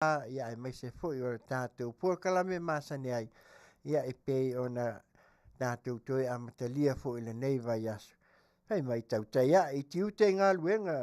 Ia aemaise foi o le tatou polokalame masani ai, ia e pei ona tatou toe amatalia foi i lenei vaiaso, fai mai tautai ae i tiute i galuega,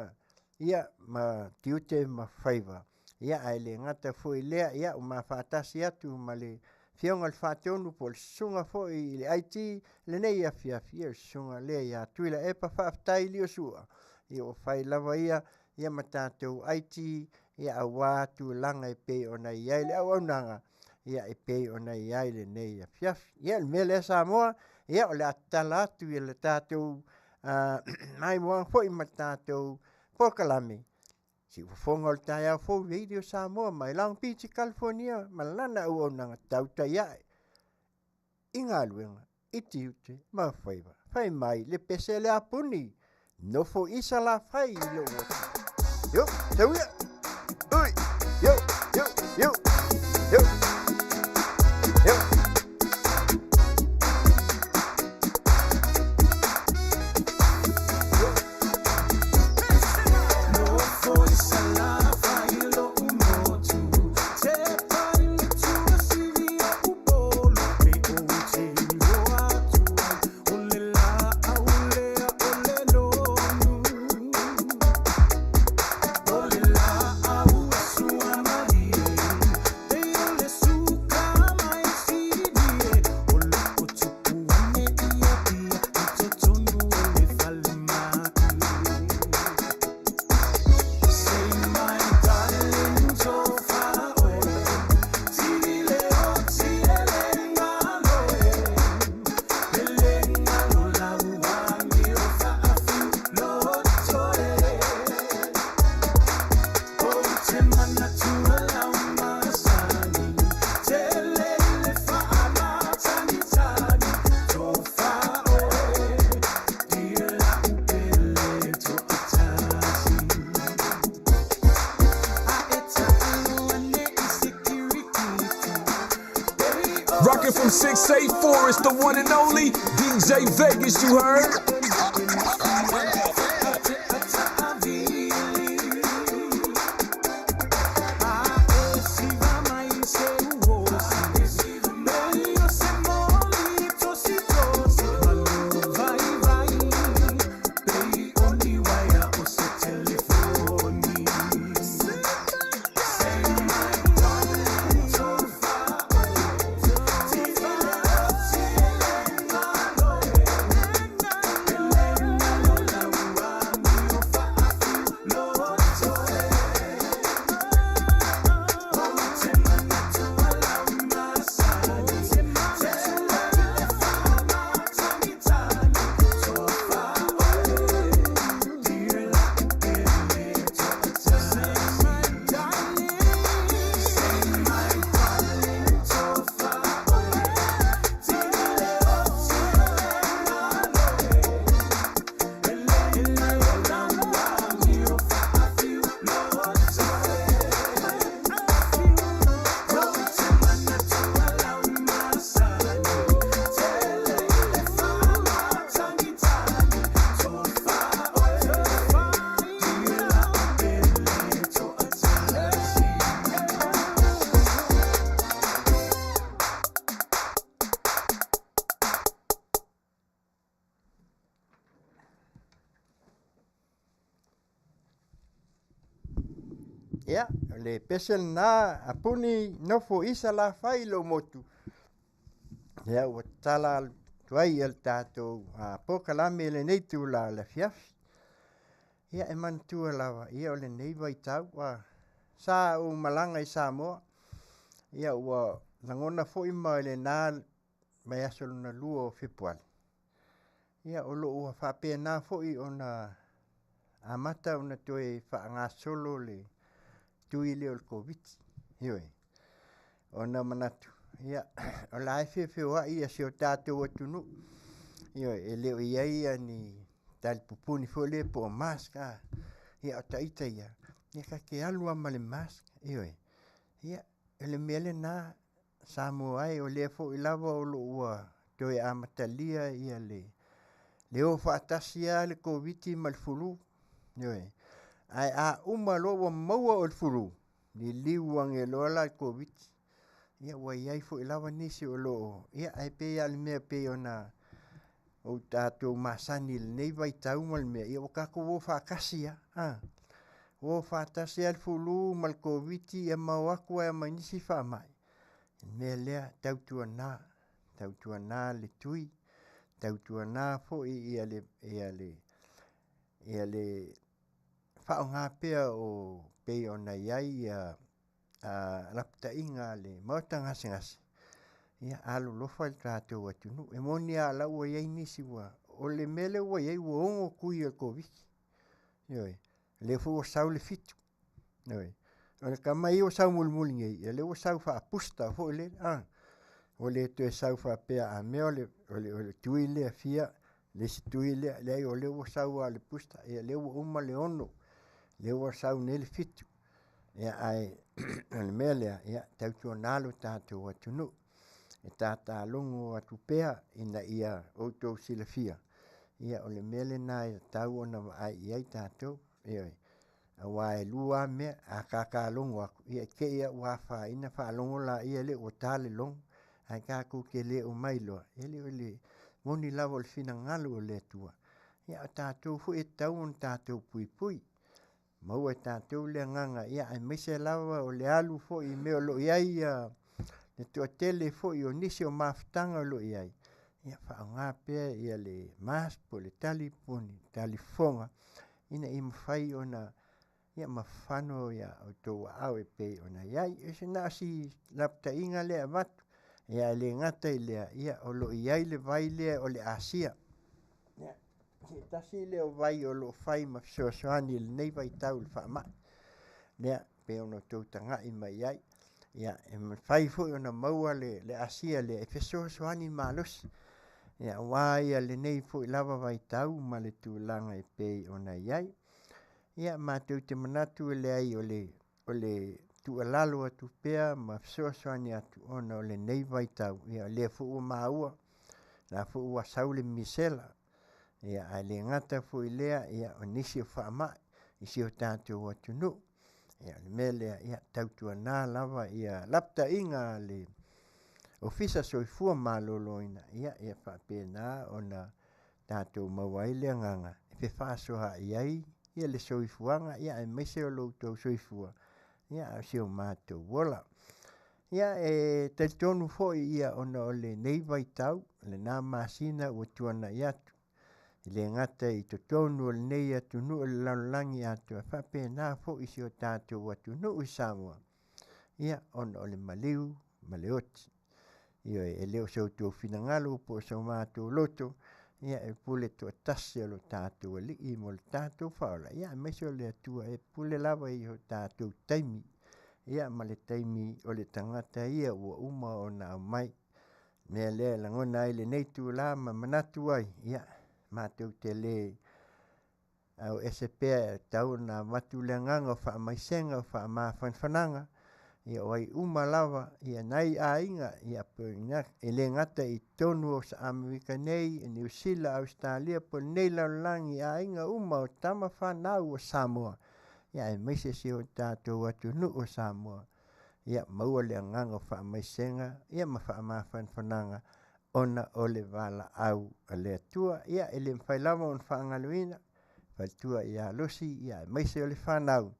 ia ma tiute ma faiva. Ia ae le gata foi i lea, ia ua ma faatasi atu ma le Afioga i le Faatonu po o le Susuga foi i le IT i lenei afiafi, ia o le Susuga lea ia Tuilaepa Faafetai Liosua, ia ua fai lava ia ma tatou IT aua tulaga e pei ona i ai le auaunaga e pei ona i ai lenei afiafi. Ia o le mea lea Samoa, ia o le a tatala atu le tatou maimoaga foi ma le tatou polokalame, Siufofoga o le taeao fou, Radio Samoa mai Long Beach, Kalifonia ma lana auaunaga, tautai ae i galuega, i tiute ma faiva. Fai mai le pese lea a Puni, nofo i Salafai i lou motu. Yo, tau ia! Ui, yo, yo, yo, yo, yo. Rockin' from 684, it's the one and only DJ Vegas, you heard? Ia, o le pese lena a Puni nofo i Salafai lou motu. Ia, ua tatala atu ai le tatou polokalame i lenei itula o le afiafi. Ia, e manatua lava, ia o lenei vaitau, ua sa ou malaga i Samoa, ia ua lagona foi ma lena vaiaso lona lua o Fepuari, ia o lo o ua faapena foi ona amata ona toe faagasolo le tui lea o le Koviti. Ioe. Ona manatu, ia, o la e feofeoai si o tatou atunuu. Ioe, e le o i ai ni talipupuni foi lea po o mask. A. Ia, o ita ia, ia ta te alu lava ma le mask. Ioe. Ia, o le mea lena, Samoa e, o lea foi lava o lo o ua toe amatalia ia le o faatasi lava le Koviti ma le flu. Ioe. Ae a uma loa ua maua oe i le flu, Liliu ane loa la le Koviti, ia ua i ai foi lava nisi o lo o, ia ae pei lava o le mea e pei ona o tatou masani i lenei vaitau ma le mea, ia ua tatou o faatasi lava, a. Ua o faatasi lava le flu ma le Koviti ia ma o atu ai lava ma nisi faamai. O le mea lea, tautuana, tautuana le tui, tautuana foi le faaaoga pea e pei ona i ai lapataiga a le maota gasegase, ia alolofa i le tatou atunuu. E moni lava o la ua i ai nisi ua... O le mea lea ua i ai ua 6 tui o le Koviti, ioe. O lea foi ua sau le 7, ioe. O le tama ia ua sau mulimuli nei, o lea ua sau faa-booster foi lele a, ua le toe sau faapea a mea o le tui lea e fia, le isi tui lea, leai o lea ua sau lava o le booster. Ia o lea ua uma le 6, lea ua sau nei le 7. Ae o le mea lea, ia tautuana lo tatou atunuu, e tatalogo atu pea ina ia outou silafia, o le mea lena e tatau ona vaai i ai tatou, ioe. Aua e lua lava mea, a ta ta logo atu, ia e te i lava ua afaina faalogo lea ua ta le logo. Ae tatou te le o mailoa, e le o le moni lava o le finagalo o le Atua, a o tatou foi e tatau ona tatou puipui. Maua e tatou le agaga aemaise lava o le alu foi i mea o lo o i ai le toatele foi o nisi o mafutaga o lo o i ai, ia faaaoga pea le mask po o le talifofoga ina ia mafai ona fano outou aao e pei ona i ai. Ia na o si lapataiga lea e avatu, ae le gata i lea, o lo o i ai le vai lea o le asia. O se tasi lea o vai o lo o fai ma fesoasoani i lenei vaitau i le faamai, lea e pei ona outou tagai mai i ai. E mafai foi ona maua le asia lea e fesoasoani malosi aua lenei foi lava vaitau ma le tulaga e pei ona i ai. Ia matou te manatu e leai o le tuualalo atu pea ma fesoasoani atu ona o lenei vaitau, o lea foi ua maua, o la foi ua sau le misela. Ae le gata foi i lea, o nisi o faamai i si o tatou atunuu. O le mea lea, ia tautuana lava ia lapataiga a le Ofisa o le Soifua Maloloina, ia faapena ona tatou maua ai le agaga e fefaasoaai ai le soifuaga aemaise o lo outou soifua a o si o matou ola. Ia, e talitonu foi ona o lenei vaitau, lena masina ua tuanai atu, e le gata i totonu o lenei atunuu o le lalolagi atoa, ae faapena foi i si o tatou atunuu i Samoa, ona o le maliu ma le oti. Ioe, e le o so outou finagalo po o so matou loto, e pule toatasi e lo tatou Alii mo le tatou faaola, aemaise o le Atua e pule lava i o tatou taimi, ma le taimi o le tagata ia ua uma ona aumai. O le mea lea e lagona ai i lenei itula ma manatu ai, ia, matou te le au ese pea, e tatau ona avatu le agaga o faamaisega, o faamafanafanaga, o ai uma lava nai aiga, e le gata i totonu o Amerika nei, Niu Sila, Ausetalia po o lenei lalolagi i aiga uma o tama fanau a Samoa, aemaise si o tatou atunuu o Samoa. Ia maua le agaga o faamaisega ma faamafanafanaga ona o le valaau a le Atua. Ia, e le mafai lava ona faagaloina le faletua ia Lucy aemaise o le fanau,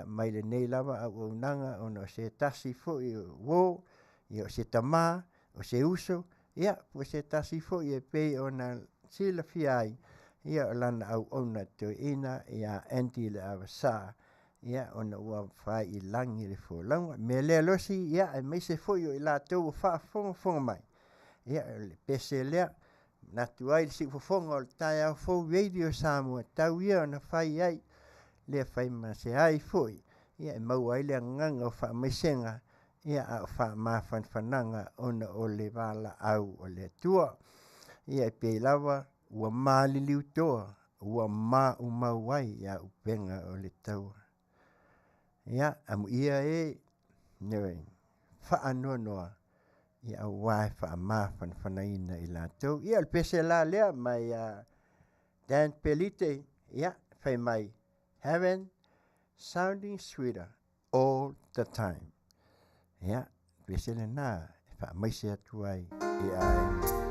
mai lenei lava auaunaga ona o se tasi foi o uo, o se tama, o se uso, ia po o se tasi foi e pei ona silafia ai o lana auauna toeaina ia Andy Leavasa ona ua fai i lagi le folauga. O le mea lea Lucy aemaise foi o i latou o faafogafoga mai, ia o le pese lea e manatu ai le siufofoga o le taeao fou Radio Samoa, tau ia ina fai ai lea fai ma se ai foi e maua ai le agaga o faamaisega a o faamafanafanaga ona o le valaau a le Atua. Ia e pei lava ua maliliu toa ua maumau ai auupega o le taua. Ia, amuia e, ioe, faanoanoa aua e faamafanafanaina i latou. Ia o le pese la lea mai ia Dan Pelite, ia, fai mai, heaven sounding sweeter. all the time. Ia, pese lena e faamaise atu ai i aiga.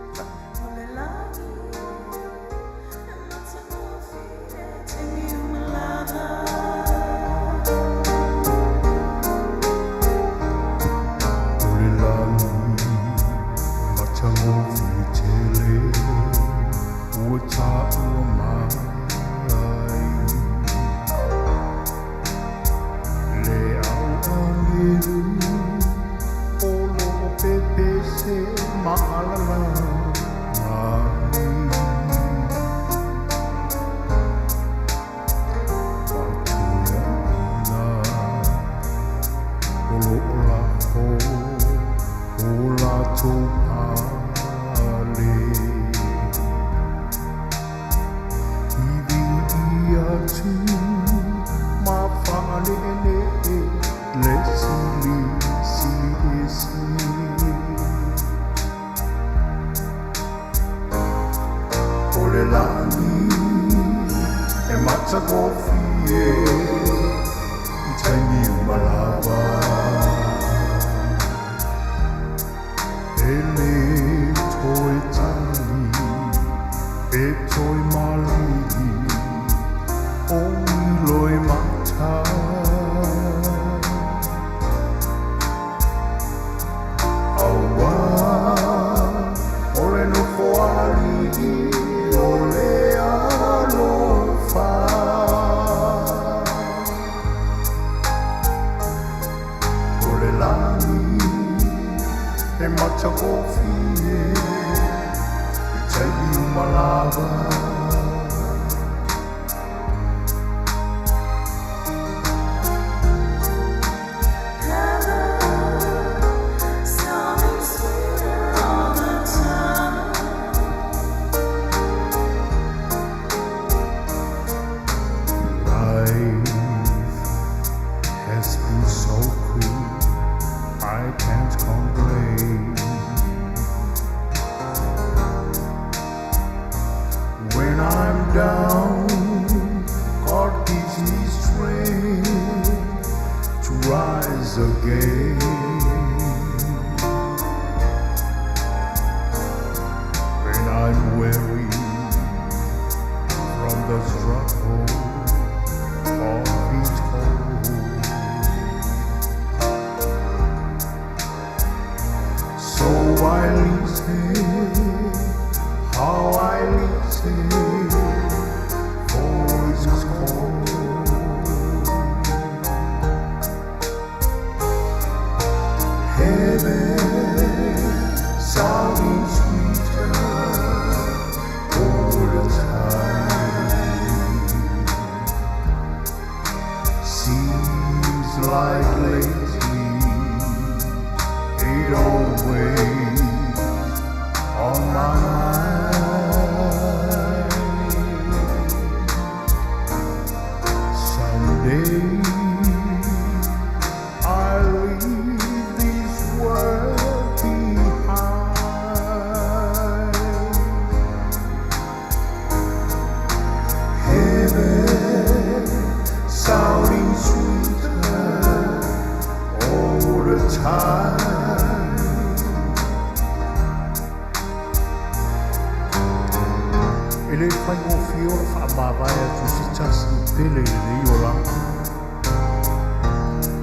E le faigofie o le faamavae atu se tasi i pele i lenei olaga.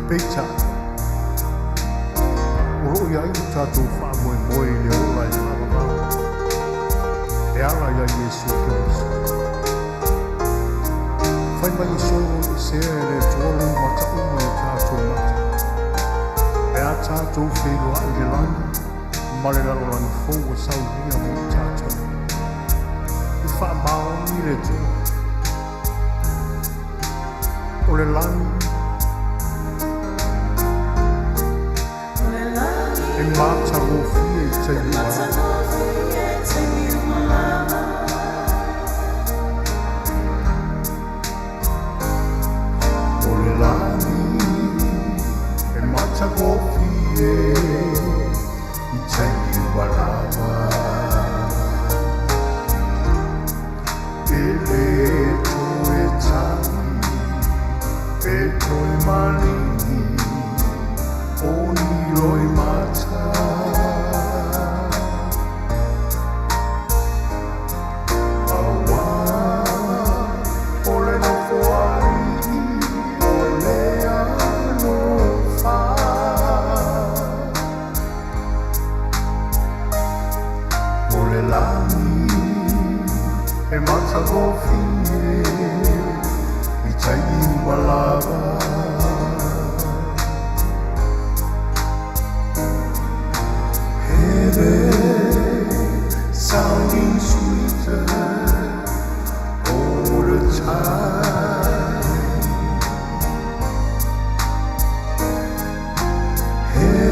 Peitai, o loo i ai lo tatou faamoemoe i le ola e faavavau e ala ia Iesu Keriso. Fai mai e solo i sea e le Atua lou mata uma i o tatou mata, pe a tatou feiloai i le lagi ma le lalolagi fou ua saunia mo i tatou. I faamaoni le Atua. O le lagi e matagofie i taimi uma lava. O le lagi e matagofie i taimi uma lava. E le toe tagi, e toe maligi.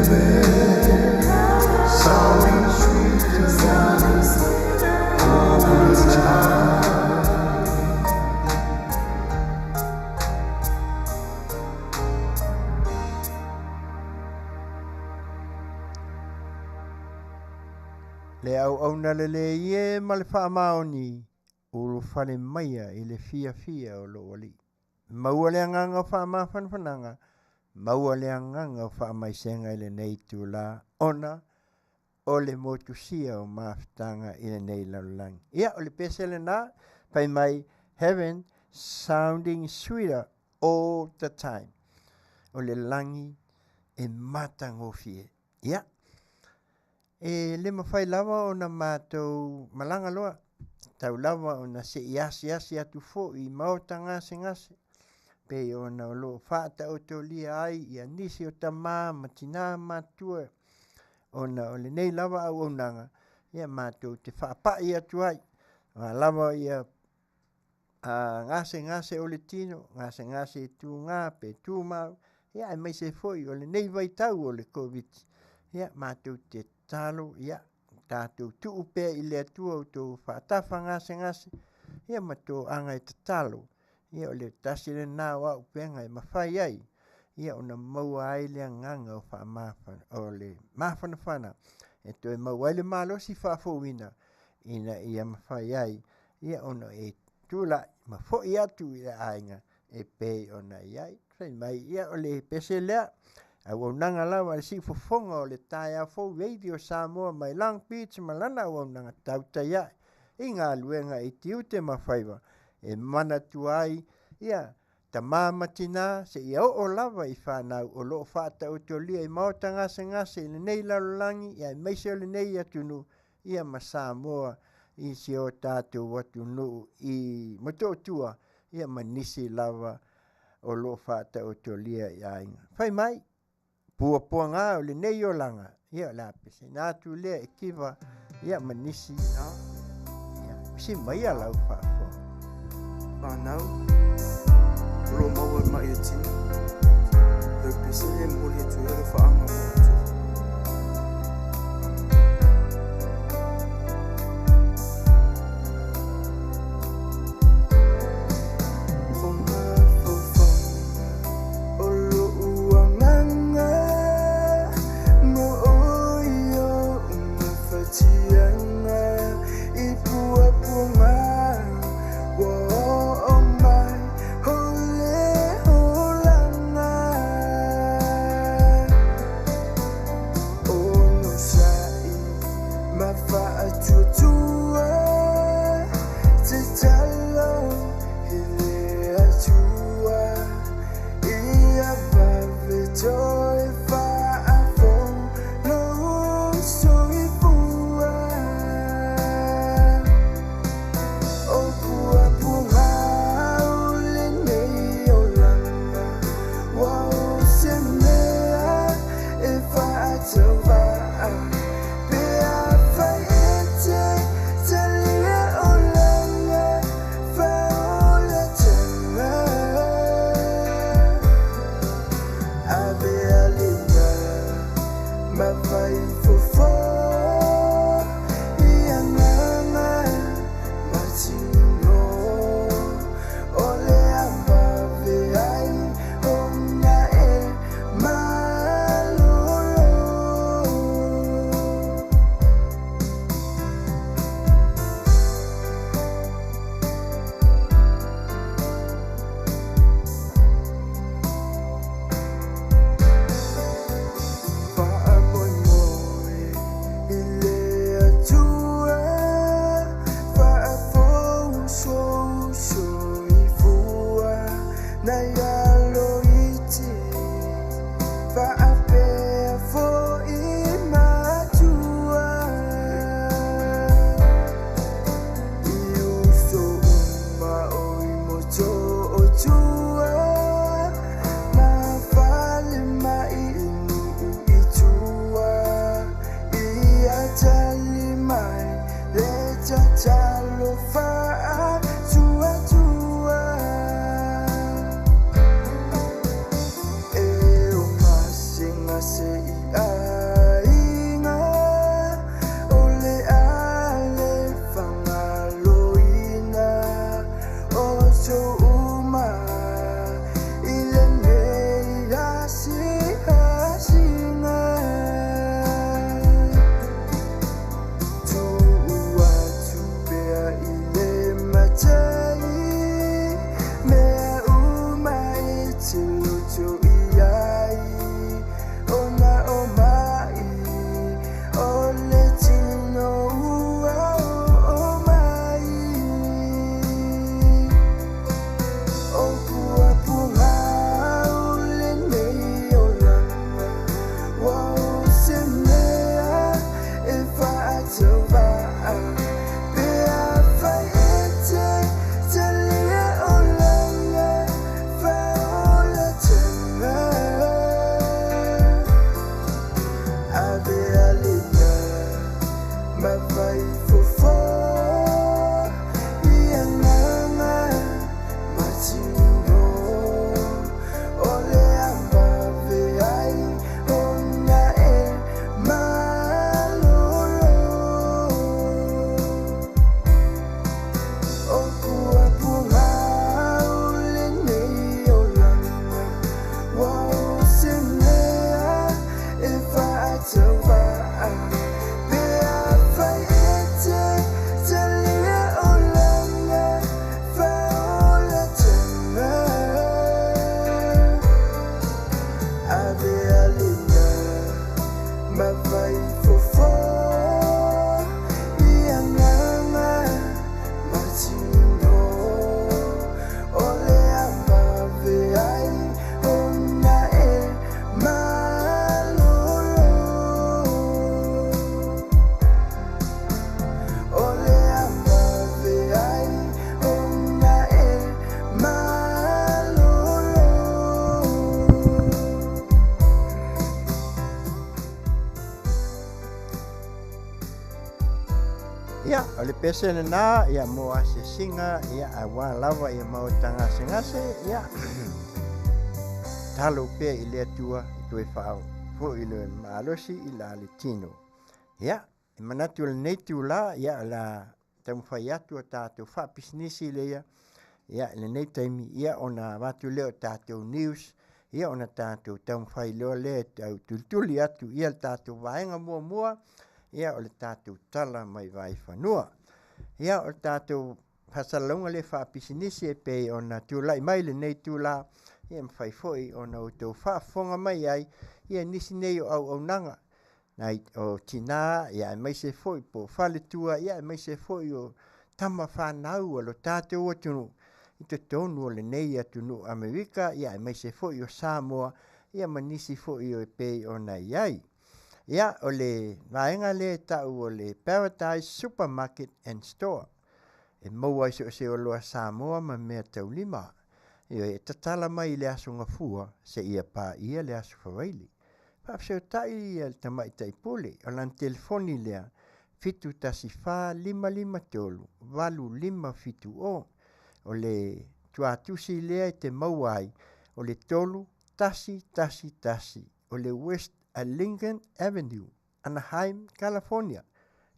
Heaven sounding sweeter all the time. Le auauna lelei e ma le faamaoni, ulufale maia i le fiafia o lou Alii. Maua le agaga o faamafanafanaga, maua le agaga o faamaisega i lenei itula, ona o le motusia o mafutaga i lenei lalolagi. Ia, o le pese lena, fai mai, Heaven sounding sweeter all the time. O le lagi e matagofie. Ia, e le mafai lava ona matou malaga loa, tatau lava ona se i asiasi atu foi i maota gasegase, pei ona o lo o faataotolia ai ia nisi o tama ma tina matutua, ona o lenei lava auaunaga, ia matou te faapai atu ai, o a lava ia gasegase o le tino, gasegase tuga pe tumau, ia aemaise foi o lenei vaitau o le Koviti, ia matou te tatalo, ia tatou tuu pea i le Atua outou faatafa gasegase, ia ma toaga e tatalo, ia o le tasi lena o auupega e mafai ai ia ona maua ai le agaga o faamafa o le mafanafana e toe maua ai le malosi faafouina ina ia mafai ai ia ona e tulai ma foi atu i le aiga e pei ona i ai. Fai mai, ia o le pese lea, auaunaga lava a le siufofoga o le taeao fou Radio Samoa mai Long Beach ma lana auaunaga tautai ae i galuega i tiute ma faiva e manatua ai ia tama ma tina seia oo lava i fanau o lo o faataotolia i maota gasegase i lenei lalolagi ia aemaise o lenei atunuu ia ma Samoa i si o tatou atunuu i Motootua ia ma nisi lava o lo o faataotolia i aiga. Fai mai, puapuaga o lenei olaga, ia o le a peseina atu lea e kiva ia ma nisi ia usi maia lau faafofoga. Fanau, o lo o maua i ma'i e tino, lau pesele e momoli atu ai alofaaga mo outou. O mafaufauga o lo'u agaga mo oe o'u mafatiaga i puapuaga ua oo mai o le olaga onosai ma faatuatua tatalo i le Atua ia vave toe faafou lou soifua. O puapuaga o lenei olaga ua o se mea e faatauvaa pe afai e te talia olaga faaolataga. Avea lima ma faifofo i agaga ma tino o le avave ai ona e malolo. Faamoemoe aiga o le a le fagaloina outou uma i lenei asiasiga. Tuu atu pea i le matai mea uma e te loto i ai, ona o mai o le tino ua oo mai. O puapuaga o lenei olaga, ua o se mea e faatauvaa, pe afai e te talia olaga faaolataga. Avea lena ma fai fofo i agaga ma tino o le a vave ai ona e malolo. O puapuaga o lenei olaga, ua o se mea e faatauvaa, pe afai e te talia olaga faaolataga. Avea lena ma fai fofo i agaga ma tino o le a vave ai ona e malolo. O le a vave ai ona e malolo. Ia, o le pese lena, ia mo asiasiga, ia auā lava ia maota gasegase, ia tatalo pea i le Atua e toe faafoi le malosi i la le tino. Ia, e manatu o lenei itulā, ia o le a taumafai atu a tatou faapisinisi lea, ia i lenei taimi, ia ona avatu lea o tatou news, ia ona tatou taumafai loa lea e tau tulituli atu ia le tatou vaega muamua, ia o le tatou tala mai Vaifanua. Ia o le tatou faasalalauga lea faapisinisi e pei ona tulai mai lenei itulā, ia e mafai foi ona outou faafofoga mai ai ia nisi nei o auaunaga nai o tinā, ia aemaise foi po o faletua, ia aemaise foi o tama fanau a lo tatou atunuu i totonu o lenei atunuu Amerika, ia aemaise foi o Samoa, ia ma nisi foi o e pei ona i ai. Ia, o le vaega lea e tau o le Paradise Supermarket and Store, e maua ai so o se oloa Samoa ma mea taulima. Ioe, e tatala mai i le Aso Gafua seia paia le Aso Faraile. Faafesootai le Tamaitai Pule, o lana telefoni lea, 714 553 8570. O le tuatusi lea e te maua ai, o le 3111 o le West Lincoln Avenue, Anaheim, California,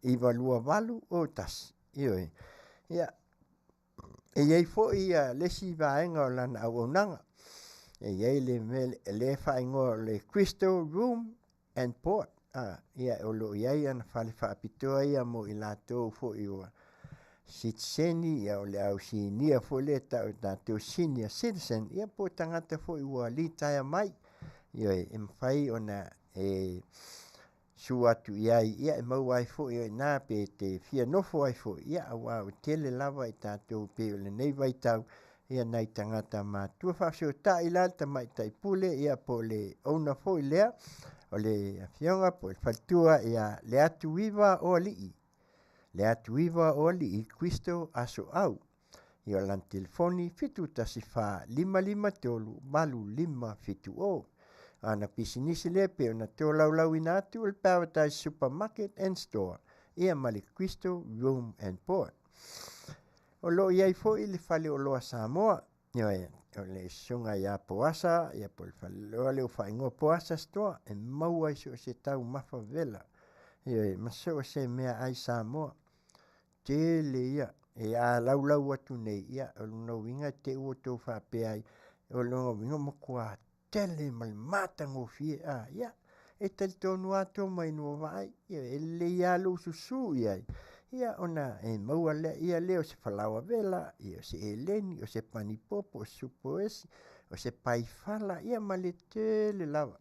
92801. Ioe. Ia, e i ai foi le isi vaega o lana auaunaga. E i ai le mea lea e faaigoa o le Crystal Room and Port. A, ia, o lo o i ai ana fale faapitoa ia mo i latou foi ua sitiseni, ia o le au sinia foi lea e tau e tatou senior citizen, ia po o tagata foi ua litaea mai. Ioe, e mafai ona e sua atu i ai, ia e maua ai foi o i ina pe te fia nofo ai foi, ia auā ua tele lava i tatou pei o lenei vaitau, ia nai tagata matutua. Faafesootai la le Tamaitai Pule, ia po o le owner foi lea, o le afioga po o le faletua ia Leatuiva o Alii, Leatuiva o Alii Crystal Asoau. Ia o lana telefoni 714 553 8570. Ana pisinisi lea pei ona tolaulauina atu o le Paradise Supermarket and Store, ia ma le Crystal Room and Board. O lo o i ai foi le Faleoloa Samoa, ioe, o le susuga ia Poasa, ia po o le faleoloa lea ua faaigoa Poasa Store, e maua ai so o se taumafa vela, ioe, ma so o se meaai Samoa. Tele ia, e a laulau atu nei, ia o lona uiga e te i ua outou faapea ai, o lona uiga ua matua tele ma le matagofie, a, ia, e talitonu lava Toma ina ua vaai, ioe, e lelei lava lou susu i ai, ia ona e maua lea o se falaoa vela, ia o se eleni, o se panipopo, o se supo esi, o se paifala, ia ma le tele lava.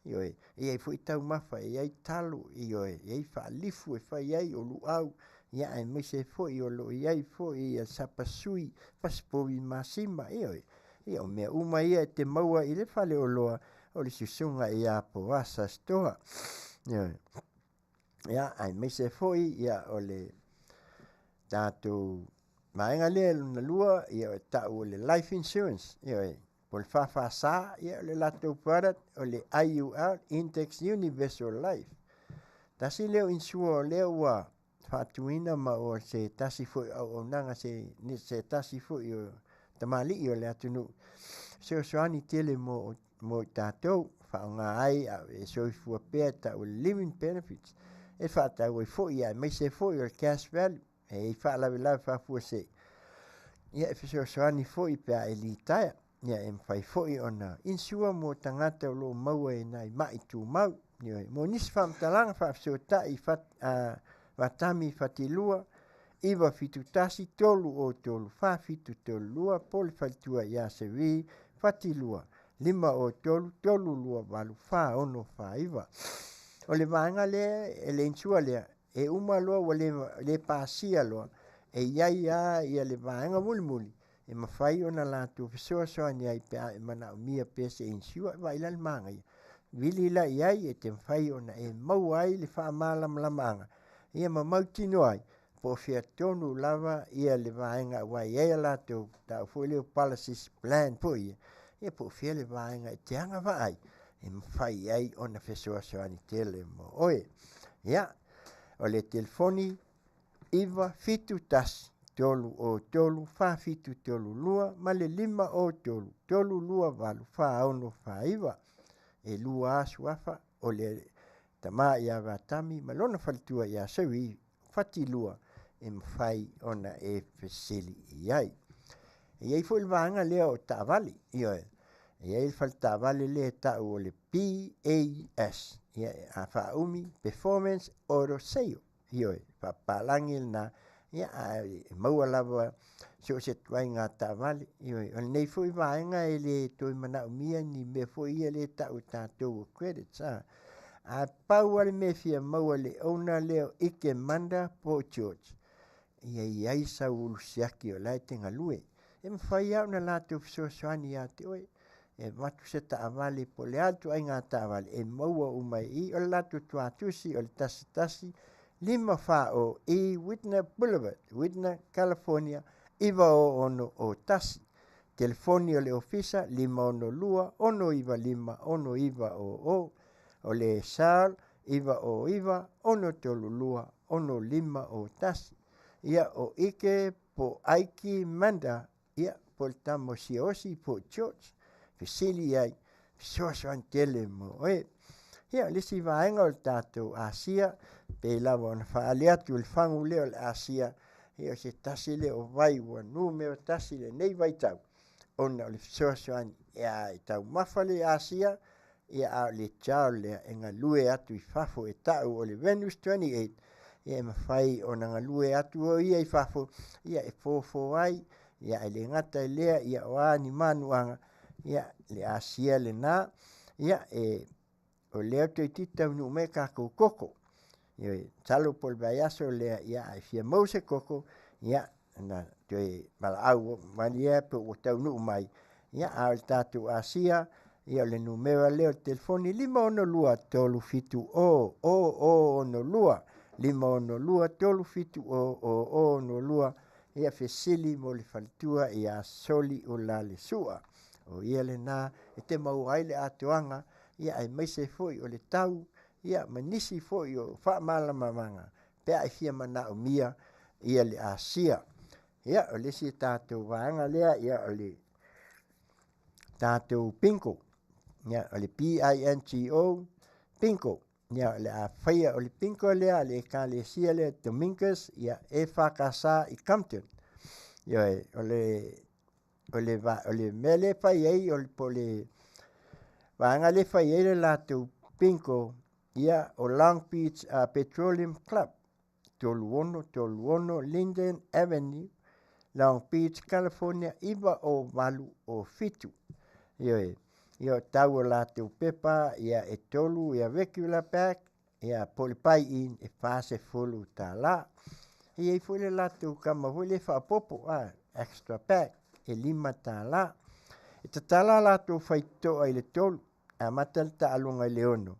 Ioe, e i ai foi taumafa, e i ai talo, ioe, e i ai faalifu e fai ai, o luau, ia aemaise ai foi o lo o i ai foi ia sapasui, fasipovi masima, ioe. Ia o mea uma ia e te maua i le faleoloa o le susuga ia Poasa Store. Ioe. Ia, aemaise foi ia o le tatou vaega lea lona lua, ia e tau o le life insurance, ioe, po o le FFS, ia o le latou product o le IUL, Index Universal Life. Tasi lea o insure o lea ua faatuina ma o se tasi foi o auaunaga se, se tasi foi o tamalii o le atunuu, fesoasoani tele mo, mo i tatou, faaaoga ai a o e soifua pea e tau o le living benefits, e faatau ai foi aemaise foi o le cash value, e i ai faalavelave faafuasei, ia e fesoasoani foi pe a e litaea. Ia e mafai foi ona insure mo tagata o lo o maua i nai mai tumau. Ioe, mo nisi faamatalaga faafesootai fat, a, Vatami Fatilua, 971 303 4732 po o le faletua ia Seri Fatilua, 503 328 4649. O le vaega lea, e le insure lea, e uma loa ua le, le pasia loa, e i ai lava ia le vaega mulimuli e mafai ona latou fesoasoani ai pe a e manaomia pea se insure, vaai la le manaia. Vili la i ai e te mafai ona e maua ai le faamalamalamaga ia ma mautinoa ai po o fea tonu lava ia le vaega aua e i ai a latou tau foi lea o policies plan foi ia, ia po o fea le vaega e te agavaa ai e mafai ai ona fesoasoani tele mo oe. Ia, o le telefoni 971 303 4732 ma le 503 328 4649. E lua lava suafa o le tama ia Vatami ma lona faletua ia Seri Fatilua e mafai ona e fesili i ai. E i ai foi le vaega lea o taavale, ioe, e i ai le faletaavale lea e tau o le PAS, ia, a faaumi, Performance Auto Sale. Ioe, faapapalagi lena, ia, ae maua lava so o se ituaiga taavale. Ioe, o lenei foi vaega e le toe manaomia ni mea foi ia lea e tau e tatou o credits, a. Ae pau lava le mea e fia maua e le owner lea o Ike Manda po o George, ia i ai sau ulu siaki o la e te galue. E mafai lava ona latou fesoasoani ia te oe, e avatu se taavale po o le a le ituaiga taavale e maua uma i i. O le latou tuatusi o le 11 5 4 E Whitner Boulevard, Whitner, California 90601. Telefoni o le ofisa 562 695 6900. O le cell 909 632 6501. Ia, o Ike po o Aiki Manda, ia, po o le tama o Siaosi po o George, fesili i ai, fesoasoani tele mo oe. Ia, o le isi vaega o le tatou Asia, pei lava ona faaali atu le fagu lea o le Asia, ia o se tasi lea o vai ua numera tasi lenei vaitau, ona o le fesoasoani ia e taumafa le Asia, ia a o le child lea e galue atu i fafo e tau o le Venus 28, ia e mafai ona galue atu o ia i fafo, ia e fofo ai, ia e le gata i lea, ia o a ni manuaga, ia le Asia lena, ia e o lea toeitiiti taunuu mai tatou koko. Ioe, masalo po o le vaiaso lea, ia a e fia maua se koko, ia ona toe valaau malie pe ua taunuu mai, ia a o le tatou Asia, ia o le numera lea o le telefoni 562 370 0062, 562 370 0062, ia fesili mo le faletua ia Soli Ulalesua. O ia lena e te maua ai le atoaga, ia aemaise foi o le tau, ia ma nisi foi o faamalamalamaga pe a e fia manaomia ia le Asia. Ia, o le isi tatou vaega lea, ia o le. tatou bingo. Ia, o le B-I-N-G-O, bingo. Ia, o le a faia o le bingo lea a le Ekalesia lea Dominguez, ia, EFKS i Compton. Ioe, o le o le va, o le mea lea e fai ai o le po o le vaega lea e fai ai le latou bingo, ia, o Long Beach Petroleum Club, 3636 Linden Avenue, Long Beach, California 90807. Ioe, ia o tau o latou pepa, ia e tolu ia regular pack, ia po o le buy in e $40. E i ai foi le latou kama foi lea e faaopoopo, a, extra pack, e $5. E tatala latou faitotoa i le 3, amata le taaloga i le 6,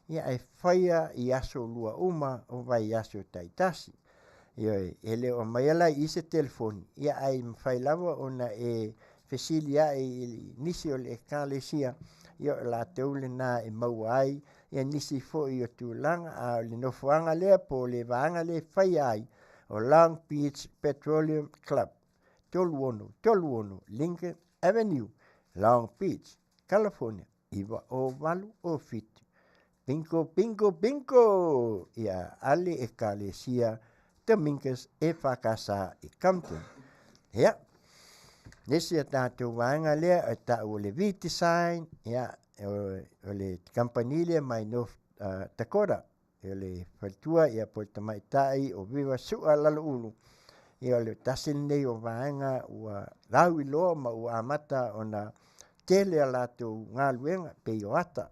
ia ae faia i aso lua uma o vaiaso taitasi. Ioe, e le o aumaia la i i se telefoni, ia ae mafai lava ona e fesili ae i nisi o le Ekalesia, ia o latou lena e maua ai ia nisi foi o tulaga, a o le nofoaga lea po o le vaega lea e faia ai, o Long Beach Petroleum Club, 3636 Lincoln Avenue, Long Beach, California 90807. Bingo, bingo, bingo! Ia ale Ekalesia Dominguez EFKS i Compton. Ia, le isi a tatou vaega lea e tau o le V-Design, ia, o le kamupani lea mai North Dakota, o le faletua ia po o le tamaitai o Viva Su'a Laloulu, ia o le tasi lenei o vaega ua lauiloa ma ua amata ona tele a latou galuega pei o ata,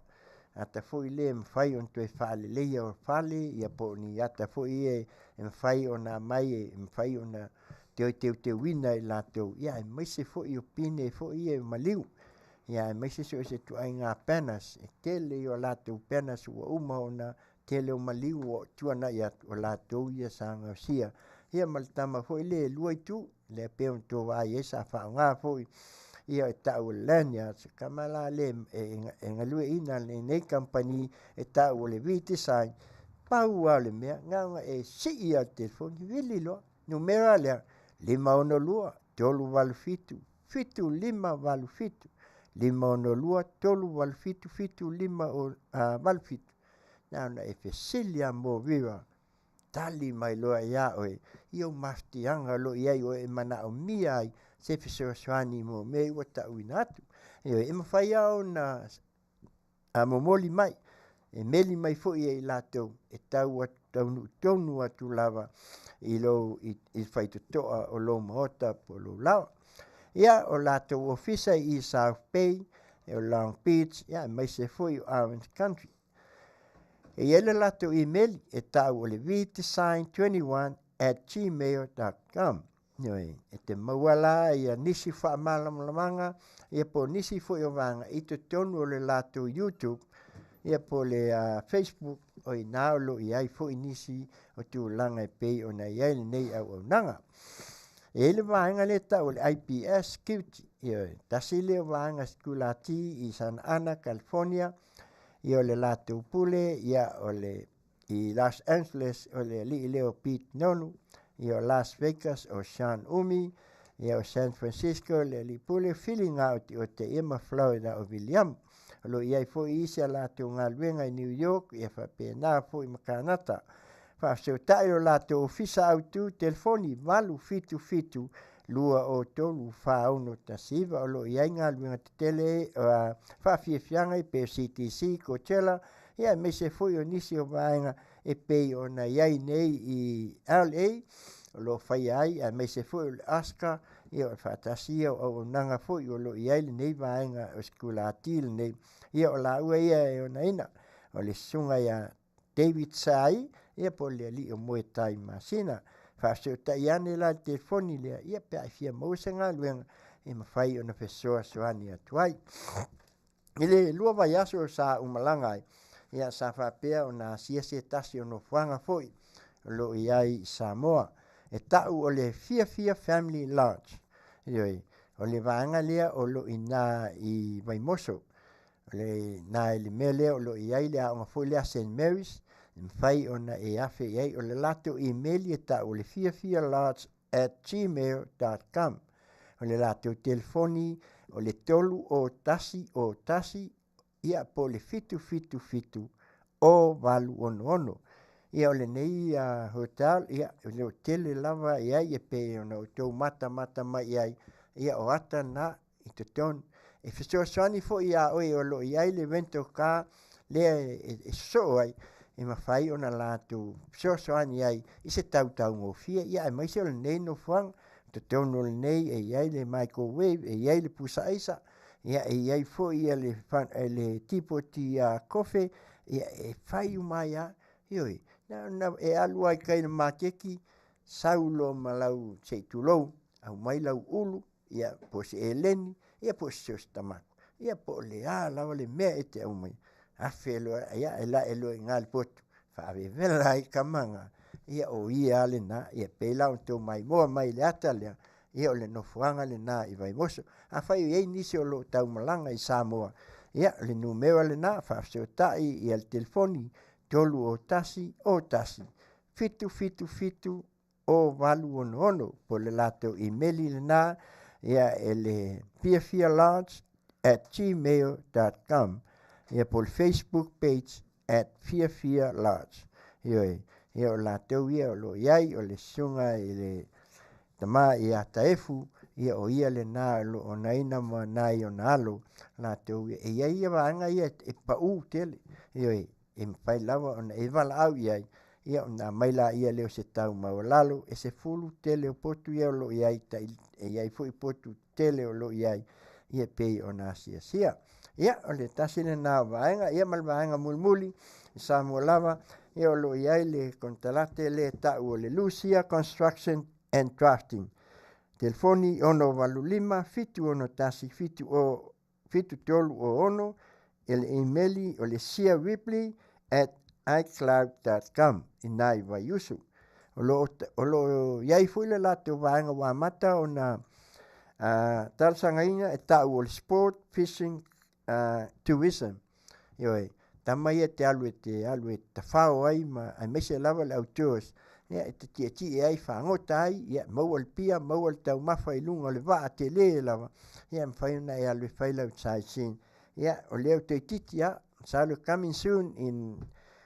ata foi lea e mafai ona toe faaleleia o fale ia po o ni ata foi ia e mafai ona aumai e mafai ona toe teuteuina e latou, ia aemaise foi o pine foi ia maliu, ia aemaise so o se ituaiga banners, e tele ia o latou banners ua uma ona tele o maliu ua tuanai atu, o latou ia sa gaosia. Ia ma le tama foi lea e lua itu, lea pei ona outou vaai ai sa faaaoga foi ia e tau o le lanyard, se tama la lea e galueaiina e lenei kamupani e tau o le V-Design, pau lava o le mea, na ona e sii lava i le telefoni, vili loa, numera lea, 562 387 7587, 562 387 7587. Na ona e fesili lava mo Viva, tali mai loa ia oe i ou mafatiaga o lo o i ai oe e manaomia ai se fesoasoani mo mea ua tauina atu. Ioe, e mafai lava ona momoli mai, e meli mai foi e i latou e tau atu, taunuu tonu atu lava i lou i le faitotoa o lou maota po o lou laoa. Ia, o latou ofisa i South Bay, o Long Beach, ia aemaise foi o Orange Country. E i ai le latou imeli e tau o le vdesign21@gmail.com. Ioe, e te maua la ia nisi faamalamalamaga ia po o nisi foi o vaega i totonu o le latou YouTube ia po o le Facebook, o i ina o lo o i ai foi nisi o tulaga e pei ona i ai lenei auaunaga. E i ai le vaega lea e tau o le IPS Security, ioe, tasi lea o vaega sikulati i Santa Ana, California, ia o le latou pule, ia o le i Los Angeles o le alii lea o Pete Nonu, ia o Las Vegas o Sean Umi, ia o San Francisco le alii pule Filiga Oteote ia ma Florida o William. O lo o i ai foi isi a latou galuega i New York ia faapena foi ma Kanata. Faafesootai lo latou ofisa autu telefoni 877 203 4619 o lo o i ai galuega tetele faafiafiaga i pei o CTC, Coachella, ia aemaise foi o nisi o vaega e pei ona i ai nei i LA o lo o faia ai, aemaise foi o le Oscar, ia o le faatasi ia o auaunaga foi o lo o i ai lenei vaega o sikulati lenei, ia o laua ia e onaina, o le susuga ia David Sai, ia po o le alii o Moetai Masina. Faafesootai ane la i le telefoni lea, ia pe a e fia maua se galuega e mafai ona fesoasoani atu ai. I le lua vaiaso sa ou malaga ai, ia sa faapea ona asia se tasi o nofoaga foi o lo o i ai i Samoa, e tau o le Fiafia Family Lodge. Ioe, o le vaega lea o lo o i ina i Vaimoso. O le ina i le mea lea o lo o i ai le aoga foi lea a Saint Mary's, e mafai ona e afe i ai. O le latou imeli e tau o le fiafialodge@gmail.com. O le latou telefoni O le 3 o 1 o 1, ia po o le 777 o 866. Ia o lenei hotel, ia e le o tele lava i ai e pei ona outou matamata mai i ai, ia o ata na i totonu. E fesoasoani foi iā oe o lo o i ai le rental car lea e sosoo ai, e mafai ona latou fesoasoani ai i se tautaugofie, ia aemaise o lenei nofoaga. I totonu o lenei e i ai le microwave, e i ai le pusa aisa, ia e i ai foi ia le, le tipoti kofe, ia e fai uma ai lava. Ioe, na ona e alu lava i tai i le maketi, sau loa ma lau, se i tulou, aumai lau ulu, ia po o se eleni, ia po o se sos tamato, ia po o le a lava le mea e te aumaia, afe loa, ia e lae loa i ina le potu, faavevela ai tama na, ia o ia lava lena. Ia pei la ona outou maimoa mai i le ata lea, ia o le nofoaga lena i Vaimoso. Afai o i ai nisi o lo o taumalaga i Samoa, ia o le numera lena, faafesootai ia le telefoni 3 o 1 o 1 7 7 7 o 8 6 6, po o le latou imeli lena, ia e le fiafialodge@gmail.com, ia po o le Facebook page @fiafialodge. Ioe, ia o latou ia o lo o i ai, o le susuga i le tama ia Taefu, ia o ia lena o lo o onaina ma nai ona alo latou ia. E i ai ia vaega ia e pau tele, ioe, e mafai lava ona e valaau i ai, ia ona aumai laia lea o se tau maualalo, e 10 tele o potu ia o lo o i ai, tai, e i ai foi potu tele o lo o i ai, ia pei ona asiasia. Ia, o le tasi lena o vaega, ia ma le vaega mulimuli, i Samoa lava, ia o lo o i ai le konekarate lea e tau o le Lucia Construction and Drafting. Telefoni 685 761 70 7306, e le imeli o le siaripley@icloud.com i nai Vaiusu. O lo o i ai foi le latou vaega ua amata ona talosagaina e tau o le sport fishing tourism. Ioe, tama ia te alu e te alu e tafao ai ma aemaise lava le au tours, ia e te tietie ai, fagota ai, ia maua le pia, maua le taumafa i luga o le vaa tele lava, ia e mafai ona e alu e fai lau sightseeing. Ia, o lea ua toeitiiti lava, masalo coming soon in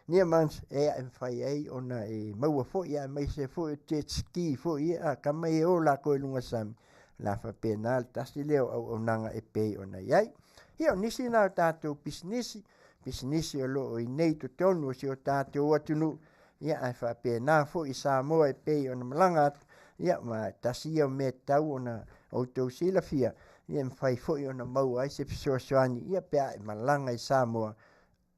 near months, e mafai ai ona e maua foi, aemaise foi o jet ski foi ia, a tama ia e o latou i luga o le sami, o le a faapena le tasi lea o auaunaga e pei ona i ai. Ia, o nisi na o tatou pisinisi, pisinisi o lo o i inei i totonu o si o tatou atunuu, ia ae faapena foi i Samoa e pei ona malaga atu, ia ma tasi ia o mea e tatau ona outou silafia, ia e mafai foi ona maua ai se fesoasoani, ia pe a e malaga i Samoa,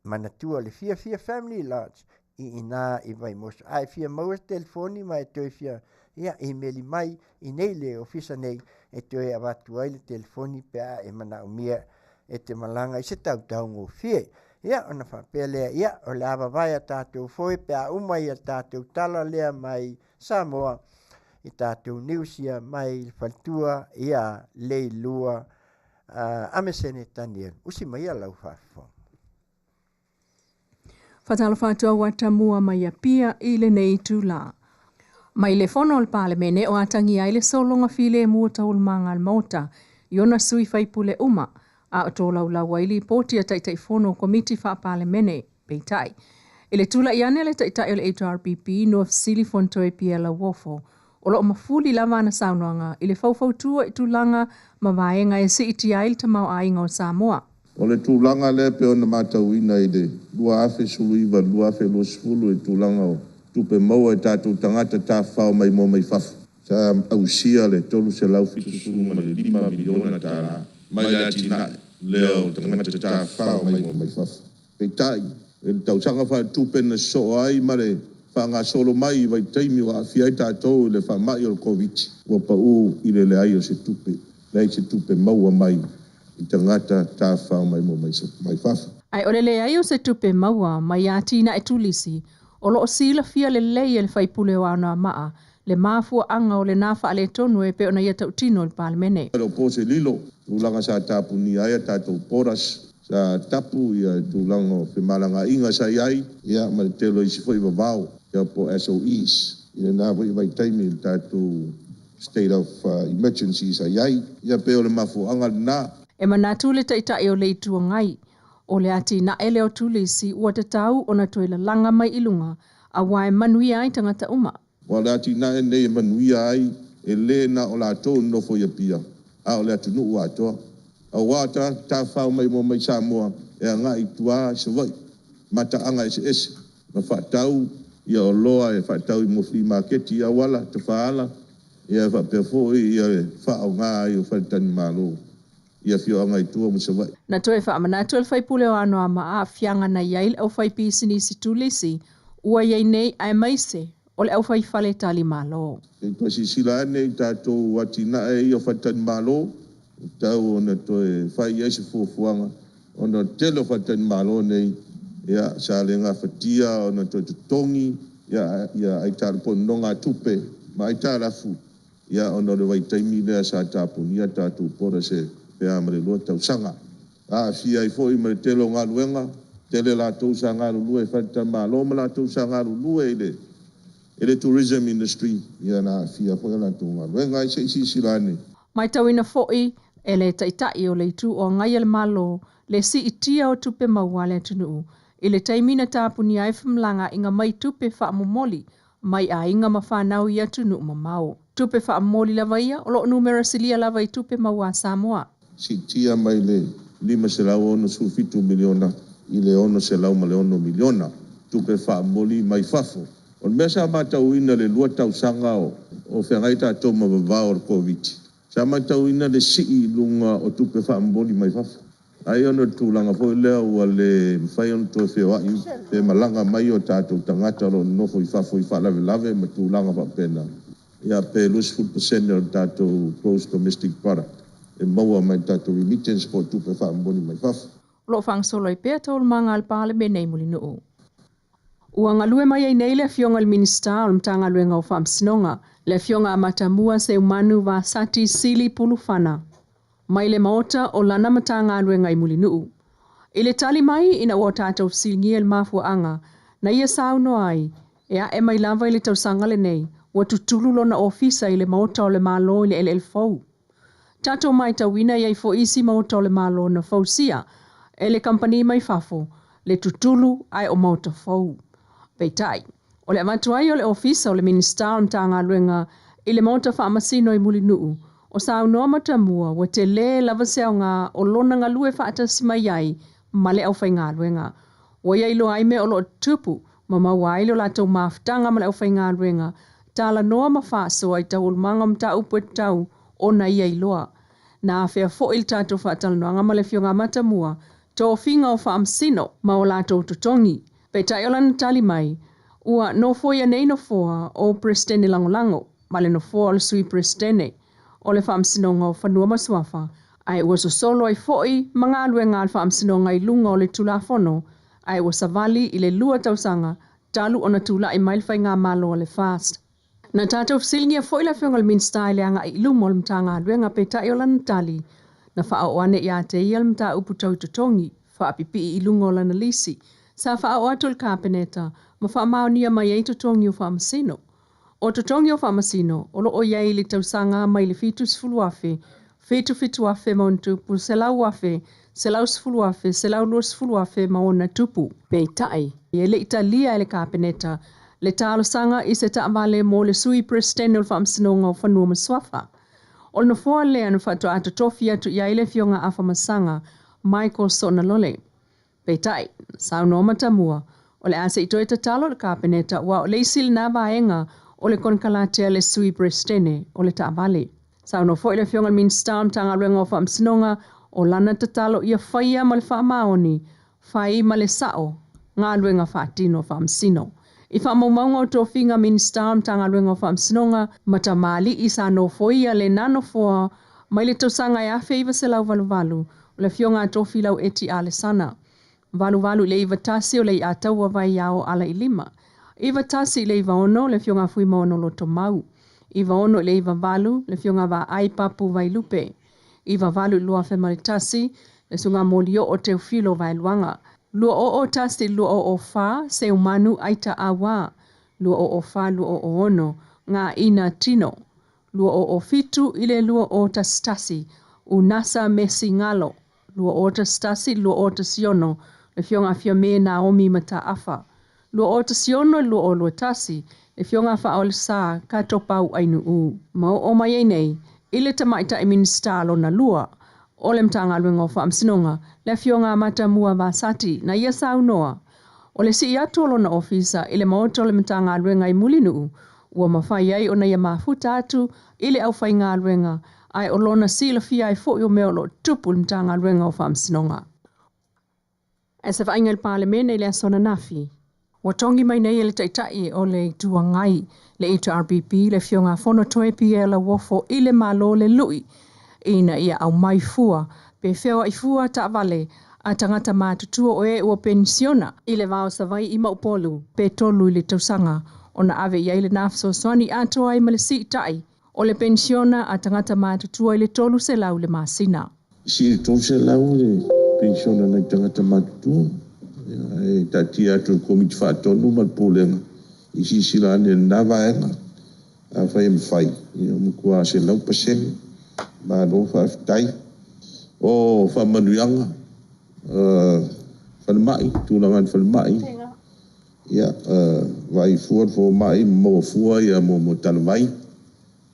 manatua le Fiafia Family Lodge i ina i Vaimoso. A e fia maua se telefoni ma e toe fia, ia imeli mai i nei le ofisa nei e toe avatu ai le telefoni pe a e manaomia e te malaga i se tautaugofie. Ia ona faapea lea, ia o le a vavae a tatou foe pe a uma ia tatou tala lea mai Samoa i tatou news ia mai le faletua ia Leilua Amesene Tanielu. Usi maia lau faafofoga. Faatalofa atu au atamua mai Apia i lenei itula. Mai le fono o le Palemene o atagia ai le sologa filemu o taualumaga a le Maota i ona sui faipule uma, a o tolaulau ai lipoti a Taitaifono o Komiti Faa-Palemene. Peitai, i le tulai ane a le Taitai o le HRPP, Noa Fesili Fontoe Pierre Lauofo, o lo o mafuli lava ana saunoaga i le faufautua i tulaga ma vaega e siitia ai le tamaoaiga o Samoa. O le tulaga lea pei ona matauina i le 2019/2020 i le tulaga o tupe maua i tatou tagata tafafao maimoa mai fafo, sa ausia le $375 miliona mai le atinae lea o tagata tafafao maimoa mai fafo. Peitai, i le tausaga faaletupe na sosoo ai ma le faagasolo mai i vaitaimi ua aafia ai tatou i le faamai o le Koviti, ua pau i le leai o se tupe, leai se tupe maua mai i tagata tafafao maimoa mai fafo. Ae o le leai o se tupe maua mai atinae turisi, o lo o silafia lelei e le faipule o Anoamaa le mafuaaga o lena faaletonu e pei ona ia tautino i le Palemene. E le o po se lilo, tulaga sa tapunia ai a tatou borders, sa tapu ia tulaga o femalagaaiga sa i ai, ia ma le tele o isi foi vavao, ia po o SOEs, i lena foi vaitaimi i le tatou state of emergency sa i ai. Ia pei o le mafuaaga lena. E manatu le Taitai o le Itu Agai, o le atinae lea o turisi ua tatau ona toe lalaga mai i luga aua e manuia ai tagata uma. Aua o le atinae lenei e manuia ai e le na o latou e nonofo i Apia, a o le atunuu atoa. Aua o tagata tafafao maimoa mai Samoa e agai i tua i Savaii, mataaga eseese ma faatau ia oloa e faatau i mo flea maketi i auala, tafaala, ia e faapea foi ia le faaaoga ai o faletalimalo i afioaga i tua ma Savaii. Na toe faamanatu e le faipule o Anoamaa aafiaga na i ai le aufaipisinisi turisi ua i ai nei aemaise o le aufai faletalimalo. Se i toe silasila ane i tatou atinae ia o faletalimalo, ua tatau ona toe fai i ai se fuafuaga ona o le tele o faletalimalo nei ia sa le gafatia ona toe totogi ia aitalafu nonogatupe ma aitalafu ia ona o le vaitaimi lea sa tapunia tatou borders pe a ma le 2 tausaga. Aafia ai foi ma le tele o galuega, tele latou sa galulue i faletalimalo ma latou sa galulue i le i le tourism industry, ia na aafia foi a latou galuega. Ai se i silasila ane. Matauina foi e le Taitai o le Itu o Agaia le Malo le siitia o tupe maua a le atunuu i le taimi na tapunia ai femalagaaiga mai tupe faamomoli mai aiga ma fanau i atunuu mamao. Tupe faamomoli lava ia o lo o numera silia lava i tupe maua a Samoa. Siitia mai le $567 miliona i le $606 miliona tupe faamomoli mai fafo. O le mea sa matauina i le 2 tausaga o feagai tatou ma vavao o le Koviti, sa matauina le sii i luga o tupe faamomoli mai fafo. Ai ona o le tulaga foi lea ua le mafai ona toe feoai pe malaga mai o tatou tagata o lo o nonofo i fafo i faalavelave ma tulaga faapena, ia pe 20% o le tatou gross domestic product e maua mai le tatou remittance po o tupe faamomoli mai fafo. O lo o faagasolo ai pea taualumaga a le Palemene i Mulinuu. Ua galue mai ai nei le Afioga i le Minisita o le Matagaluega o Faamasinoga, le Afioga a Matamua Seumanu Vasati Sili Pulufana, mai le Maota o lana Matagaluega i Mulinuu. I le tali mai ina ua tatou fesiligia i le mafuaaga na ia saunoa ai, e ae mai lava i le tausaga lenei, ua tutulu lona ofisa i le Maota o le Malo i le eleele fou. Tatou matauina e i ai foi isi maota o le Malo na fausia e le kamupani mai fafo le tutulu ae o maota fou. Peitai, o le avatu ai o le ofisa o le Minisita o le Matagaluega i le Maota Faamasino i Mulinuu, o saunoa Matamua ua tele lava se aoga o lona galue faatasi mai ai ma le aufaigaluega. Ua ia iloa ai mea o lo o tutupu ma maua ai lo latou mafutaga ma le aufaigaluega, talanoa ma faasoa i taualumaga o mataupu e tatau ona ia iloa. Na afea foi le tatou faatalanoaga ma le Afioga Matamua, tofiga o faamasino ma o latou totogi. Peitai o lana tali mai, ua nofoia nei nofoa o Peresetene Lagolago ma le nofoa o le Sui Peresetene o le Faamasinoga o Fanua ma Suafa, ae ua sosolo ai foi ma galuega a le Faamasinoga i luga o le Tulafono, ae ua savali i le 2 tausaga talu ona tulai mai le faigamalo a le FAST. Na tatou fesiligia foi le Afioga i le Minisita i le agai i luma o le Matagaluega, peitai o lana tali, na faaoo ane ia te ia le mataupu tau totogi, faapipii i luga o lana lisi, sa faaoo atu i le Kapeneta ma faamaonia mai ai totogi o faamasino. O totogi o faamasino o lo o i ai i le tausaga mai le 70,000, 77,000 ma ona tupu, 100,000, 110,000, 120,000 ma ona tupu. Peitai, e le i talia e le Kapeneta le talosaga i se taavale mo le Sui Peresetene o le Faamasinoga o Fanua ma Suafa. O le nofoa lea na faatoa totofi atu i ai le Afioga Afamasaga Michael Soonalole. Peitai, na saunoa Matamua, o le a se i toe tatalo i le Kapeneta aua o le isi lena vaega o le konekarate a le Sui Peresetene o le taavale. Saunoa foi le Afioga i le Minisita o le Matagaluega o Faamasinoga o lana tatalo ia faia ma le faamaoni, fai ma le sao galuega faatino a Faamasino. I faamaumauga o tofiga Minisita o le Matagaluega o Faamasinoga ma tamalii sa nofoia lena nofoa mai le tausaga e 1988, o le Afioga a Tofilau Eti Alesana. 88 i le 91 o Leiataua Vaiao Alailima. 91 i le 96 le Afioga a Fuimaono Lotomau. 96 i le 98 le Afioga a Vaai Papu Vailupe. 98 i le 2001 le Susuga Molioo Teofilo Vaeluaga. 2001 i le 2004 Seumanu Aita Aua. 2004-2006 Ngāina Tino. 2007 i le 2011, Unasa Mesi Galo, 2011 i le 2016, le Afioga Fiame Naomi Mataafa, 2016 i le 2021, le Afioga Faaolesa Katopau Ainuu. Ma oo mai ai nei i le Tamaitai Minisita lona lua o le Matagaluega o Faamasinoga, le Afioga Matamua Vasati, na ia saunoa, o le sii atu o lona ofisa i le maota o le Matagaluega i Mulinuu, ua mafai ai ona ia mafuta atu i le aufaigaluega, ae o lona silafia ai foi o mea o lo o tupu i le Matagaluega o Faamasinoga. Ae se vaaiga i le Palemene i le aso ananafi, ua togi mai nei e le Taitai o le Itu Agai, le HRPP, le Afioga Fonotoe Pierre Lauofo i le Malo le lui ina ia aumai fua pe feoai fua taavale a tagata matutua o e ua penisiona i le va o Savaii ma Upolu pe tolu i le tausaga ona ave i ai lena fesoasoani atoa ai ma le siitai o le penisiona a tagata matutua i le 300 le masina. Sili 300 le penisiona nai tagata matutua. E taatia atu i le Komiti Faatonu ma le Pulega i silasila ane i lena vaega. Afai e mafai, ia matua 100%. Malo faafetai. O faamanuiaga, falemai, tulaga i le falemai, ia, vaai fua le fomai ma maua fua ia mo talavai.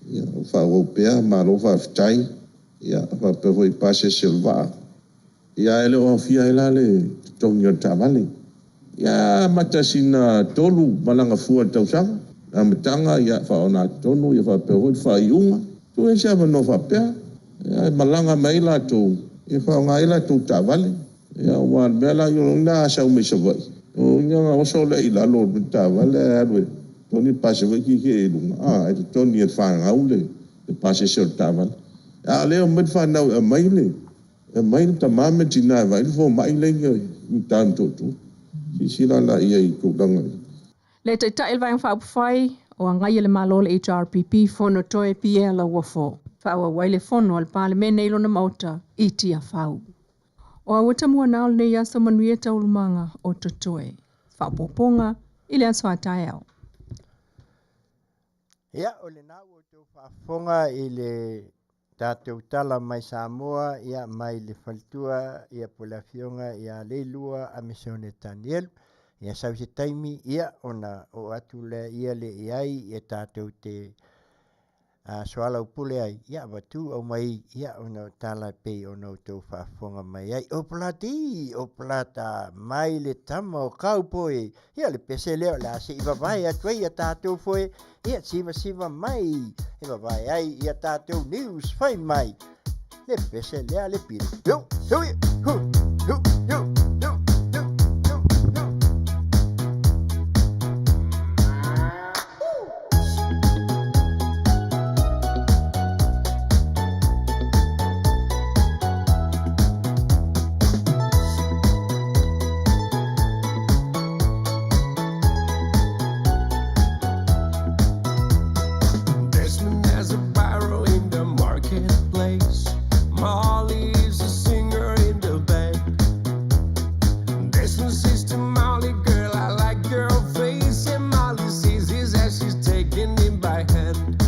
Ia, faaauau pea, malo faafetai. Ia, faapea foi i pasese o le vaa. Ia, e le o aofia ai la le totogi o le taavale. Ia, amata sina tolu malaga fua i le tausaga. Amataga, ia, faaogatotonu, ia faapea foi le faaiuga. Tuu ai se avanoa faapea, ia, e malaga mai ai latou, ia faaaoga ai latou taavale. Ia, aua o le mea la, o lona a sau mai Savaii, o lona uiga na oso lea i lalo o le taavale ae alu e totogi le pasi foi tietie i luga, a, e totogi e le fanau le pasese o le taavale. A o lea e omai le fanau e aumai le e aumai le tama ma le tina e vaai le fomai la e i uta i Motootua. Silasila la i ai i tulaga ia. Le Taitai o le Vaega Faaupufai o Agaia le Malo le HRPP Fonotoe Pierre Lauofo. Faaauau ai le fono a le Palemene i lona Maota i Tiafau. O Auatamua na o lenei aso manuia taualumaga o totoe. Faaopoopoga i le aso a taeao. Ia, o lena ua outou faafofoga i le tatou tala mai Samoa, ia, mai le faletua, ia, po o le afioga ia Leilua Amisone Tanielu. Ia, sau se taimi, ia, ona oo atu lea ia le i ai, ia tatou te soalaupule ai, ia avatu aumai, ia ona o tala e pei ona outou faafofoga mai ai. O Palati, o Palata, mai le tama o Kaupoi, ia le pese lea o le a se i vavae atu ai ia tatou foe, ia sivasiva mai, e vavae ai ia tatou news fai mai. Le pese lea le pili. Hu, hu, hu, hu, hu, hu, hu, hu, hu. Desmond has a barrel in the marketplace. Molly is a singer in the band. Desmond says to Molly, girl, I like your face. And Molly sees his as she's taking him by hand.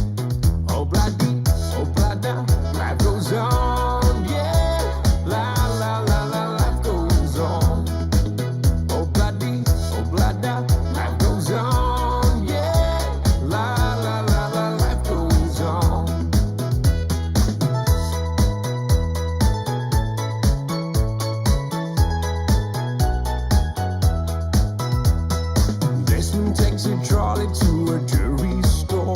Oh, bloody, oh, blada, life goes on, yeah. La, la, la, la, life goes on. Oh, bloody, oh, blada, life goes on, yeah. La, la, la, la, life goes on. Desmond takes a trolley to a jewelry store,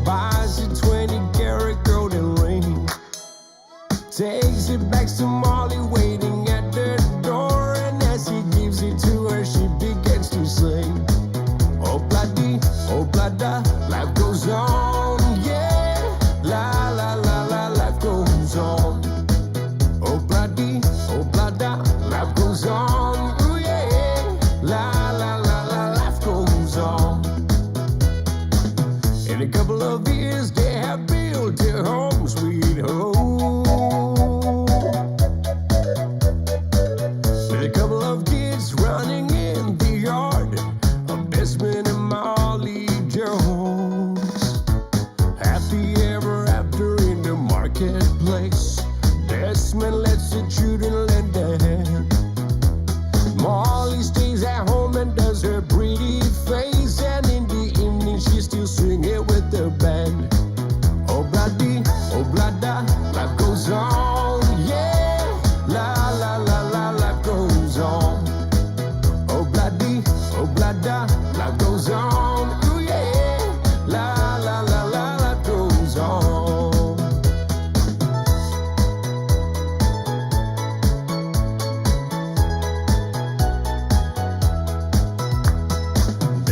buys a 20 karat golden ring, takes it back to Molly waiting at the door, and as he gives it to her, she begins to sing. Oh bloody, oh blada, life goes on, yeah. La la la la, life goes on. Oh bloody, oh blada, life goes on, ooh yeah. La la la la, life goes on. In a couple of years, they have built their home, sweet home. With a couple of kids running in the yard of Desmond and Molly Jones. Happy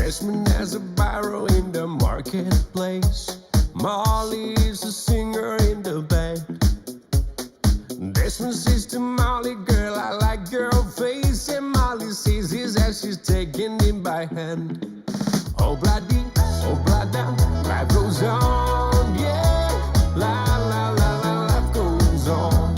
Desmond has a barrow in the marketplace. Molly is a singer in the band. Desmond says to Molly, girl, I like your face. And Molly says his as she's taking him by hand. Oh, bloody, oh, blada, life goes on, yeah. La, la, la, la, life goes on.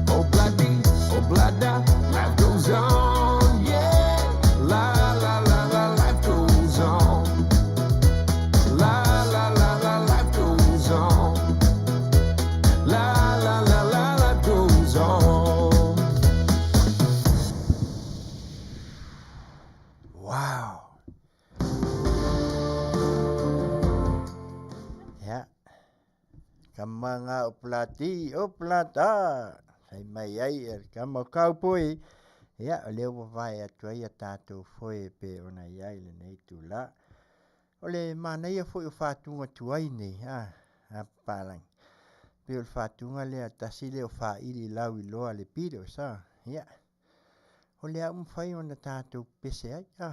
Oh, bloody, oh, blada, life goes on, yeah. La, la, la, la, life goes on. La, la, la, la, life goes on. La, la, la, la, life goes on. Wow! Ia, kama ngā o Plati, o Plata, sai mai ai e le kama o Kaupoi. Ia, o lea ua vae atu ai a tātou foe e pei ona i ai lenei tula. O le manaia foi o fatuga tuai nei, a, a papalangi. Pei o le fatuga lea tasi lea o faili lau iloa le Beatles, a, ia. O le a mafai ona tatou pese ai, a,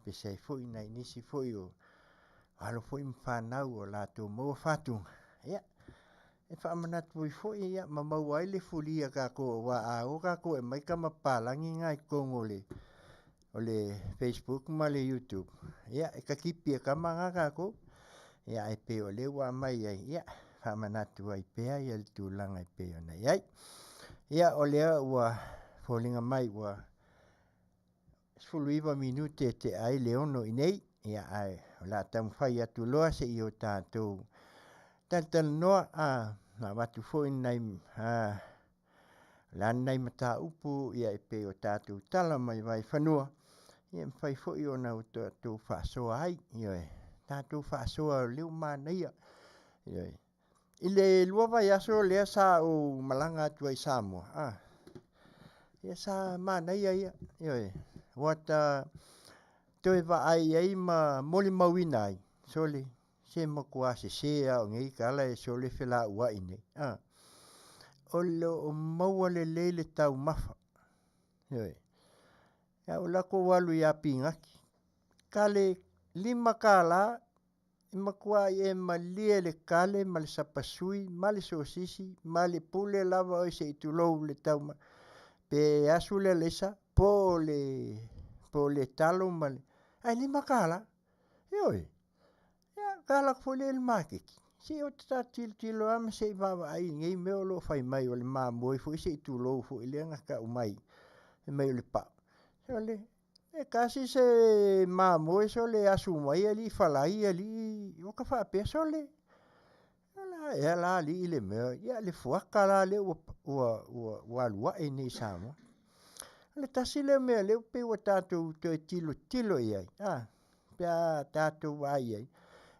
pese ai foi nai nisi foi o alo foi ma fanau o latou maua fatuga, ia, e faamanatu ai foi, ia, ma maua ai le fulia kākou auā a o kākou e aumai kama papalagi ngā i totonu o le o le Facebook ma le YouTube, ia, e takipi e kama ngā kākou, ia, ae pei o lea ua aumai ai, ia, faamanatu ai pea ia le tulaga e pei ona i ai. Ia, o lea ua foliga mai ua 19 minute e tea ai le 6 i nei, ia, ae o le a taumafai atu loa se i o tatou talatalanoa, a, ma avatu foi nai, a, o le a nai mataupu, ia, e pei o tatou tala mai vaifanua, ia, e mafai foi ona o tatou faasoa ai, ioe, tatou faasoa o lea ua manaia, ioe. I le lua vaiaso lea sa ou malaga atu ai i Samoa, a, ia sa manaia ia, ioe, ua ta toe vaai ai ma molimauina ai, sole, se matua sese lava o nei tala e sole felauai nei, a, o lo o maua lelei le taumafa, ioe. Ia o latou alu ia Pinati, kale $5, e matuai e malie le kale ma le sapasui ma le sosisi ma le pule lava oe se i tulou le tauma pe asu le alaisa po o le po o le talo ma le ae $5. Ioe. Ia, ka alu atu foi lea i le maketi, se i ota ta tilotilo lava ma se i vaavaai i nei mea o lo o fai mai o le mamoe foi se i tulou foi lea na tau mai fai mai o le pau. Sole, e tasi se mamoe sole asu mai alii falai alii ua ta faapea sole, o le a ea la alii le mea, ia le fuata la lea ua ua ua ua alu ae nei i Samoa. O le tasi lea mea lea pei ua tatou toe tilotilo i ai, a, pe a tatou vaai i ai,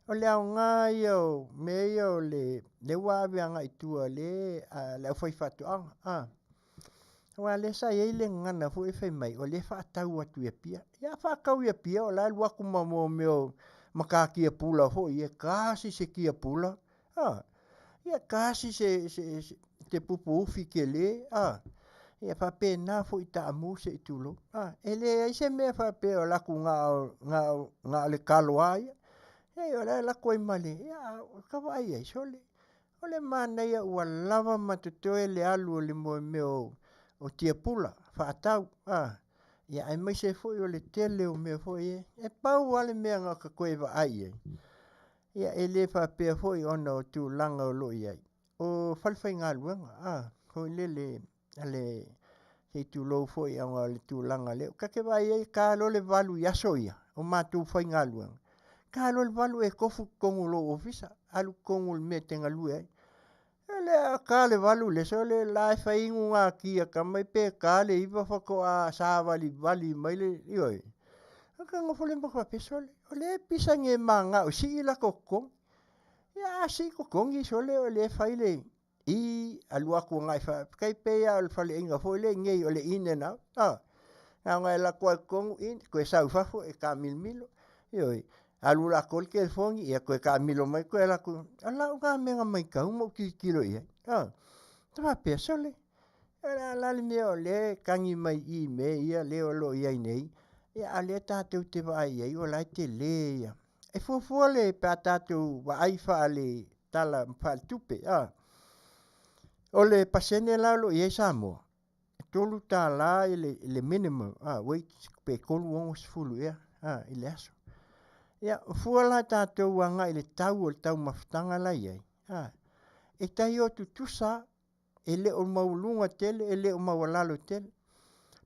o le aoga ia o mea ia o le lea ua ave agai i tua le a le aufaifaatoaga, a. Aua lea sa i ai le gagana foi e fai mai, o lea e faatau atu i Apia. Ia a faatau i Apia, o la e alu atu ma mo mea o matatia pula foi e tasi se tia pula, a. Ia tasi se, se, se, te pupu ufi tele, a. Ia faapena foi i taamu se i tulou, a. E leai se mea faapea o alu atu na o, na o, na o le talo lava ia. Leai o la e alu atu ai ma le, ia a ka vaai i ai, sole. O le manaia ua lava ma totoe le alu o le mea o tiapula faatau a, ia aemaise foi o le tele o mea foi e, e pau lava le mea na ta toe vaai i ai, ia e le faapea foi ona o tulaga o lo o i ai, o falefaigaluega a, foi lele le se i tulou foi ona o le tulaga lea. Ta te vaai ai ta loa le 8 i aso ia o matou faigaluega, ta loa le 8 e tofu i totonu o lou ofisa, alu i totonu o le mea e te galue ai. O le a ta le 8 le aso le la e fai inu ngā tia ka mai pe ta le 9 faatoa savalivali mai le, ioe. A ka nofo le ma faapea sole, o lea e pisa ni e manao e sii latou totogi. Ia a sii totogi sole o lea e fai le I alu atu agai faafetai pei lava o le faleaiga foi lea i inei o le in and out, a, na ona e alu atu lava i totonu in, toe sau i fafo e taamilomilo, ioe, alu latou i le telefoni, ia toe taamilo mai toe alu atu. O lau lena mea na matau ma ou tilotilo i ai, a, ta faapea, sole, o le a la le mea o lea e tagi mai i i mea ia lea o lo o i ai nei? Ia a o lea tatou te vaai i ai o la e tele ia. E fuafua le pe a tatou vaai faale tala faaletupe a. O le pasene la o lo o i ai Samoa, e $3 i le minimum a wage pe 3.60 ea a i le aso. Ia, fua la tatou agai i le tau o le taumafataga la e i ai, a, e tai o tutusa e le o maualuga tele, e le o maualalo tele.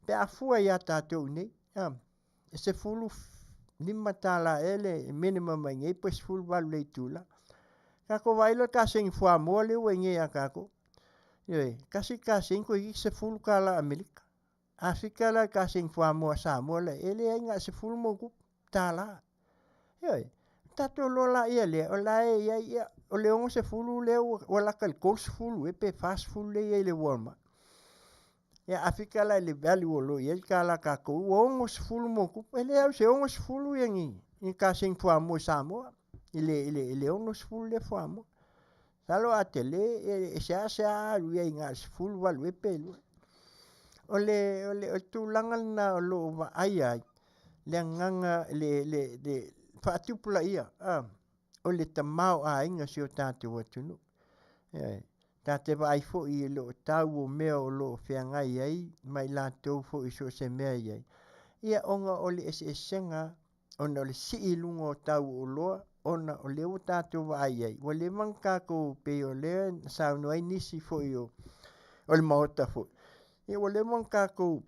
Pe a fua ia tatou i inei, a, e $15 ea le minimum mai nei pe 18 i le itula. Tatou vaai la i le kasegi fuamoa lea ua i inei ia tatou. Ioe, tasi le kasegi toeitiiti $10 Amerika. A fika la i le kasegi fuamoa a Samoa la e i ai, e leai na o le $10 ma ona tupu tala. Ioe, ona tatou iloa laia lea, o la e i ai, ia, o le 60 lea ua lata i le 30 ea pe 40 lea e i ai i le Walmart. Ia a fika la i le value o lo o i ai le tala a tatou, ua 60 ma ona tupu. E leai au se 60 ia ni kasegi fuamoa i Samoa i le 60 lea fuamoa. Masalo a tele e seasea alu i ai na o le 18 ea pe 2. O le tulaga lena o lo o vaaia ai le agaga le faatupulaia o le tamaoaiga o si o tatou atunuu. Ioe. Ta te vaai foi i lo tau o mea o lo o feagai ai ma i latou foi i so o se mea e i ai, ia ona o le eseesega ona o le sii i luga o tau o oloa ona o lea ua tatou vaai i ai, ua leva ona tatou pei o lea na saunoa ai nisi foi o le Maota foi, ia ua leva ona tatou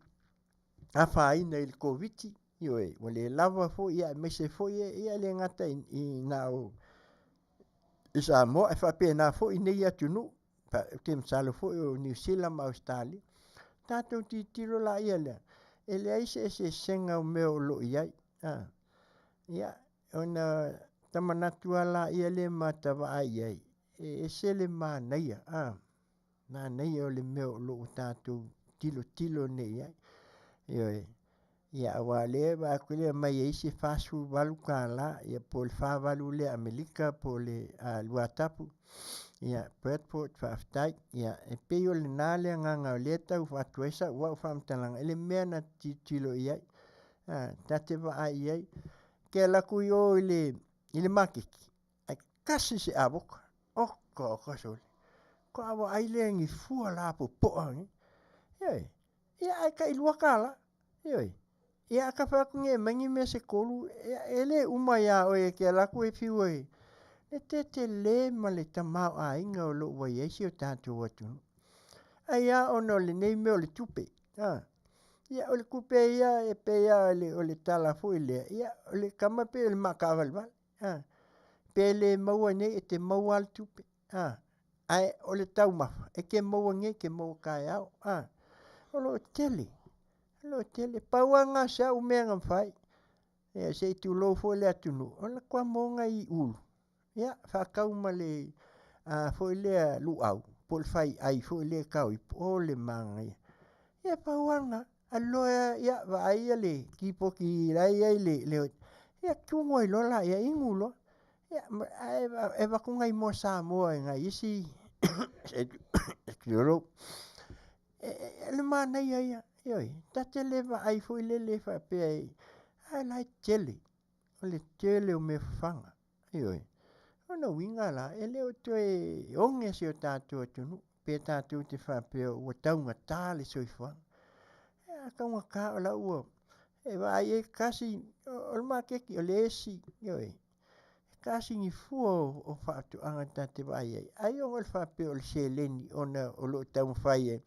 afaina i le Koviti, ioe, ua le lava foi, ia aemaise foi ia e le gata i na o i Samoa, ae faapena foi nei atunuu, ou te masalo foi o Niu Sila ma Ausetalia. Tatou tilotilo laia lea, e leai se eseesega o mea o lo o i ai. Ia, ona ta manatu lava laia lea ma ta vaai i ai, e ese le manaia, manaia o le mea o lo o tatou tilotilo nei i ai. Ioe. Ia aua o lea e vaai atu lea e aumai ai isi e $48, ia po o le 48 lea Amerika po o le Luatapu, ia Bradford, faafetai. Ia e pei o lena le agaga o lea e tau avatu ai sau au faamatalaga i le mea na te tilotilo i ai. Ta te vaai i ai, e te alu atu i o i le maketi, ae tasi se avoka. Oka oka sole. Faatoa vaai lea i ni fua lapopoa nei. Ioe. Ia ae tai $2. Ioe. Ia a ta fai atu nei e aumai ni mea se tolu, e le uma ia oe e te alu atu e fiu e le tetele ma le tamaoaiga o lo o ua i ai si o tatou atunuu. Ai lava ona o lenei mea o le tupe. Ia o le tupe ia e pei lava o le tala foi lea, ia o le tama pei o le maataavalevale. Pe le maua nei e te maua lava le tupe. Ae o le taumafa e te maua nei e te maua taeao. O lo o tele, o lo o tele. Pau lava lena o si au mea na mafai, ia se i tulou foi le atunuu, o le atu amo nai ulu, ia faatau ma le foi lea luau po o le faiai foi lea e tao ipu, o le manaia. Ia pau lava lena, alu loa ia vaai ia le kipoti la e i ai le, ia tumu ai loa laia, inu loa. Ia, ae avatu nai moa Samoa i nai isi tulou, o le manaia ia, ioe, ta te le vaai foi lele faapea e, ae o la e tele, o le tele o mea fafaga, ioe. O lona uiga la, e le o toe oge si o tatou atunuu pe tatou te faapea ua taugata le soifuaga. A taugata o la ua e vaai i ai tasi, o le maketi, o le esi, ioe, e tasi ni fua o faatoaga ta te vaai ai, ai ona o le faapea o le seleni ona o lo o taumafai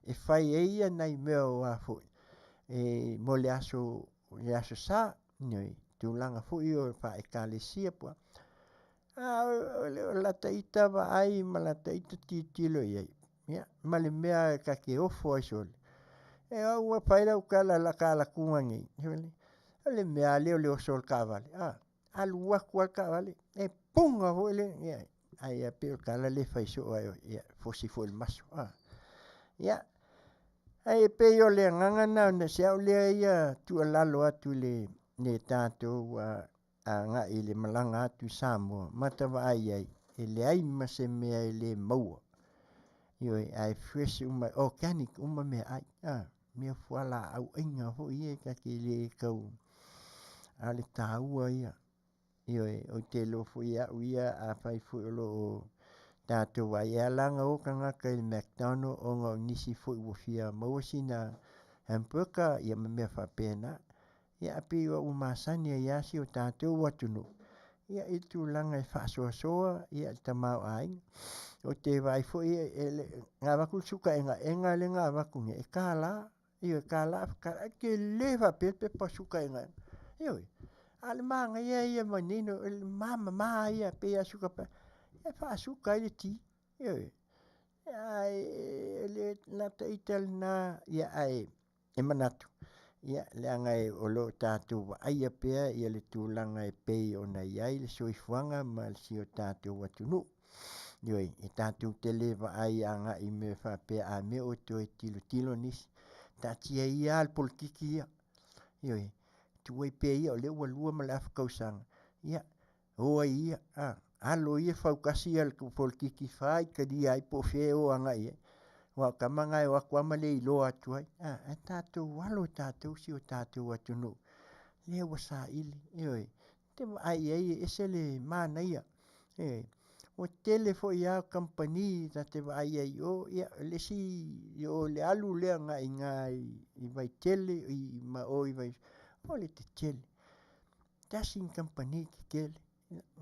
e fai ai ia nai mea o a foi e mo le aso le aso sa, ioe, tulaga foi o faaekalesia po o a o lata ita vaai ma lata ita tilotilo i ai, ia, ma le mea ta te ofo ai sole. E au ua fai lau tala i la ta alu atuga nei, o le mea lava lea o le oso o le taavale, a, alu atu lava le taavale, e puna foi le, ia, ai lava pei o le tala lea e fai soo ai, ia, fosi foi i le maso, a. Ia, ae pei o le agaga lena o si au lea ia tuualalo atu i le tatou agai i le malaga atu i Samoa, ma ta vaai i ai, e leai ma se mea e le maua. Ioe, ae fresh uma, organic uma meaai, a, mea fualaau aina foi ia ta te le tau. A o le taua ia, ioe, ou te iloa foi e au ia afai foi o lo o tatou vaai, e ala ona o tagata i le McDonald ona o nisi foi ua fia maua sina hamburger ia ma mea faapena. Ia ae pei ua masani ai lava si o tatou atunuu ia i le tulaga e faasoasoa ia le tamaoaiga. Ou te vaai foi na avatu le suka egaega lea na avatu nei e $1, ioe, $1, ae tele faapea le pepa suka egaega. Ioe, a o le manaia ia manino o le mamama ia pei lava o suka e faasuka ai le ti. Ioe, ae o le lata ita lena, ae e manatu, ia leaga o lo o tatou vaaia pea le tulaga e pei ona i ai le soifuaga ma si o tatou atunuu. Ioe, e tatou te le vaai agai i mea faapea a mea ua toe tilotilo nisi. Taatia ia lava le polokiki ia, ioe, tuu ai pea ia o lea ua 2.5 tausaga, ia o ai ia, alo ia fautasi le polokiki faitalia ai po o fea e o agai i ai. Aua o tama na e o atu lava ma le iloa atu ai, ae tatou alo tatou si o tatou atunuu lea ua saili, ioe, e te vaai i ai e ese le manaia. Ioe. Ua tele foi lava kamupani ta te vaai ai i o, ia o le isi i o i le alu lea agai i ina i Vaitele ma o i Vaiusu, o le tetele. Tasi ni kamupani tetele.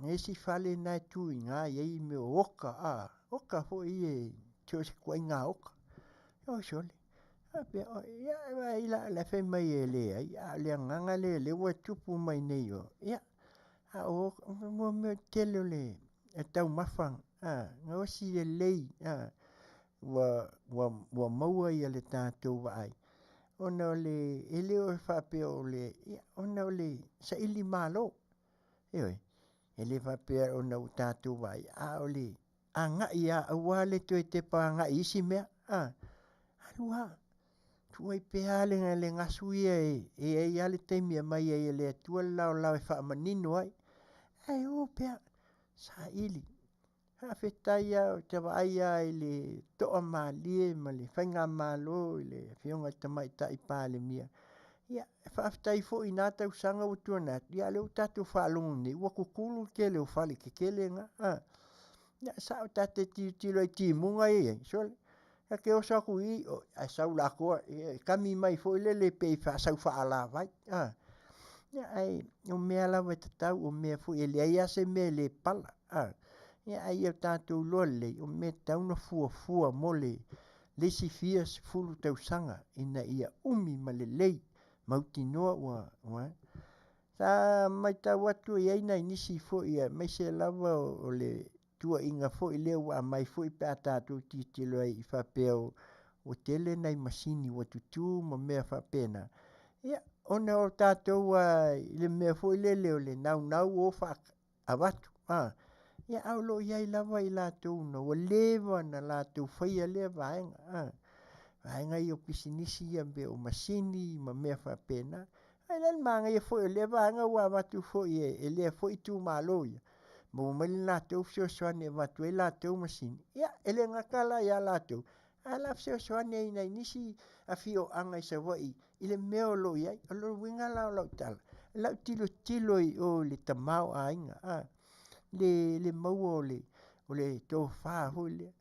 O isi fale na e tu i ina e i ai mea o oka, oka foi ia so o se ituaiga oka. Oi sole, faapea, ia vaai la o la e fai mai e leai, a o le agaga lea o lea ua tupu mai nei i o, ia, a o o mea tele o le taumafa, gaosi lelei, ua maua le tatou vaai, ona o le, e le o faapea o le, ia, ona o le saili malo. Ioe, e le faapea ona ua tatou vaai, a o le agai lava aua le toe tepa agai i isi mea, alu lava, tuu ai pea le gasu ia e i ai lava le taimi e aumai ai e le Atua le laolao e faamanino ai, ae o pea, saili. Faafetai lava ou te vaai lava i le toamalie ma le faigamalo i le Afioga i le Tamaitai Palemia, ia faafetai foi i na tausaga ua tuanai atu, ia a o lea ua tatou faalogo nei ua tutulu le tele o fale tetele na, a. Ia e sao ta te tilotilo i timuga ia e i ai, sole, ta te oso atu i i, ae sau le atoa, e kami mai foi lele pei e sau faaalavai, a. Ia ae o mea lava e tatau, o mea foi e leai lava se mea e le pala, a. Ia ae ia tatou iloa lelei, o mea e tatau ona fuafua mo le isi fia sefulu tausaga ina ia umi ma lelei, mautinoa ua… Sa matau atu e i ai nai nisi foi aemaise lava o le tuuaiga foi lea ua aumai foi pe a tatou tilotilo ai i faapea ua tele nai masini ua tutu ma mea faapena, ia ona o tatou lava i le mea foi lele o le naunau o avatu, ia a o lo o i ai lava i latou na ua leva ona latou faia lea vaega, vaega ia o pisinisi ia pei o masini ma mea faapena. Ae o le a le manaia foi o lea vaega ua avatu foi e lea foi itumalo ia, maua mai le latou fesoasoani e avatu ai latou masini, ia e le gata la ia latou, ae o le a fesoasoani ai i nai nisi afioaga i Savaii i le mea o lo o i ai. O le uiga la o lau tala, o lau tilotilo i o i le tamaoaiga, le maua o le tofa foi lea.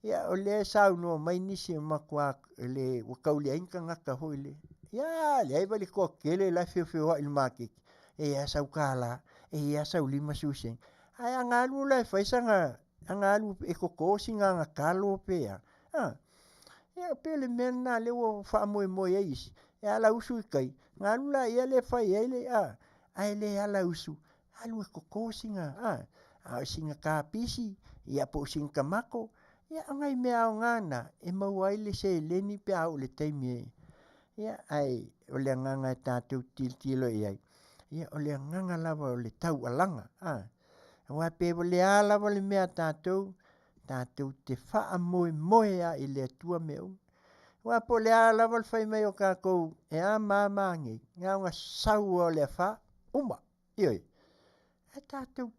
Ia o lea e saunoa mai nisi ua matua ua tau leai ni tagata foi lea. Ia leai, vaai i le toatele la e feofeoai i le maketi, e i ai lava sau $1, e i ai lava sau 50sene. Ae ana alu la e fai sana, ana alu e toto sina ana talo pe a, a, ia pei o le mea lena o lea ua faamoemoe ai isi, e ala usu i tai, ona alu laia lea fai ai le, a, ae le ala usu, alu e toto sina, a o sina kapisi, ia po o sina tamato, ia o nai mea aoga na e maua ai le seleni pe a oo i le taimi e, ia ae o le agaga e tatou te tilotilo i ai, ia o le agaga lava o le taualaga, aua pe o le a lava le mea a tatou, tatou te faamoemoe lava i le Atua mea uma. Aua po o le a lava le fai mai o tatou e a ma a ma a nei, na ona sau lava o le afa, uma, ioe. Ae tatou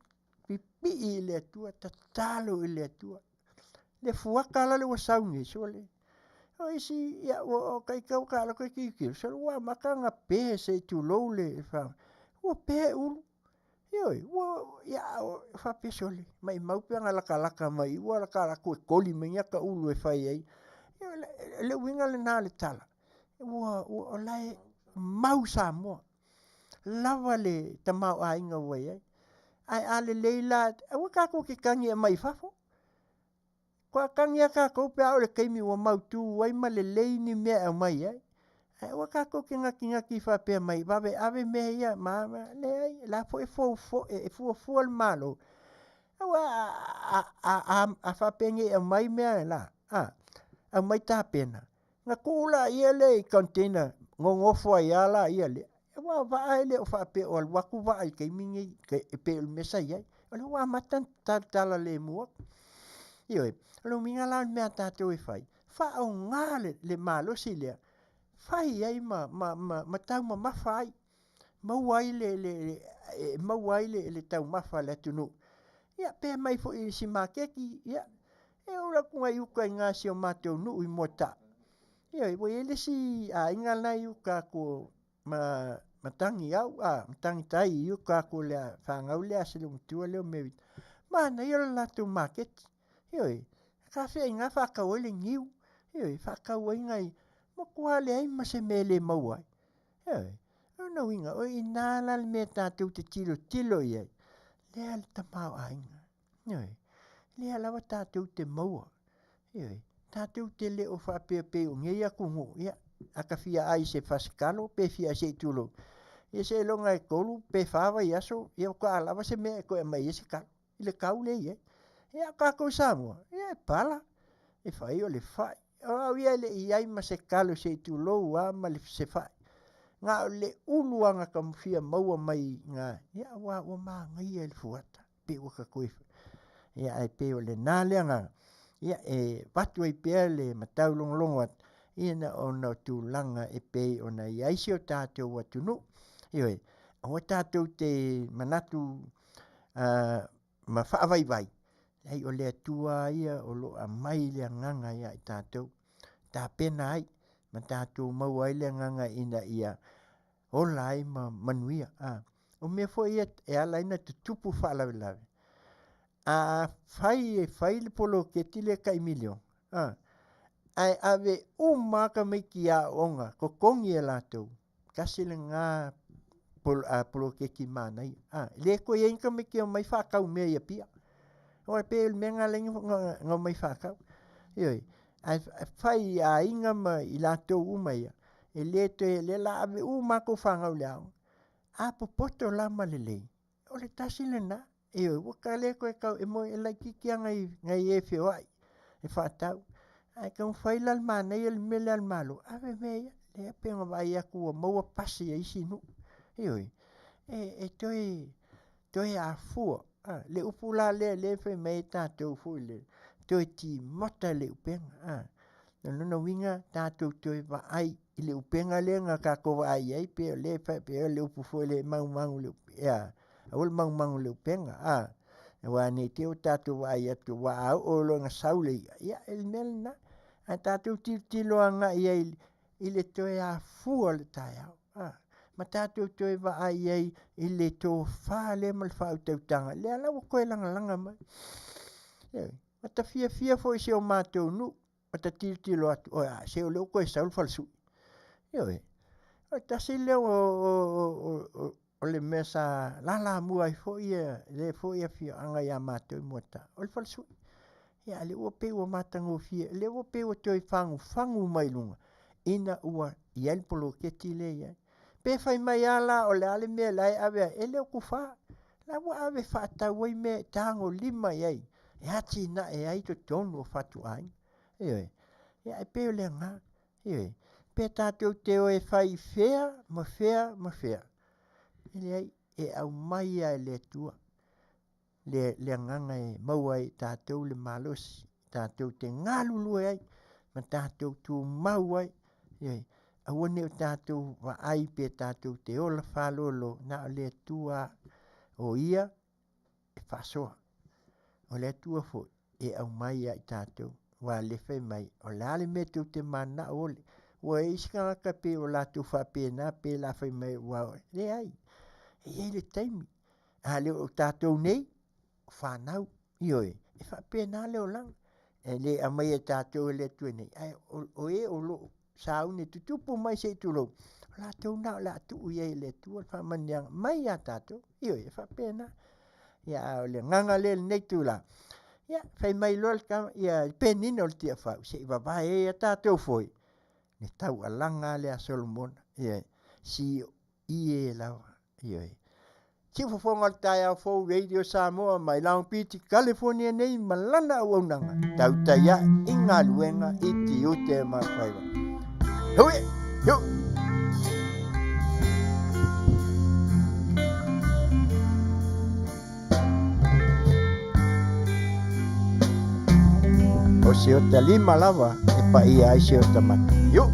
pipii i le Atua, tatalo i le Atua. Le fuata la lea ua sau nei, sole, o isi, ia o ita ua ta alu atu e tilotilo, sole ua amata ona pe se i tulou le Ua pea e ulu. Ioe, ua, ia, faapea sole, maimau pe ana lakalaka mai ua lakalaka e koli mai ia ka ulu e fai ai. Ioe, le uiga lena o le tala, ua, ua, o la e mau Samoa. Lava le tamaoaiga ua i ai. Ae a lelei la, aua tatou te tagi e aumai i fafo. Faatoa tagi lava tatou pe a oo i le taimi ua mautu ai ma lelei ni mea e aumai ai. Ae aua tatou te natinati faapea mai, vave ave mea ia ma a ma a. Leai, o la foi e foufou, e fuafua le Malo. Aua a faapea nei e aumai mea la, a, aumai tapena, ona tuu laia lea i container nonofo ai lava laia lea. Aua o vaa e le o faapea o alu atu vaa i le taimi lenei e pei o le mea sa i ai. O lea ua amata ona talatala lemu atu. Ioe, o le uiga la o le mea a tatou e fai, faaaoga le malosi lea, fai ai ma, ma, ma, ma taumamafa ai, maua ai le, le, e maua ai le, le taumafa a le atunuu. Ia, pe aumai foi i si maketi, ia, e oo atu i uta i na si o matou nuu i Moataa. Ioe, ua i ai le isi aiga la e i uta atu o ma Matagiau, a, Matagitai i uta atu o le fanau lea a si olomatua lea o Merita. Manaia le latou maketi. Ioe, tafea i ina faatau ai le niu, ioe, faatau ai nai, matua leai ma se mea e le maua ai. Ioe, o lona uiga, o i ina la le mea tatou te tilotilo i ai, lea le tamaoaiga. Ioe, lea lava tatou te maua. Ioe, tatou te le o faapea pei o nei atunuu, ia, a ta fia ai i se fasikalo pe fia ai se i tulou, ia seiloga e 3 pe 4 vaiaso, ia faatoa lava se mea e toe aumai ai se kalo i le tau lea e i ai. Ia a o tatou i Samoa, ia e pala, e fai o le fai. O au ia e le i i ai ma se kalo se i tulou lava ma se fai, na o le ulu lava na ta fia maua mai i ina, ia aua ua manaia i le fuata. Pei ua ta toe, ia ae pei o lena le agaga, ia e avatu ai pea le mataulogologo atu, ia ona o tulaga e pei ona i ai si o tatou atunuu. Ioe, aua tatou te manatu ma faavaivai, leai o le Atua lava ia o lo o aumai le agaga ia i tatou, tapena ai ma tatou maua ai le agaga ina ia ola ai ma manuia. A, o mea foi ia e ala ai ona tutupu faalavelave, a fai e fai le poloketi lea tai miliona, a, ae ave uma lava tamaiti i aoaoga, totogi e latou, tasi lena poloketi manaia. A, e le toe i ai ni tamaiti e omai faatau mea i Apia. Aua e pei o le mea lena e ala ai ona omai faatau. Ioe, ae fai i aiga ma i latou uma ia, e le toe, o lea o le a ave uma lava tou fanau i le aoga. A popoto la ma lelei, o le tasi lena, ioe, ua ta le toe tau, e moni e laitiiti lava nai, nai e feoai e faatau, ae taumafai la le manaia le mea lea a le Malo, ave mea ia, lea pei ona vaai atu ua maua pasi a isi nuu, ioe, e, e toe, toe afua. A, le upu la lea lea e fai mai ai tatou foi lele, toe timata le upega. A, o lona uiga tatou toe vaai i le upega lea na tatou vaai i ai pei o lea e faapea o le upu foi lea e magumagu i le ia, aua le magumagu i le upega. A, aua ne i te i ua tatou vaai atu aua a oo loa ina sau le i'a, ia o le mea lena. Ae tatou tilotilo agai i ai i le toe afua o le taeao, a, ma tatou toe vaai i ai i le tofa lea ma le faautautaga, lea la ua toe lagalaga mai. Ioe. Ua ta fiafia foi i si o matou nuu, ua ta tilotilo atu, oi a, se o lea ua toe sau le falasui. Ioe. O le tasi lea o, o, o, o le mea sa lalamua ai foi lea foi afioaga ia matou i Moataa, o le falasui. Ia a o lea ua pei ua matagofie, o lea ua pei ua toe fagufagu mai luga ina ua i ai le poloketi lea e i ai. Pe fai mai lava la o le a le mea la e ave ai, e le o tufa. La ua ave faatau ai mea e tagolima i ai, e atinae ai totonu o fatuaiga. Ioe. Ia e pei o le agaga. Ioe. Pe tatou te o e fai i fea ma fea ma fea, e leai, e aumai lava e le Atua le, le agaga e maua ai e tatou le malosi, tatou te galulue ai ma tatou tumau ai. Ioe. Aua ne i o tatou vaai pe tatou te ola faalolo, na o le Atua o Ia e faasoa. O le Atua foi e aumai ia i tatou, aua o lea e fai mai, o le a le mea tou te mananao ole, ua i ai isi tagata pei o latou faapena pe la fai mai ua leai. E i ai le taimi. A le o tatou nei, o fanau, ioe, e faapena le olaga. E le aumaia e tatou e le Atua nei, ae o e o lo o sauni e tutupu mai se i tulou, o latou na o le a tuu i ai e le Atua le faamanuiaga mai ia tatou. Ioe, e faapena. Ia, a o le agaga lea i lenei itula, ia, fai mai loa le tama, ia, le penina o le Tiafau, se i vavae ai a tatou foe, le taualaga lava lea a Solomona, ioe, si ie lava, ioe. Siufofoga o le taeao fou Radio Samoa mai Long Beach, California nei ma lana auaunaga tautai ae i galuega i tiute ma faiva. Hui! Hu! O se ota lima lava e paia ai se ota mata. Hu!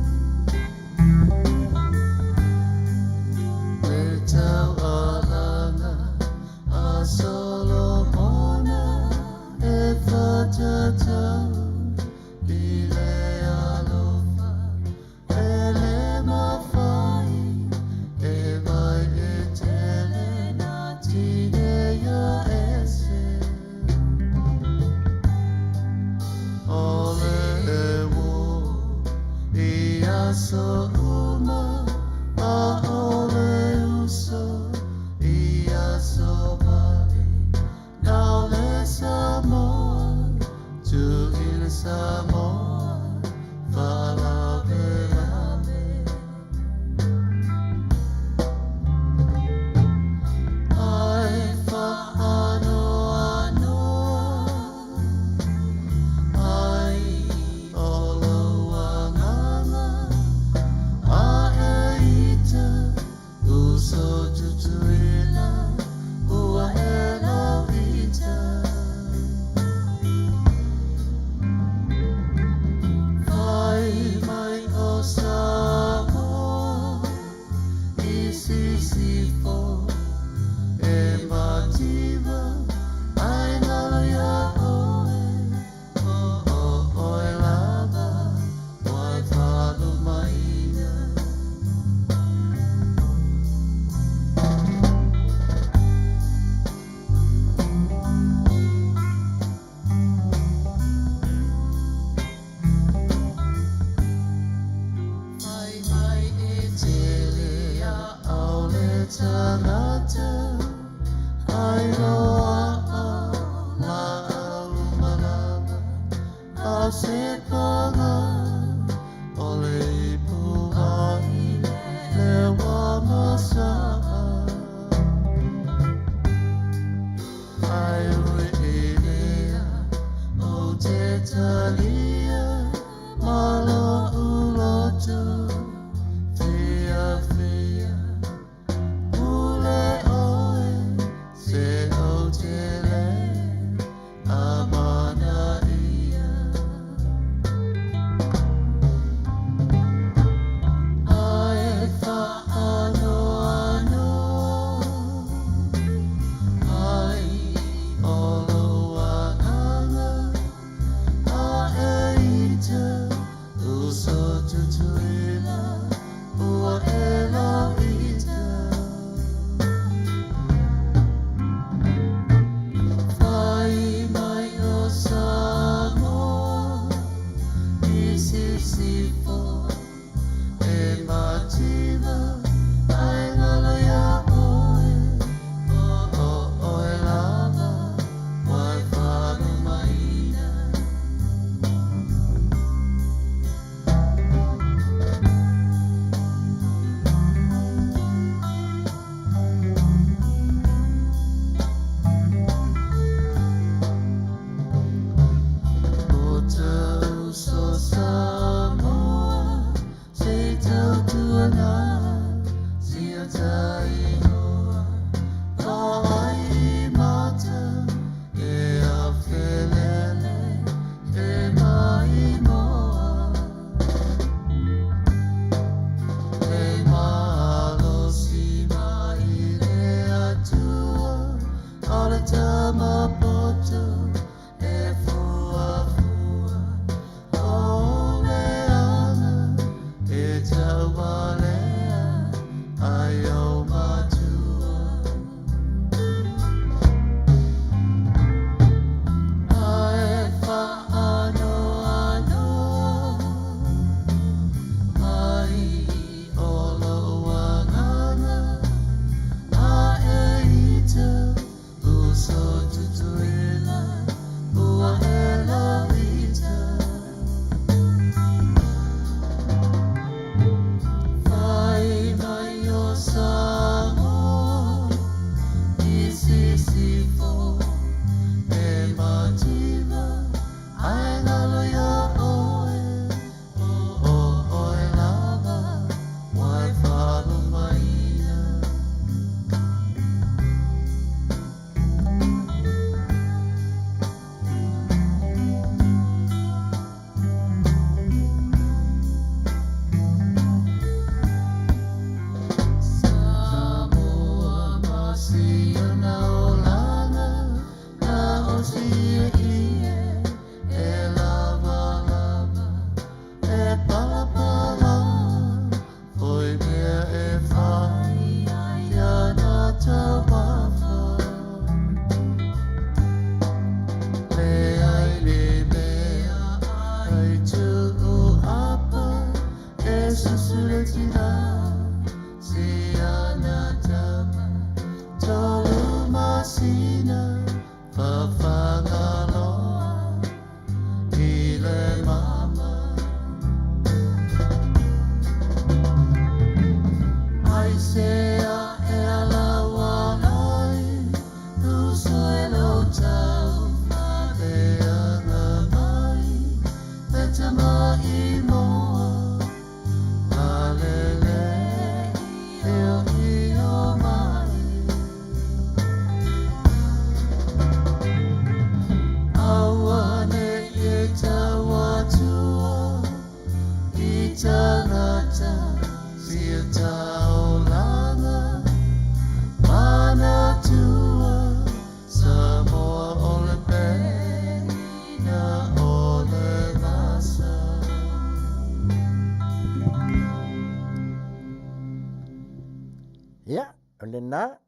lena,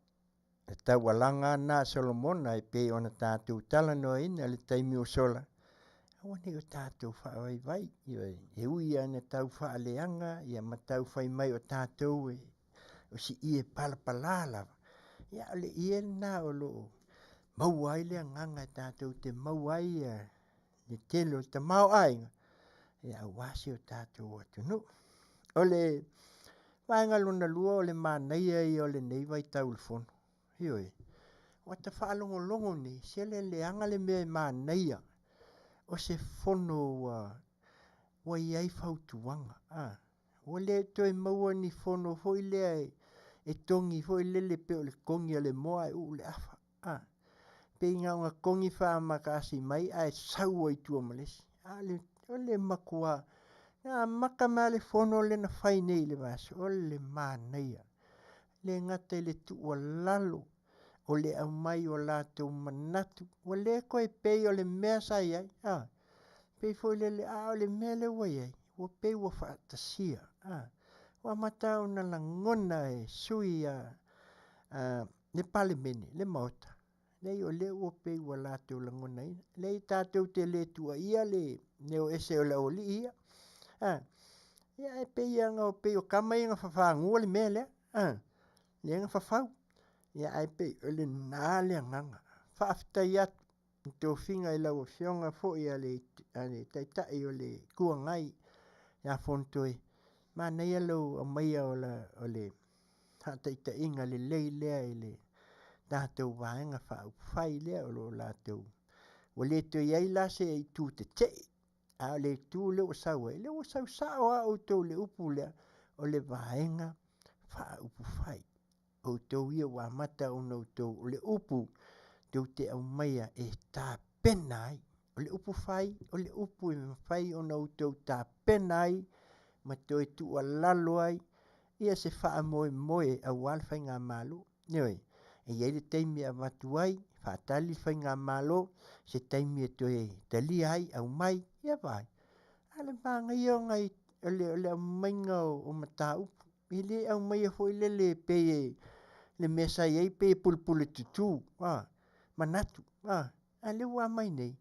le taualaga lena a Solomona e pei ona tatou talanoaina i le taimi ua sola, aua ne i o tatou faavaivai, ioe, e ui lava ina tau faaleaga ia ma tau fai mai o tatou e o si ie palapala lava, ia o le ie lena o lo o maua ai le agaga e tatou te maua ai le tele o le tamaoaiga ia aua si o tatou atunuu. O le vaega lona lua o le manaia ia o lenei vaitau i le Fono, ioe, ua ta faalogologo nei, se le leaga le mea e manaia, o se Fono ua ua i ai fautuaga, a, ua le toe maua ni fono foi lea e togi foi lele pei o le kogi a le moa ae uu le afa, a, pei na ona kogi faamataasi mai ae sau ai i tua ma le isi. A o le, o le matua na amata mai lava le fono lea na fai nei i le vaiaso, o le manaia. E le gata i le tuualalo, o le aumai o latou manatu, ua le toe pei o le mea sa i ai, a, pei foi lele, a o le mea lea ua i ai, ua pei ua faatasia, a, ua amata ona lagona e sui usufono a le Palemene, le Maota, leai o lea ua pei ua latou lagonaina. Leai tatou te le tuuaia le o ese o le aualii ia, a, ia ae pei lava ona pei o tama ia na fafagu le mea lea, a, lea na fafau. Ia ae pei o lena le agaga. Faafetai atu i tofiga i lau Afioga foi a le Taitai o le Itu Agai ia Fonotoe, manaia lou aumaia o le faataitaiga lelei lea i le tatou Vaega Faaupufai lea o lo o latou, ua le toe i ai la se itu tetee, a o le itu lea ua sau ai, lea ua sau sao lava outou i le upu lea, o le Vaega Faaupufai. Outou ia ua amata ona outou, o le upu tou te aumaia e tapena ai. O le upu fai, o le upu e mafai ona outou tapena ai ma toe tuualalo ai ia se faamoemoe aua le faigamalo. Ioe, e i ai le taimi e avatu ai, faatali le faigamalo, se taimi e toe talia ai, aumai, ia vaai. A o le manaia o nai, o le aumaiga o mataupu, e le aumaia foi lele pei e le mea sa i ai pei e pulepuletutu, a, manatu, a, a o lea ua aumai nei,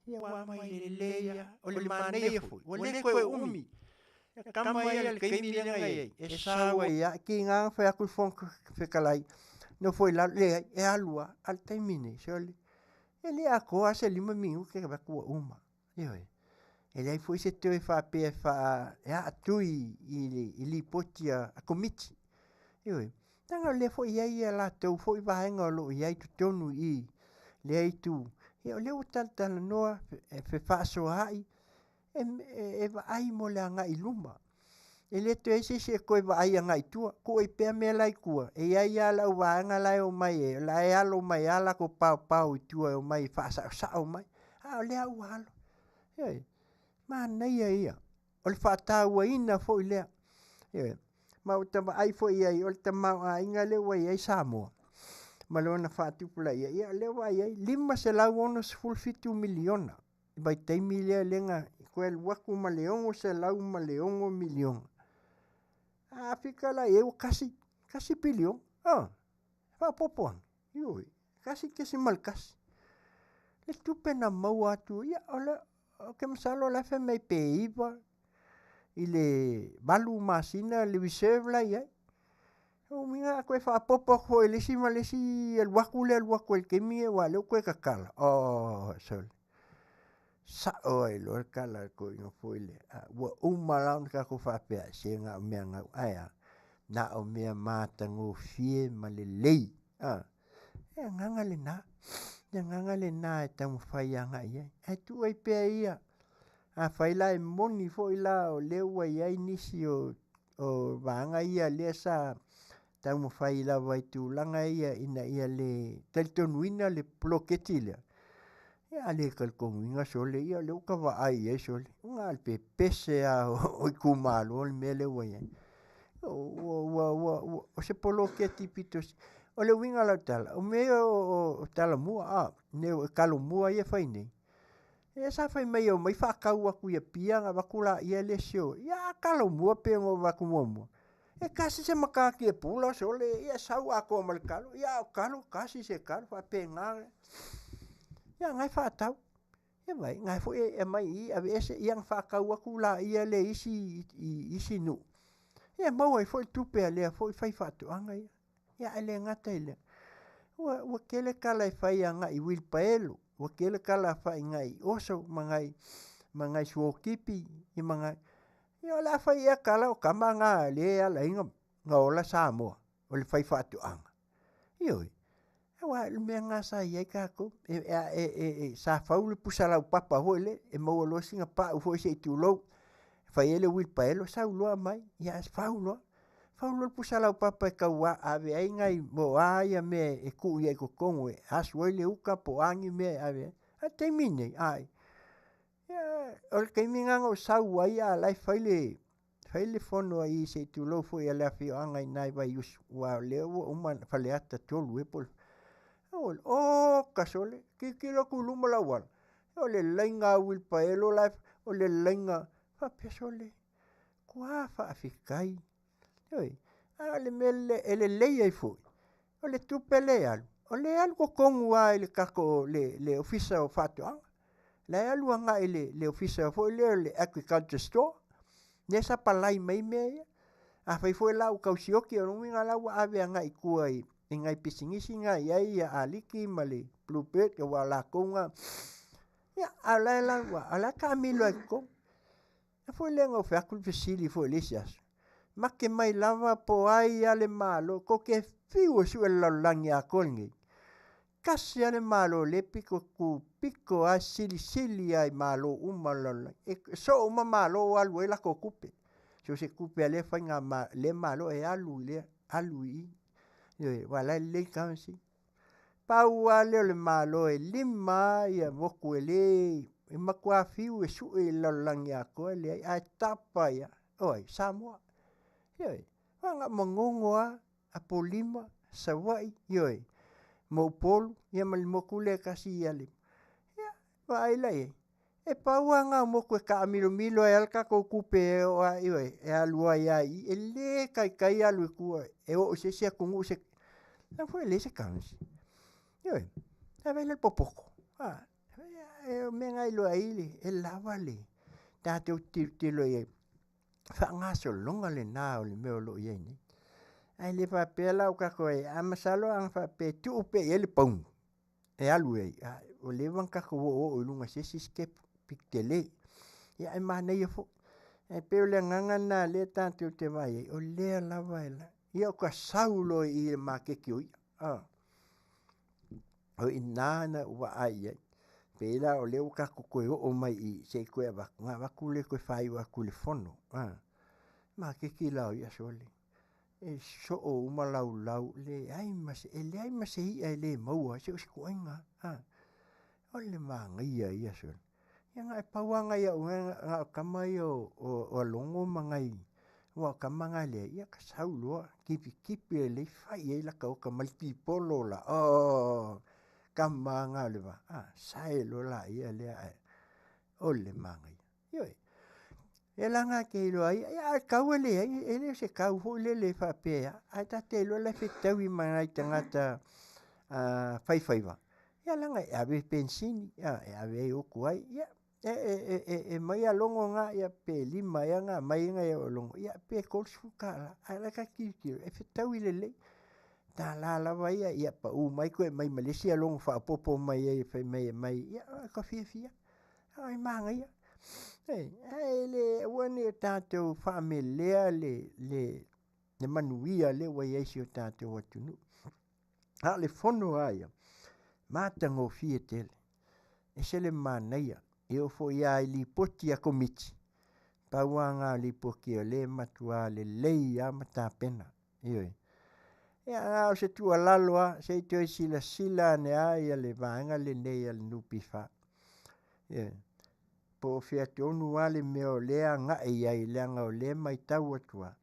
ia ua aumai lelei lava. O le manaia foi, ua le toe umi. Tama ia i le taimi lea na i ai, e sau ai lava, tiga ona fai atu le Fofoga Fetalai, nofo i lalo, leai, e alu lava. A o le taimi lenei, sole, e le atoa lava se 5 minute vaai atu ua uma. Ioe. E leai foi se toe faapea e faa, e aatui i lipoti a Komiti. Ioe. Leaga o lea foi e i ai a latou foi vaega o lo o i ai i totonu i i, lea itu, ia o lea ua talatalanoa, fefaasoaai, e vaai mo le agai i luma. E le toe i ai se isi e toe vaai agai i tua, tuu ai pea mea la i tua, e i ai lava le auvaega la e omai e, o la e alo mai lava latou paopao i tua e omai e faasaosao mai, a o lea ua alo. Ioe, manaia ia, o le faatauaina foi lea. Ioe, ma ua ta vaai foi i ai, o le tamaoaiga lea ua i ai Samoa ma lona faatupulaia, ia o lea ua vaai i ai, $567 miliona i vaitaimi lea lea na toe alu atu ma le $606 miliona. A fika la i ai ua tasi, tasi piliona. Oh, faaopoopo ane, ioe, 1.1. Le tupe na maua atu, ia o le, ou te masalo o la e fai mai pe 9 i le 8 masina le reserve la e i ai. O lona uiga a toe faaopoopo atu foi i le isi ma le isi alu atu le alu atu i le taimi lenei aua o lea ua toe tatala, oh sole, sao ai loa le tala a le toeaina foi lea, ua uma la ona tatou faapea, se na o mea gau, ae a? Na o mea matagofie ma lelei. A, le agaga lena, le agaga lena e taumafai agai i ai. Ae tuu ai pea ia, afai la e moni foi la o lea ua i ai nisi o vaega ia lea sa taumafai lava i tulaga ia ina ia le talitonuina le poloketi lea, ia a le talitonuina sole, ia o lea ua ta vaai i ai sole, na o le pepese lava o itumalo le mea lea ua i ai. O se poloketi pito sili, o le uiga o lau tala, o mea ia o talamua, a, mea o talomua ia e fai nei, lea sa fai mai e omai faatau atu i Apia ona avatu laia lea o se, ia a talomua pei ona ou avatu muamua. E kasi se makaki e pula sole, ia sau atoa ma le kalo, ia a o kalo, kasi se kalo, faapena. Ia na e faatau. Ia vaai, na foi e aumai i i aveese, ia ona faatau atu laia lea i isi, i isi nuu, ia maua ai foi le tupe a lea foi faifaatoaga ia. Ia ae le gata i lea, ua, ua tele tala e fai agai i uilipaelo, ua tele tala e fai agai i oso ma nai, ma nai suotipi, ia ma nai, ia o le a fai ea tala o tama na a lea e ala ai ona ola Samoa, o le faifaatoaga. Ioe, aua o le mea lena sa i ai tatou, sa fau le pusa laupapa foi lea, e maua loa sina pau foi se i tulou, fai ai le uilipaelo sau loa aumai, ia fau loa. Fau loa le pusa laupapa e tau ave ai nai po o a mea e tuu i ai i totonu e asu ai le uta po o a ni mea e ave ai. A o le taimi lenei, ai, ia o le taimi lena na ou sau ai a o la e fai le, fai le fono a i se i tulou foi a le afioaga i ina i Vaiusu, aua o lea ua uma Faleata 3 ea po o le… Oka sole, tilotilo atu i luma o le auala, o le laina lava o uilipaelo la e, o le laina, faapea sole, matua faafetai. Ioe, a o le mea e lelei ai foi, o le tupe lea e alu, o lea e alu totonu lava i le tatou le Ofisa o Faatoaga, la e alu agai i le Ofisa foi lea o le Agriculture Store, lea e sapalai mai ai mea ia. Afai foi la ua tau sioki, o lona uiga la ua ave agai i tua i nai pisinisi na e i ai Ah Liki ma le Bluebird aua o latou na, ia a o la e la o la e taamilo lava i totonu. A foi lea na ou fai atu le fesili foi i le isi aso, make mai lava po o ai lava le Malo, tou te fiu e sue le lalolagi atoa lenei, tasi lava le Malo o lea e pito tu pito lava e silisili lava i Malo uma o le lalolagi. E soo uma Malo o alu ai latou tupe. So o se tupe a lea faiga lea Malo e alu i lea, alu i i. Ioe, aua o la e lelei currency. Pau lava lea o le Malo e 5 lava motu e le, e matua fiu e sue i le lalolagi atoa e leai, ae tapa ai lava, o ai? Samoa. Ioe, aua na o Manono lava, Apolima, Savaii, ioe, ma Upolu, ia ma le motu lea e tasi ia le… Ia, vaai la i ai, E pau lava na o motu e taamilomilo ai lava le tatou tupe e oo lava, ioe, e alu ai lava i i. E le taitai alu i tua e oo i se isi atunuu se… leaga foi e leai se currency. Ioe, ae vaai la i le popoto, a, o le mea lena e iloa ai e lava le tatou tilotilo i ai, faagasologa lena o le mea o lo o i ai nei. Ae le faapea la o tatou, ae masalo ana faapea e tuu pea i ai le paunu, e alu ai, ua leva ona tatou oooo i luga i se isi sitepu pito tele. Ia ae manaia foi. Ae pei o le agaga lena o lea tatou te vaai ai, o lea lava e, ia ua sau loa i i le maketi o i'a. O i ina na ou vaai i ai. Pei la o lea ua tatou toe oo mai i i se i toe avatu, ona avatu lea toe faaiu atu i le fono. Maketi la o i'a sole, e soo uma laulau, leai ma se, e leai ma se i'a e le maua ai, so o se ituaiga lava. O le manaia ia sole. Ia na o le pau lava nai au na o tama ia o Alogo ma nai, aua o tama na e leai, ia sau loa tipitipi lelei fai i ai lata ota ma le tipolo la, o tama lava na o le va, sae loa laia lea ae o le manaia. Ioe, ia leaga e te iloa ai, a o le tau e leai, e le o se tau foi lele faapea, ae ta te iloa o la e fetaui ma nai tagata faifaiva, ia leaga e ave penisini, e ave ai e utu ai, ia e aumai a logo na, pe 5 ea ona aumai nai au logo, ia pe $30, ae o la e ta te tilotilo e fetaui lelei. $1 lava ia, ia pau mai toe aumai ma le isi logo faaopoopo mai ai fai mai e aumai, ia ua fiafia lava. Ae manaia, ae le aua ne i o tatou faamelea le manuia lea ua i ai i si o tatou atunuu. A o le fono lava ia, matagofie tele, ese le manaia, e oo foi lava i lipoti a Komiti, pau lava lena o lipoti o lea e matua lelei lava ma tapena, ioe. Ia a o se tuualalo lava, se i toe silasila ane lava le vaega lenei a le NPF, ioe, po o fea tonu lava le mea o lea e agai i ai, leaga o lea e matau atu lava,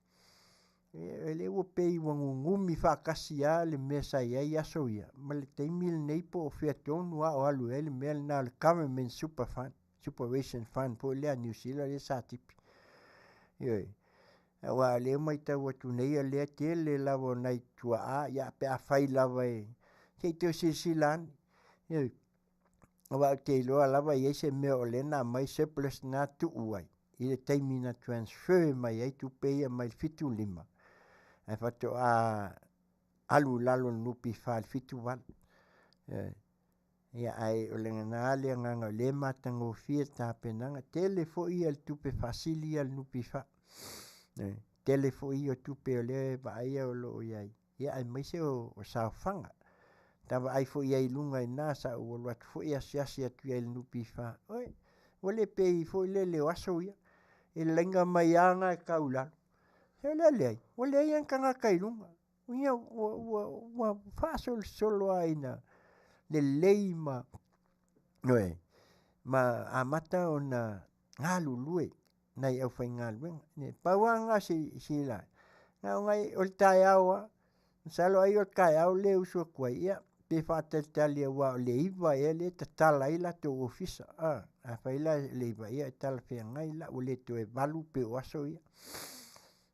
o lea ua pei ua nunumi faatasi lava le mea sa i ai aso ia ma le taimi lenei po o fea tonu lava o alu i ai le mea lena o le Government Super Fund, Superannuation Fund foi lea a Niu Sila lea sa tipi. Ioe. Aua o lea e matau atu nei o lea tele lava o nai tuaa, ia pe afai lava e se i toe silasila ane. Ioe, aua ou te iloa lava e i ai se mea o lea na aumai surplus na tuu ai i le taimi na transfer mai ai tupe ia mai le 75 ae faatoa alu i lalo o le NPF i le 78. Ioe. Ia ae o lena le agaga o lea e matagofie le tapenaga. Tele foi ia le tupe faasili ia a le NPF. Ioe. Tele foi ia o tupe o lea e vaaia o lo o i ai, ia aemaise o saofaga. Ta vaai foi i ai i luga i ina, sa ou alu atu foi asiasi atu i ai i le NPF, oi, ua le pei foi lele o aso ia, e laina mai lava na e tau i lalo. Se o le a leai, ua leai lava ni tagata i luga. Ia ua faasolosolo lava ina lelei ma, ioe, ma amata ona galulue nai aufaigaluega. Pau lava lena o si na o nai, o le taeao lava, masalo ai o le taeao lea e usu atu ai, ia pe faatalitali aua o le 9:00 ea lea e tatala ai latou ofisa. Afai la o le 9:00, ia e talafeagai la ua le toe 8 pei o aso ia.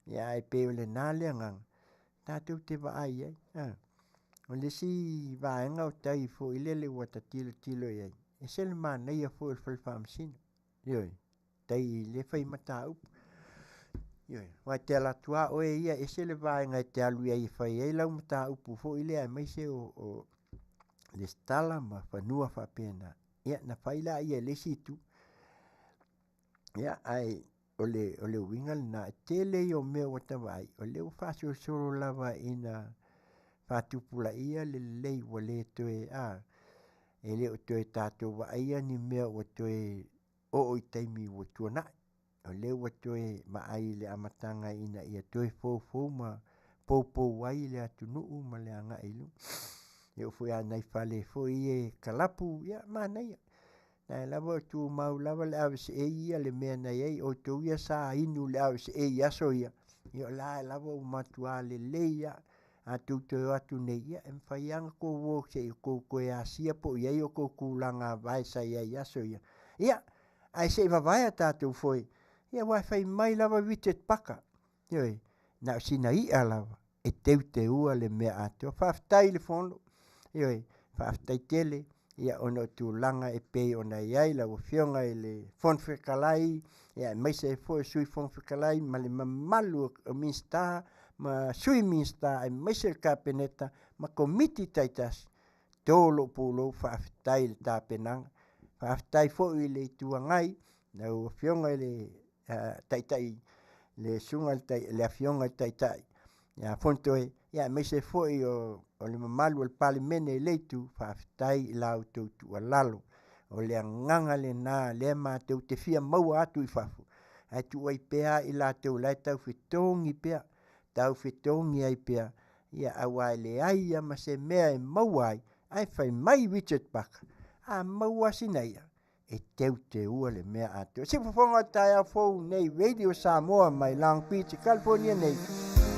Ia ae pei o lena le agaga tatou te vaai i ai. O le isi vaega o tai foi lele ua ta tilotilo i ai, e ese le manaia foi o le fale faamasino. Ioe, tai i lea fai mataupu. Ioe, aua e te alu atu lava oe ia, e ese le vaega e te alu i ai e fai ai lau mataupu foi lea aemaise o resitala ma fanua faapena. Ia na fai lea i le isi itu. Ia, ae o le uiga lena, e tele ia o mea ua ta vaai, o lea ua faasolosolo lava ina faatupulaia le lelei ua le toe, a, e le o toe tatou vaaia ni mea ua toe oo i taimi ua tuanai. O lea ua toe vaai i le amataga ina ia toe foufou ma poupou ai le atunuu ma le agai i luma. E oo foi lava i nai fale foi ia e kalapu, ia manaia, o la e lava e tumau lava le RSA ia le mea na i ai, outou ia sa inu i le RSA i aso ia, ia o la lava ua matua lelei lava. A tou toe o atu nei, ia e mafai lava ona tou o se i tou toe asia po o i ai outou tulaga vae sa i ai i aso ia. Ia, ae se i vavae a tatou foe, ia aua e fai mai lava Richard Parker, ioe, na o sina i'a lava e teuteua le mea atoa. Faafetai i le Fono, ioe, faafetai tele ia ona o tulaga e pei ona i ai lau Afioga i le Fofoga Fetalai, ia aemaise ai foi o Sui Fofoga Fetalai ma le mamalu o Minisita ma Sui Minisita aemaise le Kapeneta ma Komiti taitasi, to lou pulou, faafetai i le tapenaga. Faafetai foi i le Itu Agai, lau Afioga i le Taitai, le Susuga i le Afioga i le Taitai ia Fonotoe, ia aemaise foi o le mamalu o le Palemene i lea itu, faafetai i la outou tuualalo. O le agaga lena lea matou te fia maua atu i fafo, ae tuu ai pea i latou la e taufetogi pea, taufetogi ai pea, ia aua e leai lava ma se mea e maua ai, ae fai mai Richard Parker, a maua lava sina i'a, e teuteua le mea atoa. Siufofoga o le taeao fou nei Radio Samoa mai Long Beach, California nei,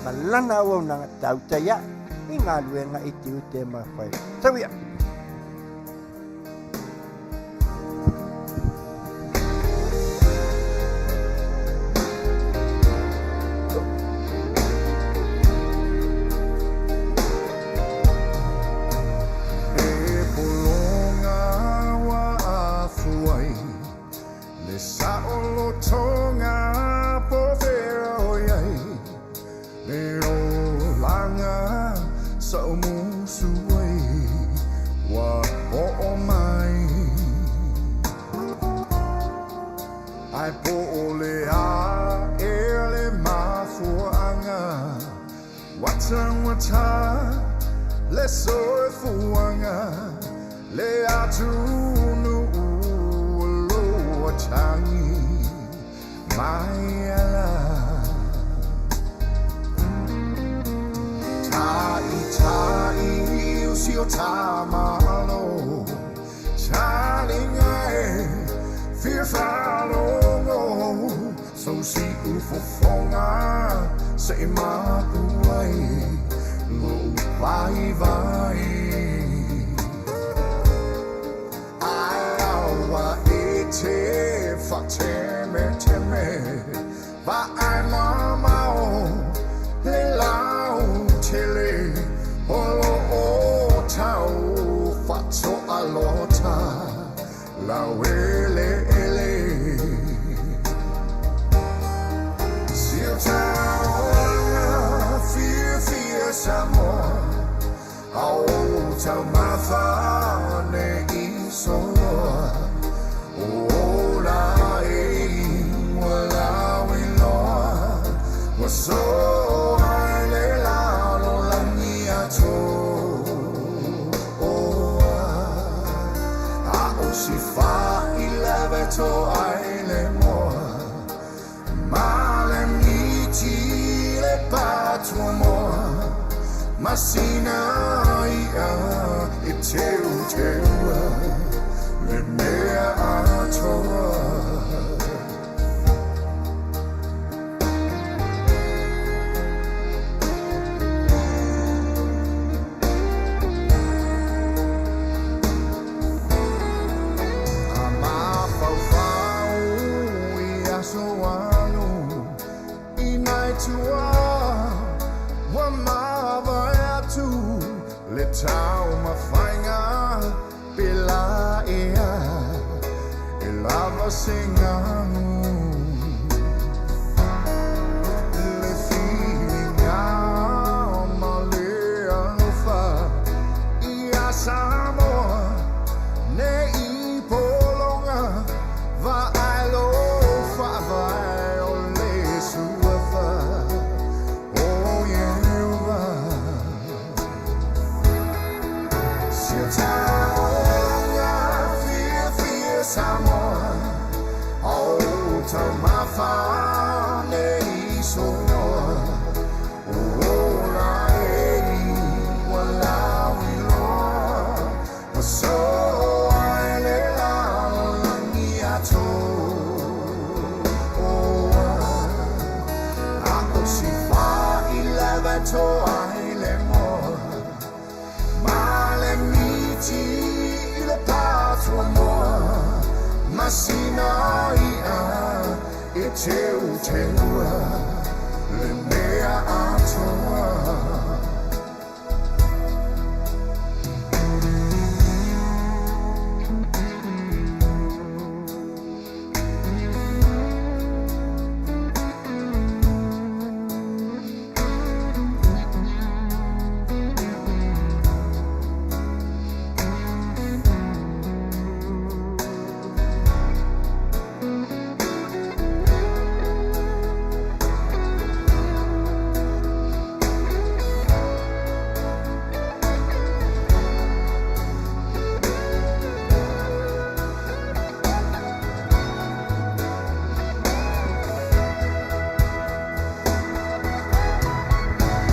ma lana auaunaga tautai ae i galuega i tiute ma faiva. Sau ia! E pologa ua afu ai le saolotoga po fea o i ai le olaga sa ou musu ai ua oo mai. Ae po o le a ea le mafuaaga Ua taugata le soifuaga, le atunuu o lo o tagi mai ala. Taʻitaʻi usi o Tamalo, talinga e fia faalogo. So siʻu fofoga se i mapu ai lou waiwai. Ae aua e te whatemeteme, vaai mamao. Laueleele. Sia taoga fiafia Samoa, a o taumafa nei soloa. O ola e ua lauiloa, ua soa i le lalolagi atoa. A o si faileve toa i le moa, ma le miti le patuamoa, masina i'a e teuteua le mea atoa. A mafaufau i aso alu i nai tua, ua mavae atu le taumafaiga pe la ea e lava se galu. Le filiga ma le alofa ia Samoa nei pologa, vaai faavae o le suafa o Ieova. Sia taoga fiafia Samoa, o taumafa nei soloa. O ola e ua lauiloa, ua soa i le lalolagi atoa. A o si faileve toa i le moa, ma le miti i le patuamoa, masina i'a e teuteua le mea atoa.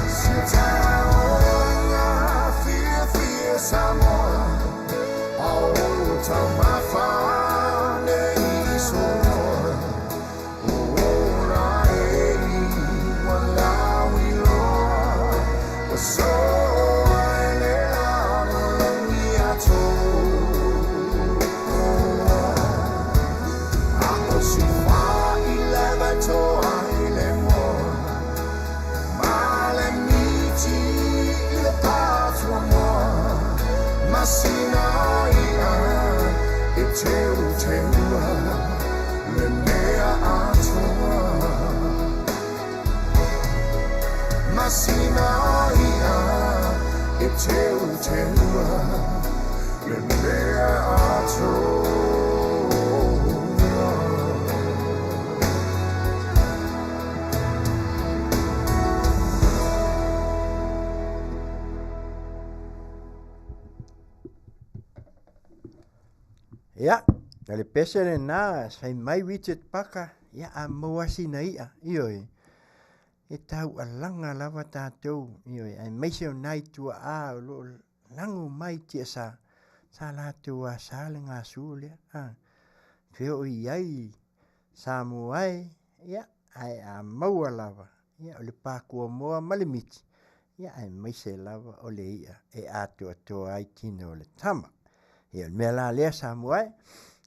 Sia taoga fiafia Samoa, a o taumafa nei soloa. O ola e ua lauiloa, ua soa i le lalolagi atoa. A o si faileve toa i le moa, ma le miti i le patuamoa, masina i'a e teuteua le mea atoa. Masina i'a e teuteua le mea atoa. Ia, o le pese lenā, fai mai Richard Paka, ia a maua sina i'a, ioe. E taualaga lava tatou, ioe, aemaise o nai tuaa o lo o lago mai tiasa, sa latou asa le gasu lea, a. Fea o i ai Samoa e, ia, ae a maua lava, ia, o le pakuamoa ma le miti, ia, aemaise lava o le i'a e atoatoa ai tino o le tama. Ia, o le mea la lea Samoa e,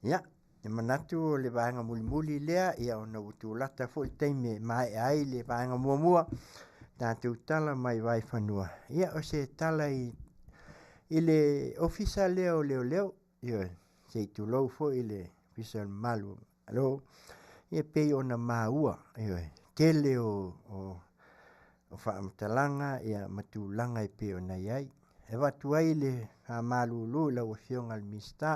ia, e manatu o le vaega mulimuli lea, ia, ona ua tulata foi le taimi e maea ai le vaega muamua, tatou tala mai Vaifanua, ia, o se tala i le ofisa lea o leoleo, ioe. Se i tulou foi le Ofisa o le Malu o Malo, ia e pei ona maua, ioe, tele o, o, o faamatalaga ia ma tulaga e pei ona i ai. E avatu ai le faamalulu i lau Afioga i le Minisita,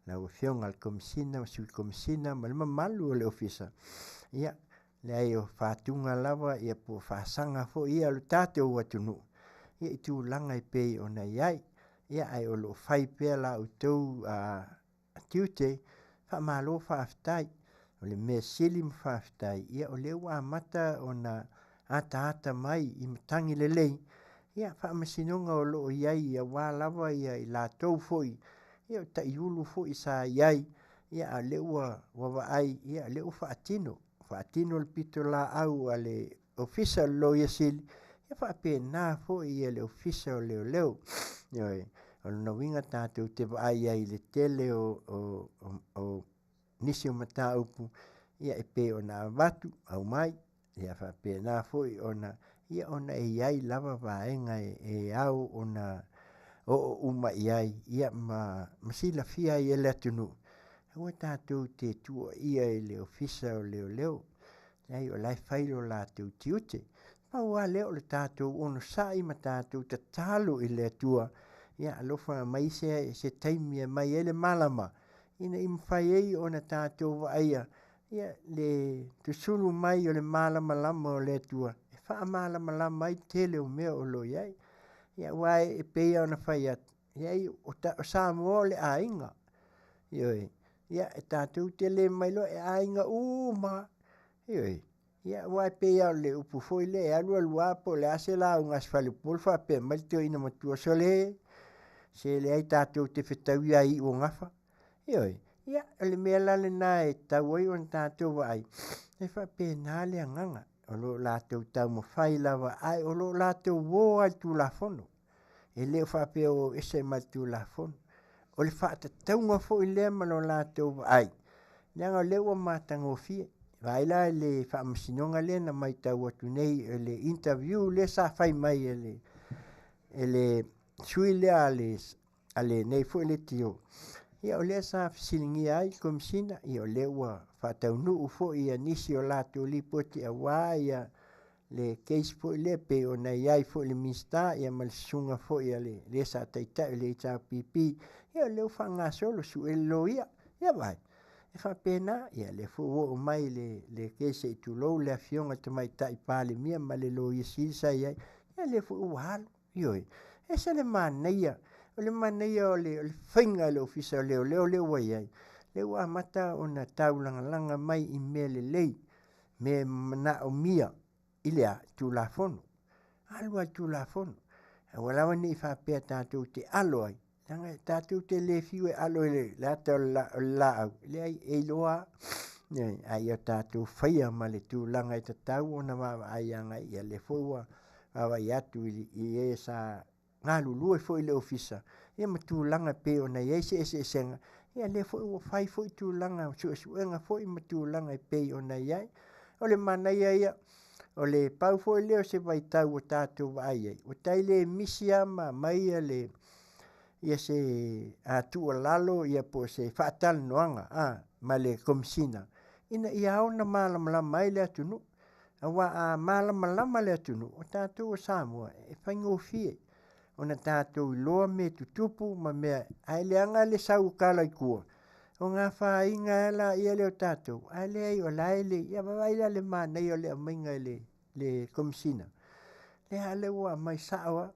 lau Afioga i le Komesina ma Sui Komesina ma le mamalu o le Ofisa, ia, leai o fatuga lava ia po o fasaga foi ia a lo tatou atunuu ia i tulaga e pei ona i ai. Ia ae o lo o fai pea la outou tiute, faamalo faafetai. O le mea sili ma faafetai, ia o lea ua amata ona ataata mai i matagi lelei ia faamasinoga o lo o i ai aua lava ia i latou foi ia o taiulu foi sa i ai, ia a o lea ua vaai, ia o lea ua faatino, faatino le pitolaau a le Ofisa o le Loia Sili, e faapena foi ia le Ofisa o Leoleo. Ioe, o lona uiga tatou te vaai ai i le tele o, o, o, o nisi o mataupu ia e pei ona avatu, aumai, ia faapena foi ona ia ona e i ai lava vaega e, e ao ona oo uma i ai ia ma, ma silafia ai e le atunuu. Aua tatou te tuuaia i le Ofisa o Leoleo, leai o la e fai lo latou tiute. Pau lava lea o le tatou onosai ma tatou tatalo i le Atua, ia alofa aumai se, se taimi e aumai ai le malama, ina ia mafai ai ona tatou vaaia ia le susulu mai o le malamalama o le Atua e faamalamalama ai le tele o mea o lo o i ai. Ia aua e pei lava ona fai atu, leai o, o Samoa o le aiga. Ioe, ia e tatou te le mailoa e aiga uma. Ioe, ia aua e pei lava o le upu foi lea e alu alu lava po o le a se lauga a se faleupolu faapea mai le toeaina matua, sole, se leai tatou te fetaui lava i iu o gafa. Ioe, ia o le mea la lena e tatau ai ona tatou vaai, e faapena le agaga. O lo o latou taumafai lava ae o lo o latou o lava i le Tulafono. E le o faapea o ese mai le Tulafono. O le faatatauga foi lea ma lo latou vaai, leaga o lea ua matagofie. Vaai la i le faamasinoga lea na matau atu nei i le interview lea sa fai mai e le, e le sui lea a le, a lenei foi leitio. Ia o lea sa fesiligia ai le Komesina, ia o lea ua faataunuu foi ia nisi o latou lipoti aua ia le case foi lea pei ona i ai foi le Minisita ia ma le susuga foi a le le sa taitai o le HRPP, ia o lea ua faagasolo sue le loia. Ia vaai, e faapena, ia lea foi ua oo mai le, le case se i tulou le afioga i le Tamaitai Palemia ma le Loia Sili sa i ai, ia lea foi ua alu. Ioe, e ese le manaia, o le manaia o le, o le faiga e le Ofisa o Leoleo lea ua i ai, lea ua amata ona taulagalaga mai i mea lelei, mea e manaomia i le a? Tulafono. Alu lava i le Tulafono. Aua lava ne i faapea tatou te alo ai, leaga e tatou te le fiu e alo i le ata o le laau, leai, e iloa lava. A ia tatou faia ma le tulaga e tatau ona vaavaai agai i ai. Ia lea foi ua vaavaai atu i e sa galulue foi i le ofisa, ia ma tulaga e pei ona i ai se eseesega, ia lea foi ua fai foi tulaga o suesuega foi ma tulaga e pei ona i ai. O le manaia ia, o le pau foi lea o se vaitau ua tatou vaai ai, ua tai le misi lava ma aumai ia le ia se a tuualalo ia po o se faatalanoaga a ma le Komesina ina ia ao ona malamalama ai le atunuu. Aua a malamalama le atunuu, o tatou o Samoa, e faigofie ona tatou iloa mea tutupu ma mea, ae leaga le sau o tala i tua, ona afaina ai laia lea o tatou, ae leai o la e le, ia vaai la i le manaia o le aumaiga e le, le Komesina, lea lea ua aumai sao lava.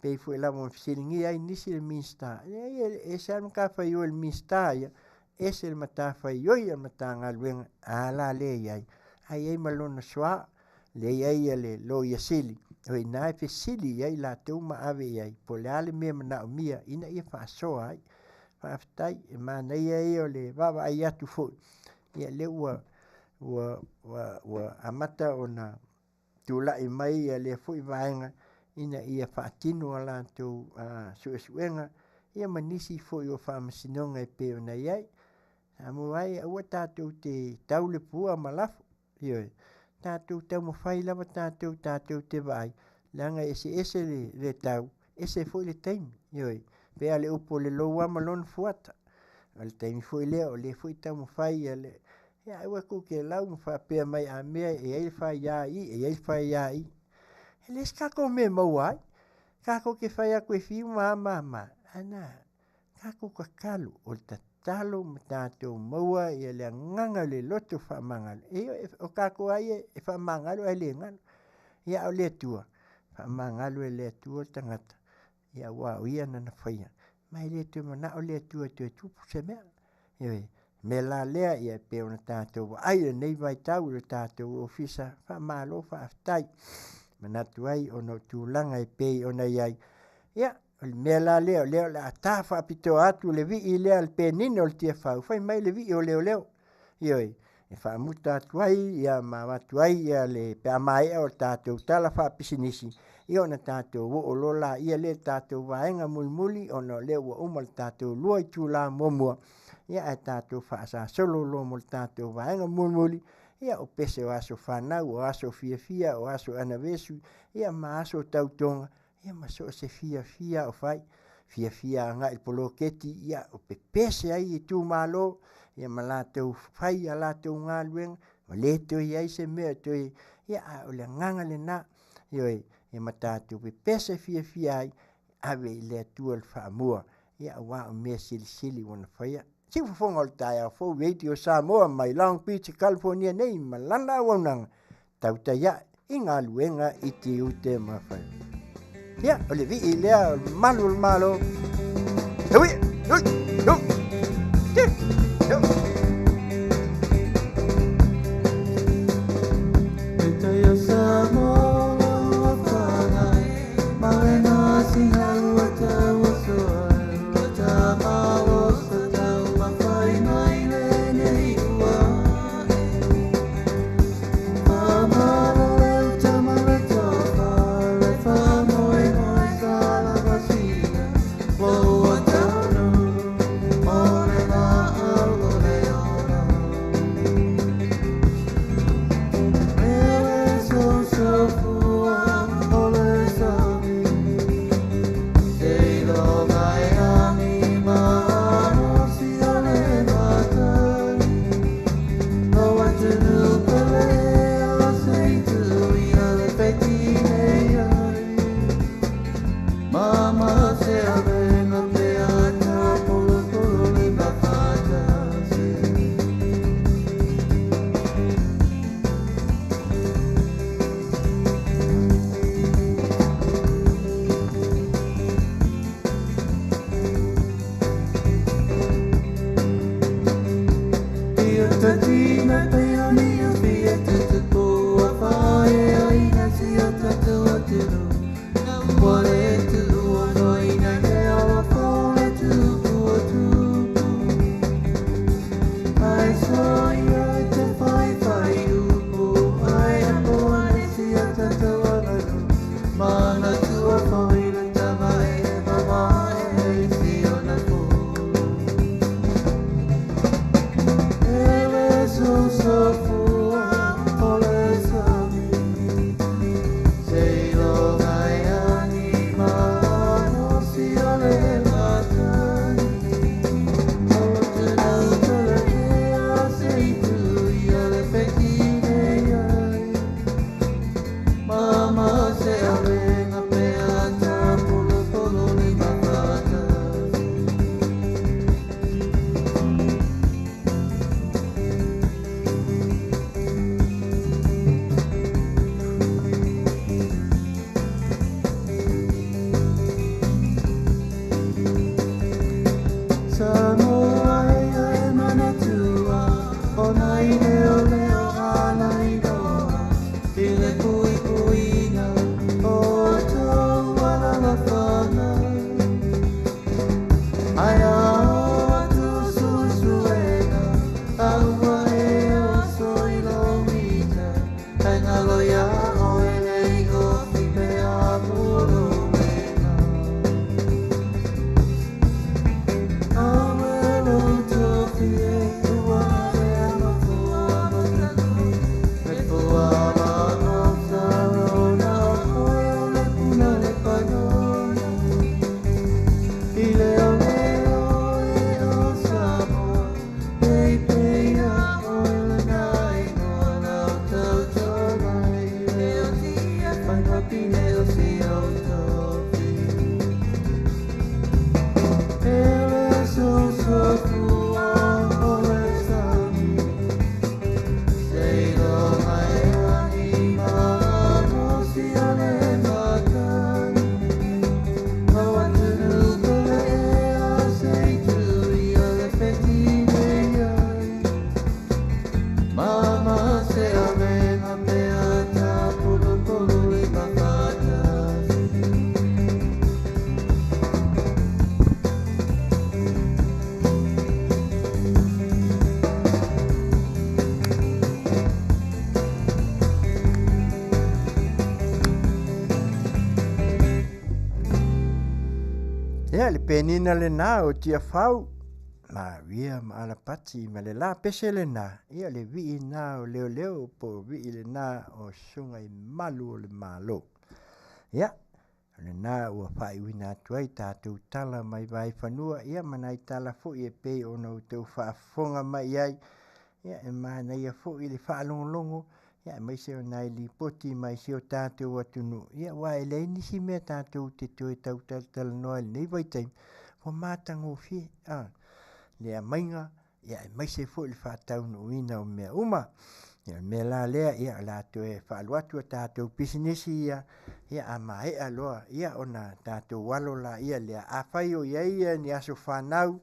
Pei foi lava ona fesiligia ai nisi le Minisita, leai e ese lava le matafaioi a le Minisita ia, ese le matafaioi a le Matagaluega, a la lea e i ai, ae i ai ma lona soa, lea e i ai le Loia Sili, o i ina e fesili i ai latou ma ave i ai, po o le a le mea e manaomia ina ia faasoa ai. Faafetai, e manaia ia o le vaavaai atu foi, ia lea ua, ua, ua, ua amata ona tulai mai ia lea foi vaega ina ia faatino a latou suesuega ia ma nisi foi o faamasinoga e pei ona i ai. Samoa e, aua tatou te tau le pua ma lafo, ioe, tatou taumafai lava tatou, tatou te vaai, leaga e eseese le, le tau, ese foi le taimi, ioe. Pei lava o le upu o le lou lava ma lona fuata. O le taimi foi lea o lea foi taumafai ia le ia aua kou te lau ma faapea mai a mea e i ai le faia i i, e i ai le faia i i. E leai se tatou mea e maua ai. Tatou te fai atu e fiu ma a ma a ma a, ae na tatou tatalo, o le tatalo ma tatou maua ia le agaga o le loto faamagalo. E o tatou lava ia e faamagalo ae le galo. Ia a o le Atua, faamagalo e le Atua le tagata, ia aua o ia na na faia, ma e le toe manao le Atua e toe tupu se mea. Ioe. O le mea la lea ia e pei ona tatou vaai i lenei vaitau i le tatou ofisa, faamalo faafetai. Manatu ai ona o tulaga e pei ona i ai, ia o le mea la lea o lea o le a ta faapitoa atu le vii lea a le penina o le Tiafau, fai mai le vii o leoleo. Ioe, e faamuta atu ai ia ma avatu ai ia le pe a maea o le tatou tala faapisinisi, ia ona tatou oo loa laia lea i le tatou vaega mulimuli ona o lea ua uma le tatou 2 itula muamua, ia ae tatou faasasolo loa mo le tatou vaega mulimuli, ia o pese o aso fanau, o aso fiafia, o aso anavesi, ia ma aso o tautoga, ia ma so o se fiafia lava o fai. Fiafia agai i le poloketi, ia o pepese ai itumalo, ia ma latou fai a latou galuega, ua le toe i ai se mea e toe, ia a o le agaga lena, ioe, ia ma tatou pepese fiafia ai, ave i le Atua le faamua, ia aua o mea silisili ua na faia. Siufofoga o le taeao fou Radio Samoa mai Long Beach, California nei ma lana auaunaga tautai ae i galuega i tiute ma faiva. Ia, o le vii lea o le malu o le Malo. Hui, hui, hui, ti, hui. Penina lena o Tiafau, Maria ma Alapati ma le la pese lena, ia le vii na o leoleo po o vii lena o susuga i malu o le Malo. Ia, o lena ua faaiuina atu ai tatou tala mai Vaaifanua, ia ma nai tala foi e pei ona outou faafofoga mai i ai, ia e manaia foi le faalogologo, ia aemaise o nai lipoti mai si o tatou atunuu, ia aua e leai nisi mea tatou te toe tau talatalanoa i lenei vaitaimi, ua matagofie a le aumaiga, ia aemaise foi le faataunuuina o mea uma. Ia o le mea la lea, ia o le a toe faalu atu a tatou pisinisi ia, ia a maea loa, ia ona tatou alo laia lea. Afai o i ai ni aso fanau,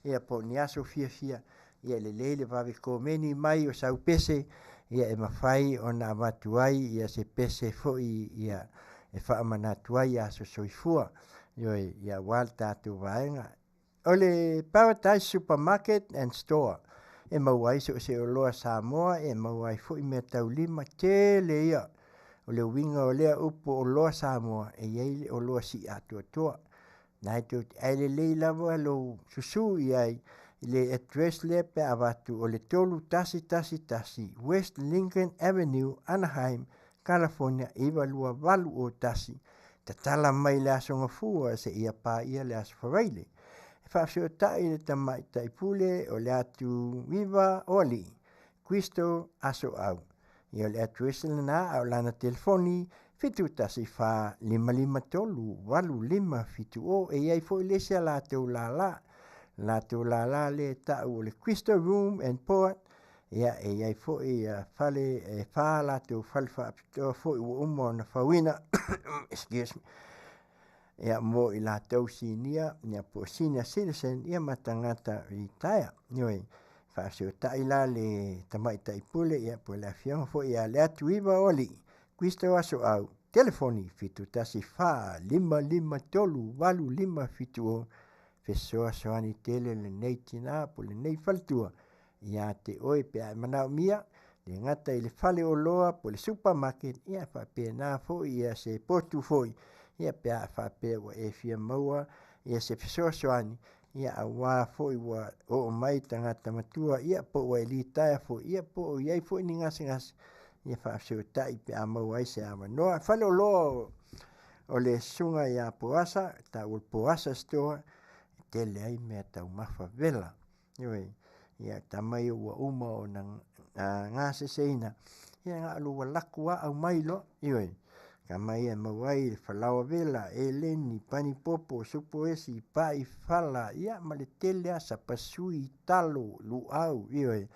ia po o ni aso fiafia, ia e lelei le vave komeni mai o sau pese, ia e mafai ona avatu ai ia se pese foi ia e faamanatu ai aso soifua. Ioe, ia aua le tatou vaega. O le Paradise Supermarket and Store e maua ai so o se oloa Samoa, e maua ai foi meataulima tele ia. O le uiga o lea upu o oloa Samoa, e i ai le oloa sii atoatoa. Na e tou te, ae lelei lava lou susu i ai i le address lea pe a avatu o le 3111 West Lincoln Avenue, Anaheim, California 92801. Tatala mai le Aso Gafua seia paia le Aso Faraile. E faafesootai le tamaitai pule o le atu iva o alii, Crystal Asoau. Ia o le address lena a o lana telefoni 714 553 8570. E i ai foi le isi a latou lala, latou lala lea e tau o le Crystal Room and Board. Ia e i ai foi ia fale e fa latou fale faapitoa foi ua uma ona fauina excuse me, ia mo i latou sinia, ia po o senior citizen, ia ma tagata ritaea. Ioe, faafesootai la le tamaitai pule, ia po o le afioga foi ia Leatuiva o Alii, Kristo Asoau, telefoni 714 553 8570. Fesoasoani tele lenei tina po o lenei faletua ia te oe pe a e manaomia, le gata i le faleoloa po o le supermarket, ia faapena foi ia se potu foi, ia pe a faapea ua e fia maua ia se fesoasoani, ia aua foi ua oo mai tagata matua, ia po ua e litaea foi, ia po o i ai foi ni gasegase, ia faafesootai pe a maua ai se avanoa. Faleoloa o le susuga ia Poasa, taua o le Poasa Store, e tele ai meataumafa vela. Ioe, ia tama ia ua uma ona gaseseina, ia na o lou alu atu lava aumai loa. Ioe, tama ia e maua ai le falaoa vela, eleni, panipopo, supo esi, pai fala, ia ma le tele lava, sapasui, talo, luau, ioe,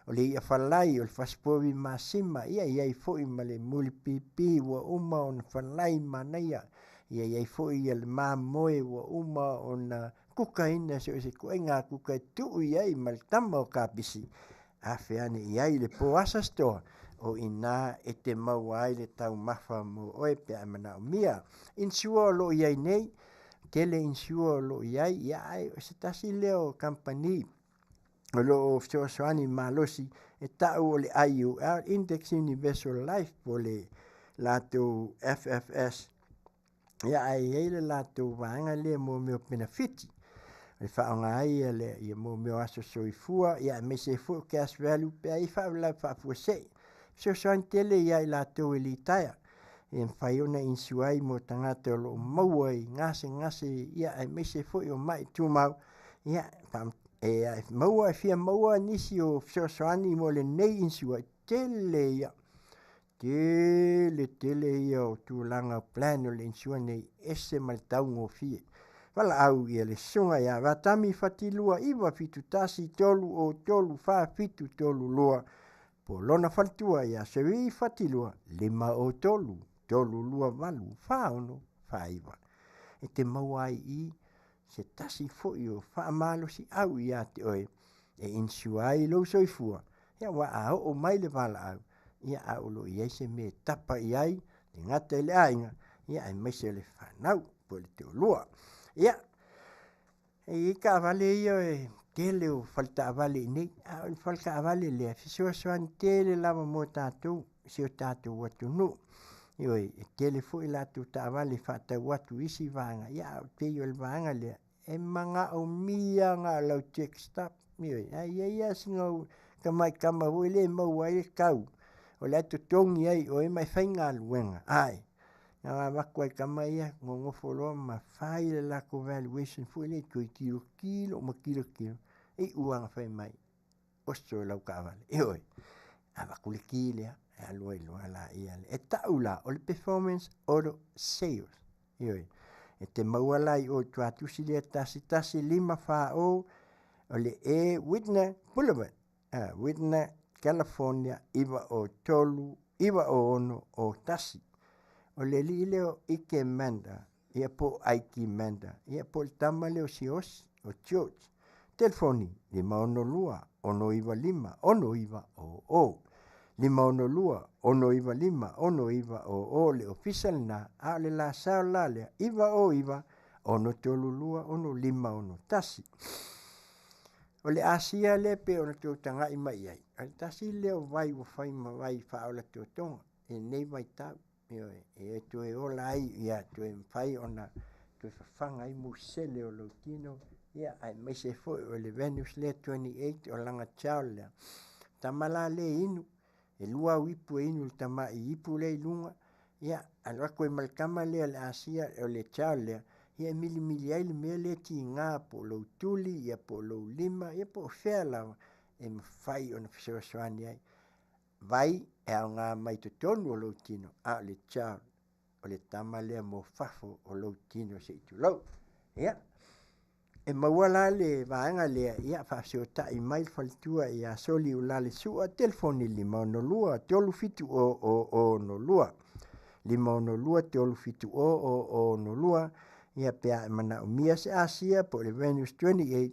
o le i'a falai, o le fasipovi masima, ia e i ai foi ma le mulipipi ua uma ona falai manaia, ia e i ai foi le mamoe ua uma ona kukaina i so o se ituaiga kuka e tuu i ai ma le tama o kapisi, afe ane i ai le Poasa Store, o i ina e te maua ai le taumafa mo oe pe a e manaomia. Insure o lo o i ai nei, tele insure o lo o i ai, ia ae o se tasi lea o kamupani o lo o fesoasoani malosi e tau o le IUL, Index Universal Life, po o le latou FFS, ia ae i ai le latou vaega lea mo mea o penefiti e faaaoga ai ia le ia mo mea o aso soifua, ia aemaise ai foi o cash value pe a i ai faalavelave faafuasei. Fesoasoani tele ia i latou e litaea, e mafai ona insure ai mo tagata o lo o maua i gasegase, ia aemaise foi o mai tumau, ia e maua e fia maua nisi o fesoasoani mo lenei insure, tele ia. Tele tele ia o tulaga o plan o le insure nei, ese ma le taugofie. Valaau ia le susuga ia Vatami Fatilua 971 303 4732 po o lona faletua ia Cherie Fatilua 503 328 4649. E te maua ai i se tasi foi o faamalosiau ia te oe e insure ai lou soifua, ia aua a oo mai le valaau, ia a o lo o i ai se mea e tapa i ai, le gata i le aiga, ia aemaise o le fanau po o le toalua. Ia, e i ai taavale ia e tele o faletaavale i inei, a o le faletaavale lea e fesoasoani tele lava mo tatou i si o tatou atunuu. Ioe, e tele foi latou taavale e faatau atu i isi vaega, ia ae pei o le vaega lea. E manaomia na o lau check stub. Ioe, ae i ai lava sina tamai tama foi lea e maua ai le tau o la e totogi ai i oe ma e faigaluega, ae na ona avatu lava i tama ia nonofo loa ma fai le latou valuation foi lea e toe tilotilo ma tilotilo, e iu lava ina fai mai, oso lau taavale. Ioe, avatu le ki lea, alu ai loa laia lea. E tau la o le performance auto sales. Ioe, e te maua la i o i le tuatusi lea 1140 o le E Whitner Boulevard, Whitner, California 903 961. O le alii lea o Ike Manda, ia po o Ike Manda, ia po o le tama lea o Siaosi, o George. Telefoni, 562 695 6900. 562 695 6900 le ofisa lena, a o le la sao la lea, 909 632 6561. O le Asia lea pei ona tou tagai mai i ai, o le tasi lea o vai ua fai ma vai faaola totoga i lenei vaitau, ioe, e toe ola ai, ia toe mafai ona toe fafaga ai musele o lou tino, ia aemaise foi o le Venus lea 28 o lana child lea. Tama la lea e inu, e lua au ipu e inu i le tamai ipu lea i luga, ia alu atu ai ma le tama lea o le Asia, o le child lea, ia e milimili ai le mea lea e tiga po o lou tuli, ia po o lou lima, ia po o fea lava e mafai ona fesoasoani ai. Vai e aoga mai totonu o lou tino, a o le child, o le tama lea mo fafo o lou tino se i tulou. Ia, e maua la le vaega lea, ia faafesootai mai le faletua ia Soli Ulale Sua, telefoni 562 370 062. 562 370 062, ia pe a e manaomia se Asia po o le Venus 28,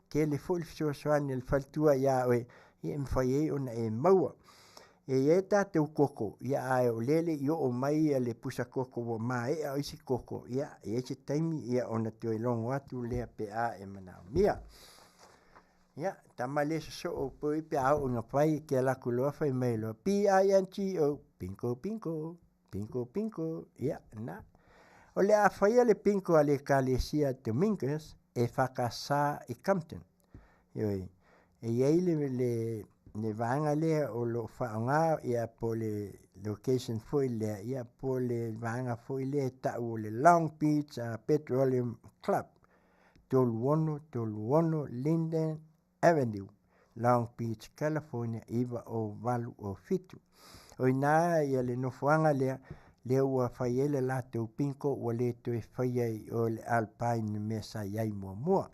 tele foi le fesoasoani a le faletua ia oe, ia e mafai ai ona e maua. E i ai tatou koko, ia ae o lea e le i oo mai le pusa koko ua maea o isi koko, ia e i ai se taimi ia ona toe logo atu lea pe a e manaomia. Ia, tama le sosoo poi pe a oo ina fai e te alu atu loa fai mai loa, B-I-N-G-O, bingo, bingo, bingo, bingo, ia, lena. O le a faia le bingo a le Ekalesia Dominguez e FKS i Compton. Ioe, e i ai le, le, le vaega lea o lo o faaaoga ia po o le location foi lea, ia po o le vaega foi lea e tau o le Long Beach Petroleum Club, 3636 Linden Avenue, Long Beach, California 90807. O i ina ia le nofoaga lea, lea ua fai ai le latou bingo ua le toe faia i o i le Alpine i le mea sa i ai muamua.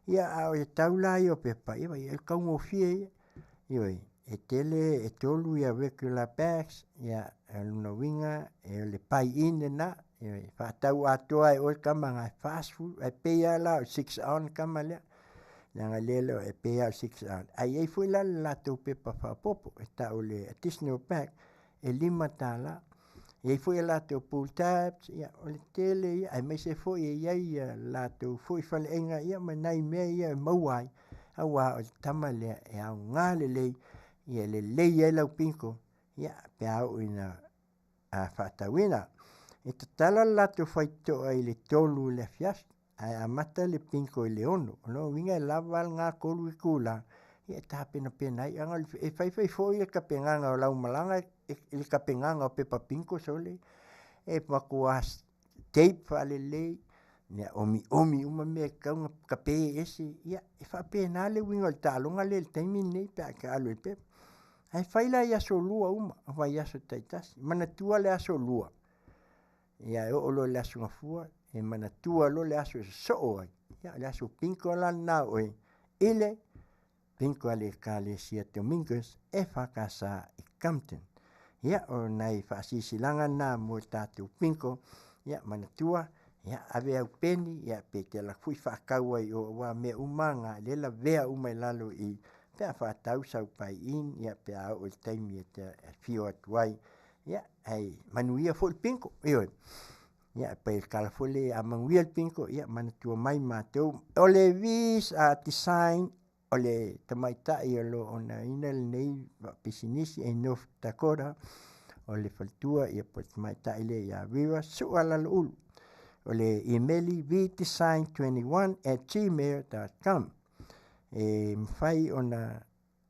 Ia a o le tau la ia o pepa, ia vaai i ai o le taugofie ia. Ioe, e tele, e tolu ia regular bags, ia o lona uiga o le buy in lena, ioe, e faatau atoa lava e oe le tama lena e 40, ae pei lava la o le 6 on le tama lea, leaga o lea e le o, e pei lava o le 6 on. Ae i ai foi la le latou pepa faaopoopo e tau o le additional bag, e $5. E i ai foi a latou pull tabs, ia o le tele ia, aemaise foi e i ai a latou foi faleaiga ia ma nai mea ia e maua ai, aua o le tama lea e aoga lelei, ia lelei ai lau bingo, ia pe a oo ina faatauina. E tatala le latou faitotoa i le 3 i le afiafi, ae amata le bingo i le 6. O lona uiga e lava lena 3 itula e tapenapena ai, leaga e faifai foi le tapenaga o lau malaga i le tapenaga o pepa bingo sole, e matua tape faalelei, ia omiomi uma mea e tatau ona tape ese, ia e faapena le uiga o le taaloga lea i le taimi lenei pe a e alu i le pepa. Ae fai la i aso Lua uma o vaiaso taitasi. Manatua le aso Lua, ia e oo loa i le Aso Gafua, e manatua loa le aso e sosoo ai, ia o le aso bingo la lena o oe i le bingo a le Ekalesia Dominguez EFKS i Compton. Ia, o nai faasilasilaga na mo le tatou bingo, ia manatua, ia ave au peni, ia pe te alu atu foi faatau ai i o aua o mea uma lava na, o lea e lavea uma i lalo i i pe a faatau sau buy in, ia pe a oo i le taimi e te afio atu ai, ia ae manuia foi le bingo. Ioe. Ia e pei o le tala foi lea a manuia le bingo, ia manatua mai matou. O le V's Design, o le tamaitai o lo o onaina lenei pisinisi i North Dakota, o le faletua ia po o le tamaitai lea ia Vera Sualaloulu. O le imeli vdesign21@gmail.com. E mafai ona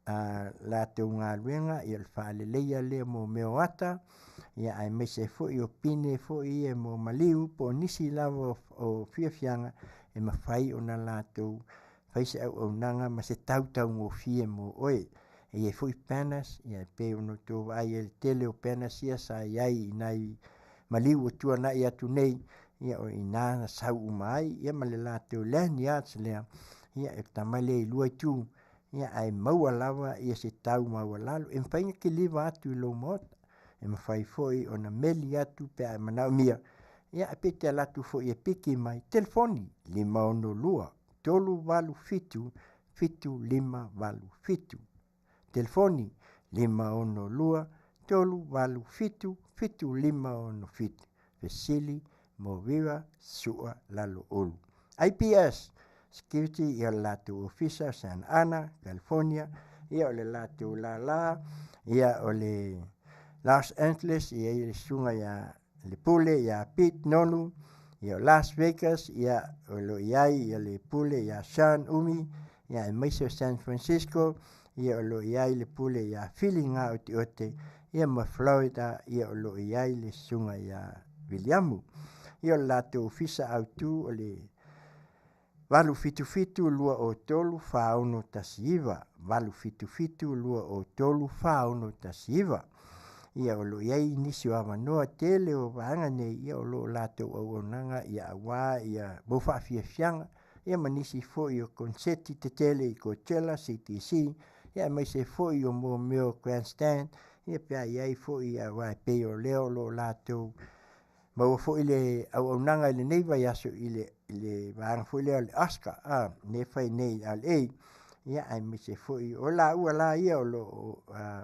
a latou galuega, ia o le faaleleia lea mo mea o ata, ia aemaise ai foi o pine foi ia mo maliu po o nisi lava o fiafiaga e mafai ona latou fai se auaunaga ma se tautaugofie mo oe. E i ai foi banners, ia e pei ona outou vaai ai i le tele o banners ia sa i ai i nai maliu ua tuanai atu nei, ia o i ina na sau uma ai, ia ma le latou lanyards lea, ia e tama lea i lua itu, ia ae maua lava se tau maualalo. E mafai ona kiliva atu i lou maota, e mafai foi ona meli atu pe a e manaomia, ia pe e te alu atu foi e piki mai, telefoni 562 387 7587. Telefoni 562 387 7567. Fesili mo Viva Su'a Laloulu. IPS Security, ia le latou ofisa o Santa Ana, California, ia o le latou lala, ia o le Los Angeles, e i ai le susuga ia le Pule ia Pete Nonu, ia o Las Vegas, ia o lo o i ai ia le Pule ia Sean Umi, ia aemaise o San Francisco, ia o lo o i ai le Pule ia Fili Gaoteote, ia ma Florida, ia o lo o i ai le susuga ia Viliamu. Ia o le latou ofisa autu o le 877 203 4619, 877 203 4619. Ia o lo o i ai nisi o avanoa tele o vaega nei, ia o lo o latou auaunaga ia aua ia mo faafiafiaga, ia ma nisi foi o koneseti tetele i Coachella, CTC, ia aemaise foi o mo mea o grandstand, ia pe a i ai foi aua e pei o lea o lo o latou maua foi le auaunaga i lenei vaiaso i le vaega foi lea o le Oscar, a, lea e fai nei i LA, ia aemaise foi o laua la ia o lo o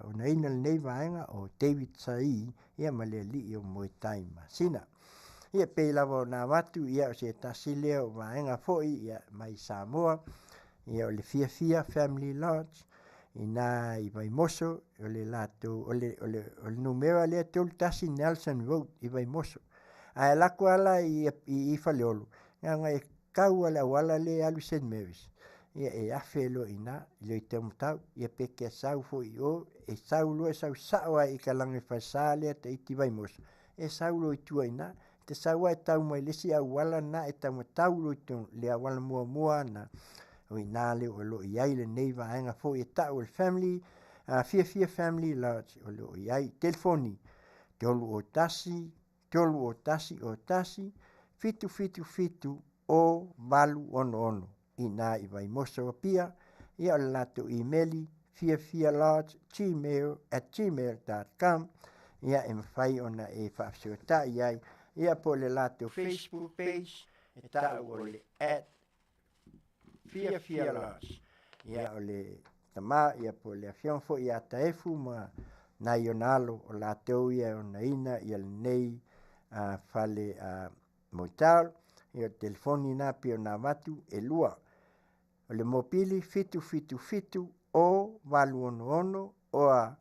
onaina lenei vaega o David Saii, ia ma le alii o Moetai Masina. Ia e pei lava ona avatu, ia o se tasi lea o vaega foi ia mai Samoa, ia o le Fiafia Family Lodge, ina i Vaimoso, o le latou, o le o le o le numera lea 31 Nelson Road i Vaimoso. Ae alu atu lava la i i Faleolo, na ona e tau lava i le auala lea e alu i Saint Marys, ia e afe loa i ina i le taumatau, ia pe te sau foi i o, e sau loa e sau sao lava i talaane falesa lea itaiti i Vaimoso, e sau loa i tua i ina. E te sau lava e tau mai le isi auala lena e taumatau loa i totonu i le auala muamua lena, o i ina lea o lo o i ai lenei vaega foi e tau o le Family, Fiafia Family Lodge o lo o i ai. Telefoni, 301 301 01 777 o 866 i ina i Vaimoso Apia, ia o le latou imeli fiafialodgegmail@gmail.com, ia e mafai ona e faafesootai ai, ia po o le latou Facebook page e tau o le @fiafialodge. Ia o le tama ia po o le afioga foi ia Taefu ma nai ona alo o latou ia e onaina ia lenei fale motel. Ia o le telefoni lena pei ona avatu e lua. O le mopili 777 o 866 oa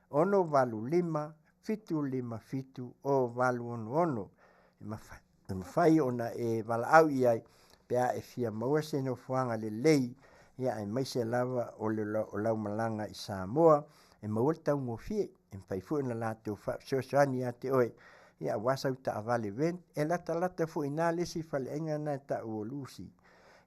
685 757 o 866. E mafai ona e valaau i ai pe a e fia maua se nofoaga lelei, ia aemaise lava o le o lau malaga i Samoa e maua le taugofie. E mafai foi ona latou faafesoasoani ia te oe, ia aua sau taavale rent. E latalata foi i ina le isi faleaiga lena e tau o Lucy,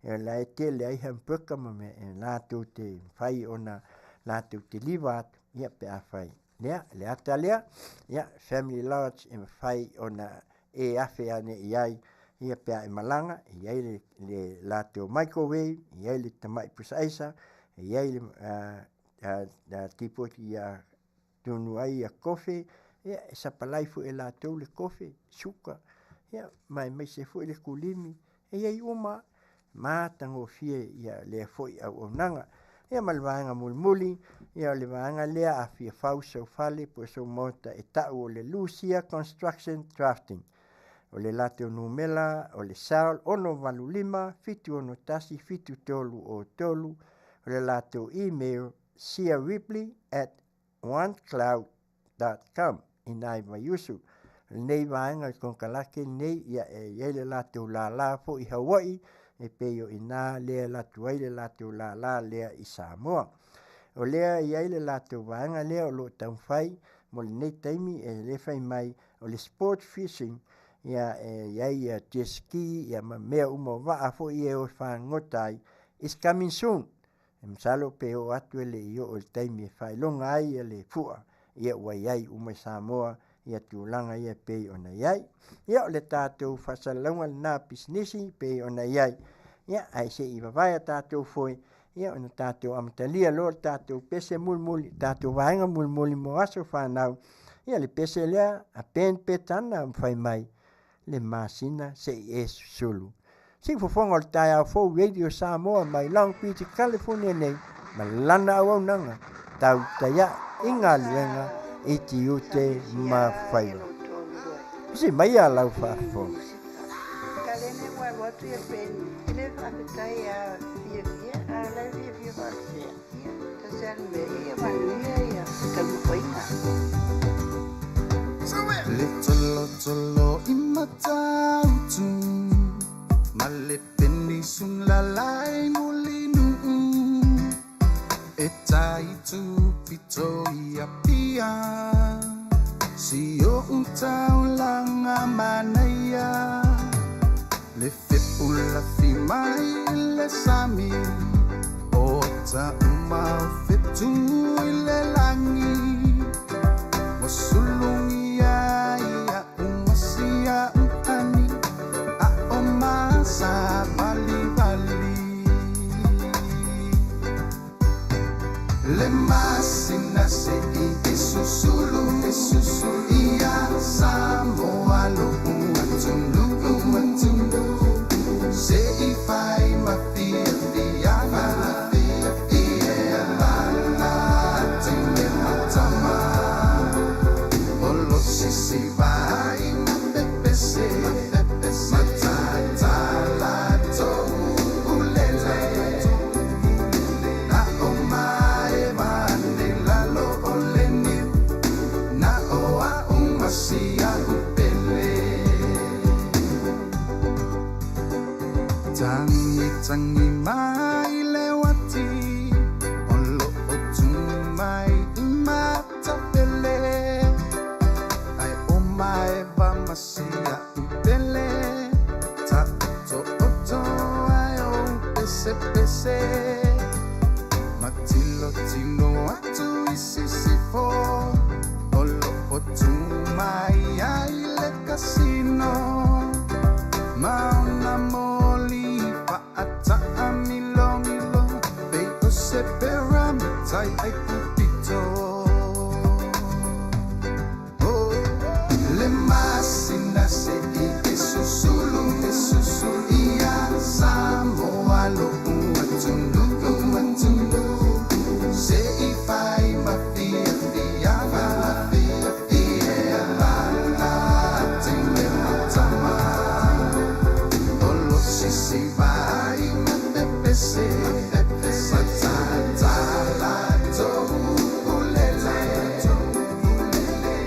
o la e tele ai hamburger ma mea e latou te mafai ona latou kiliva atu, ia pe afai lea le ata lea, ia Family Lodge e mafai ona e afe ane i ai, ia pe a e malaga, e i ai le le latou microwave, e i ai le tamai pusa aisa, e i ai le tipoti ia tunu ai ia kofe, ia e sapalai foi e latou le kofe, suka, ia ma aemaise foi le kulimi, e i ai uma, matagofie ia lea foi auaunaga. Ia ma le vaega mulimuli, ia o le vaega lea a fia fau sou fale po o sou maota e tau o le Lucia Construction Drafting. O le latou numera o le cell 685 761 7303, o le latou email siaripley@onecloud.com i nai Vaiusu. lenei vaega i konekarate lenei, ia e i ai le latou lala foi i Hawaii, e pei o i ina lea e alu atu ai le latou lala lea i Samoa. O lea e i ai le latou vaega lea o lo o taumafai mo lenei taimi e le fai mai o le sport fishing, ia e i ai ia jet ski ia ma mea uma o vaa foi ia e o e fagogota ai, is coming soon. E masalo pe oo atu e le i oo i le taimi e faailoga ai le fua, ia ua i ai uma i Samoa ia tulaga ia e pei ona i ai. Ia o le tatou faasalalauga lena pisinisi e pei ona i ai, ia ae se i vavae a tatou foe, ia ona tatou amatalia loa le tatou pese mulimuli, tatou vaega mulimuli mo aso fanau, ia le pese lea a Ben Petana ma fai mai, le masina se i e susulu. Siufofoga o le taeao fou Radio Samoa mai Long Beach, California nei ma lana auaunaga tautai ae i galuega i tiute ma faiva. Pisi mai a lau faafofoga. Kalene ua alu atu ia Ben e le faafetai a fiafia a la e fiafia faafefea ia tasi a le mea ia manuia ia taumafaiga. Le tolotolo i Matautu ma le penisula lai Mulinuu e tai tupito i Apia si o'u taulaga manaia le fepulafi mai le sami o taʻuma o fetu i le lagi ua sulugia ia umasia uhani a o masa valivali le masina se'i e susulu e susulu ia Samoa lo'u atunuu atunuu se'i fai ma fiafiaga ia lala tele matama o lo sisi vai ma pepese matatala toulele na o mae vane lalo o le niu na o a'u masia upele tangi tangi mai le uati o lo'o tu mai i matapele ai o maeva masia upele ta'oto'oto ai o pesepese matilotilo atu i sisifo o lo'o tu mai ai le kasino ma ona moli fa'ataʻamilomilo pei o se pera matai ai pupito. Oh, le masina se'i e susulu e susulu ia Samoa lo'u atunuu atunuu se'i fai ma fiafiaga ia lala tele matama o lo sisi vai ma pepese matatala toulele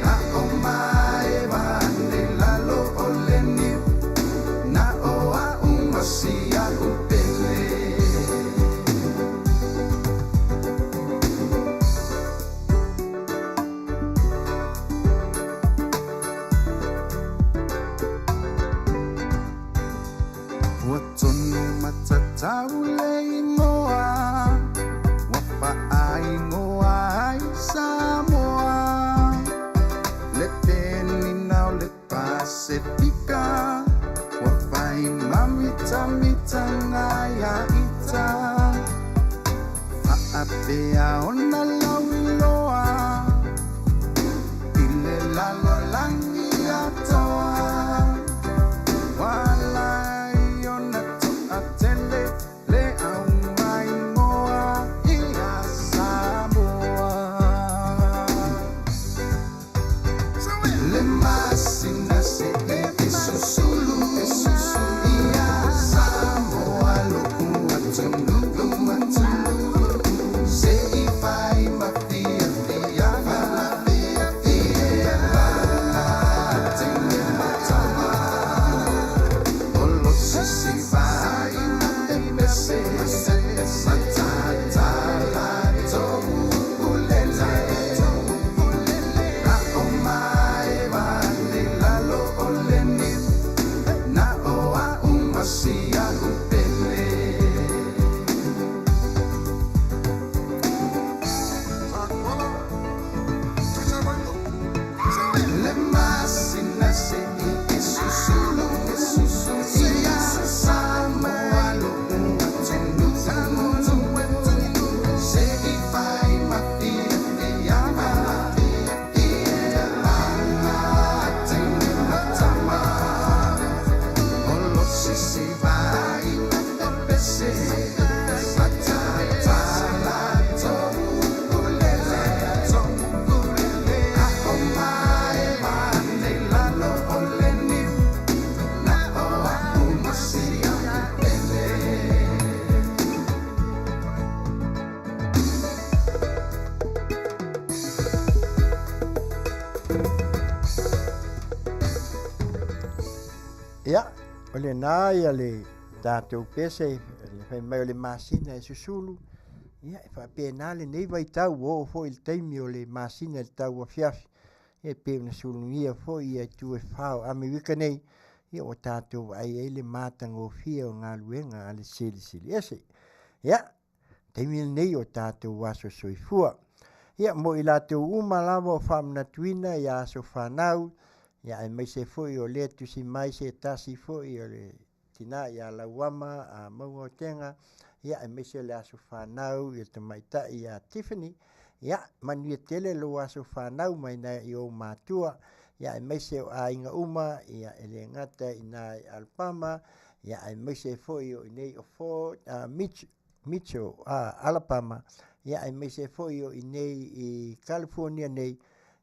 na o mae vane lalo o le niu na o a'u masia upele. Ua tonu matatau le igoa ua faaigoa ai Samoa le penina o le Pasefika ua fai mamitamitaga ia ita faapea ona lauiloa i le lalolagi atoa Walai ona toʻatele le aumaimoa ia Samoa. Le masina se'i e susulu e susulu ia Samoa lo'u atunuu atunuu se'i fai O lenā ia le tatou pese le fai mai o le masina e susulu, ia e faapena lenei vaitau ua oo foi i le taimi o le masina i le tauafiafi, ia e pei ona sulugia foi ia itu e fa o Amerika nei, ia ua tatou vaai ai le matagofie o galuega a le Silisili Ese. Ia, taimi lenei o tatou aso soifua. Ia mo i latou uma lava o faamanatuina ia aso fanau, ia aemaise foi o lea tusi mai se tasi foi o le tina ia Lauama a Mauga o Tega, ia aemaise o le aso fanau i le tamaitai ia Tiffany, ia manuia tele lou aso fanau mai nai i ou matua, ia aemaise o aiga uma, ia e le gata i ina i Alabama, ia aemaise foi o i inei o Fort Mitch, Mitchell, Alabama, ia aemaise foi o i inei i California nei,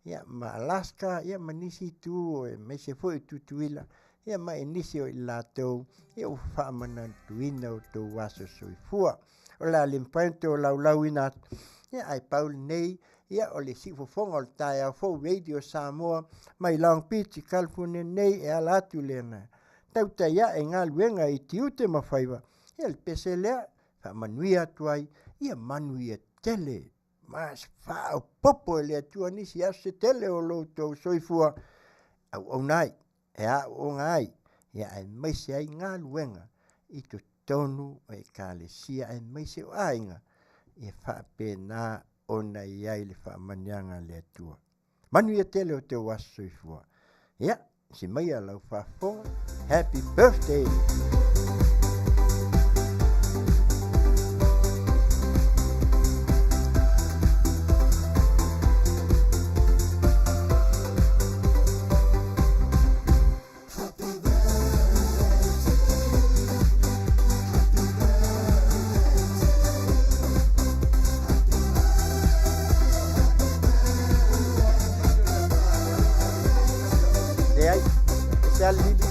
ia ma Alaska, ia ma nisi itu aemaise foi o Tutuila, ia ma i nisi o i latou, ia ua faamanatuina o outou aso soifua. O le a le mafai ona tolaulauina atu, ia ae pau lenei, ia o le siufofoga o le taeao fou Radio Samoa mai Long Beach i California nei e ala atu lena tautai ae galuega i tiute ma faiva, ia le pese lea faamanuia atu ai, ia manuia tele ma faaopoopo e le Atua nisi aso se tele o lo outou soifua auauna ai, e aooga ai, ia aemaise ai galuega i totonu o ekalesia aemaise o aiga, ia faapena ona i ai le faamanuiaga a le Atua. Manuia tele o outou aso soifua. Ia, si maia lau faafofoga. Happy birthday! Leai, e se alilili.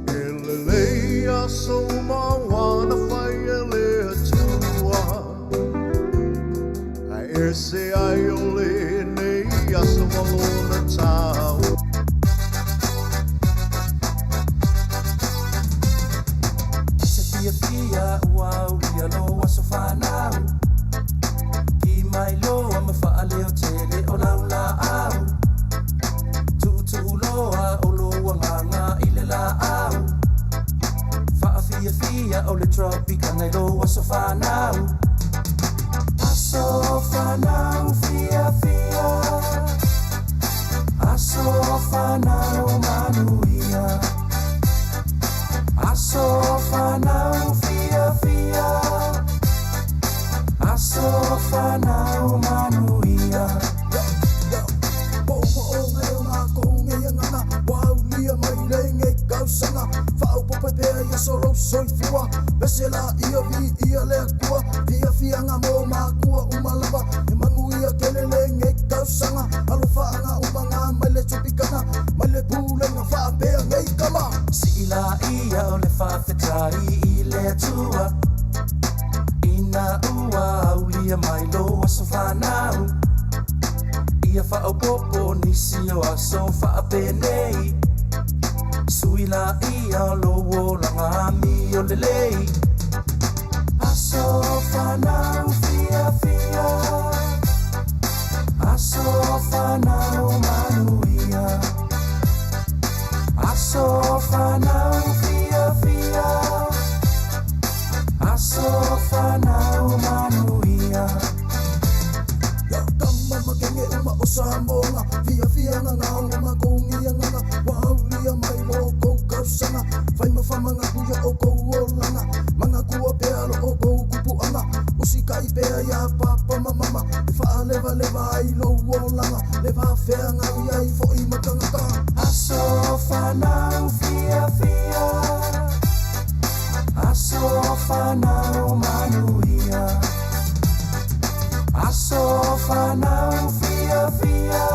E lelei aso uma ua na fai e le Atua, Ae ese ai o lenei aso ma lona taua. Se fiafia ua aulia lou aso fanau, Ki mai loa ma faaleo tele o lau laau, Tuutuu loa o lou agaga i le laau, Faafiafia o le Tropicana i lou aso fanau. Aso fanau fiafia, Aso fanau manuia, Aso fanau fiafia, Aso fanau manuia. Sii laia o le faafetai i le Atua, Ina ua aulia mai lou aso fanau, Ia faaopoopo nisi o aso faapenei, Sui laia o lou olaga amio lelei. Aso fanau fiafia, Aso fanau manuia, Aso fanau fiafia, Aso fanau manuia. Ia kama makenge uma o Samoa, fiafia nganga o makou ngia nganga, ua aulia mai lo kou kausaga, fai ma famangaku ia o kou olaga, mangakua pea lo o kou kupuaga. i ai foʻi ma tagata. Aso whanau fia fia, aso whanau manuia. Aso whanau fia fia,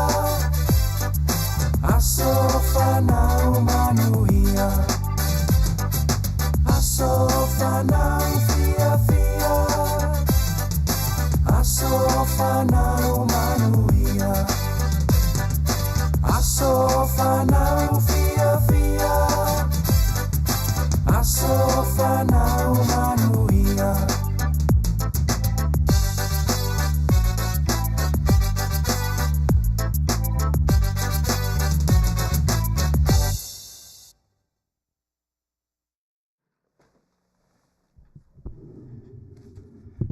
aso whanau manuia. Aso whanau fia fia, aso whanau manuia. Aso whanau fia fia, aso whanau manuia.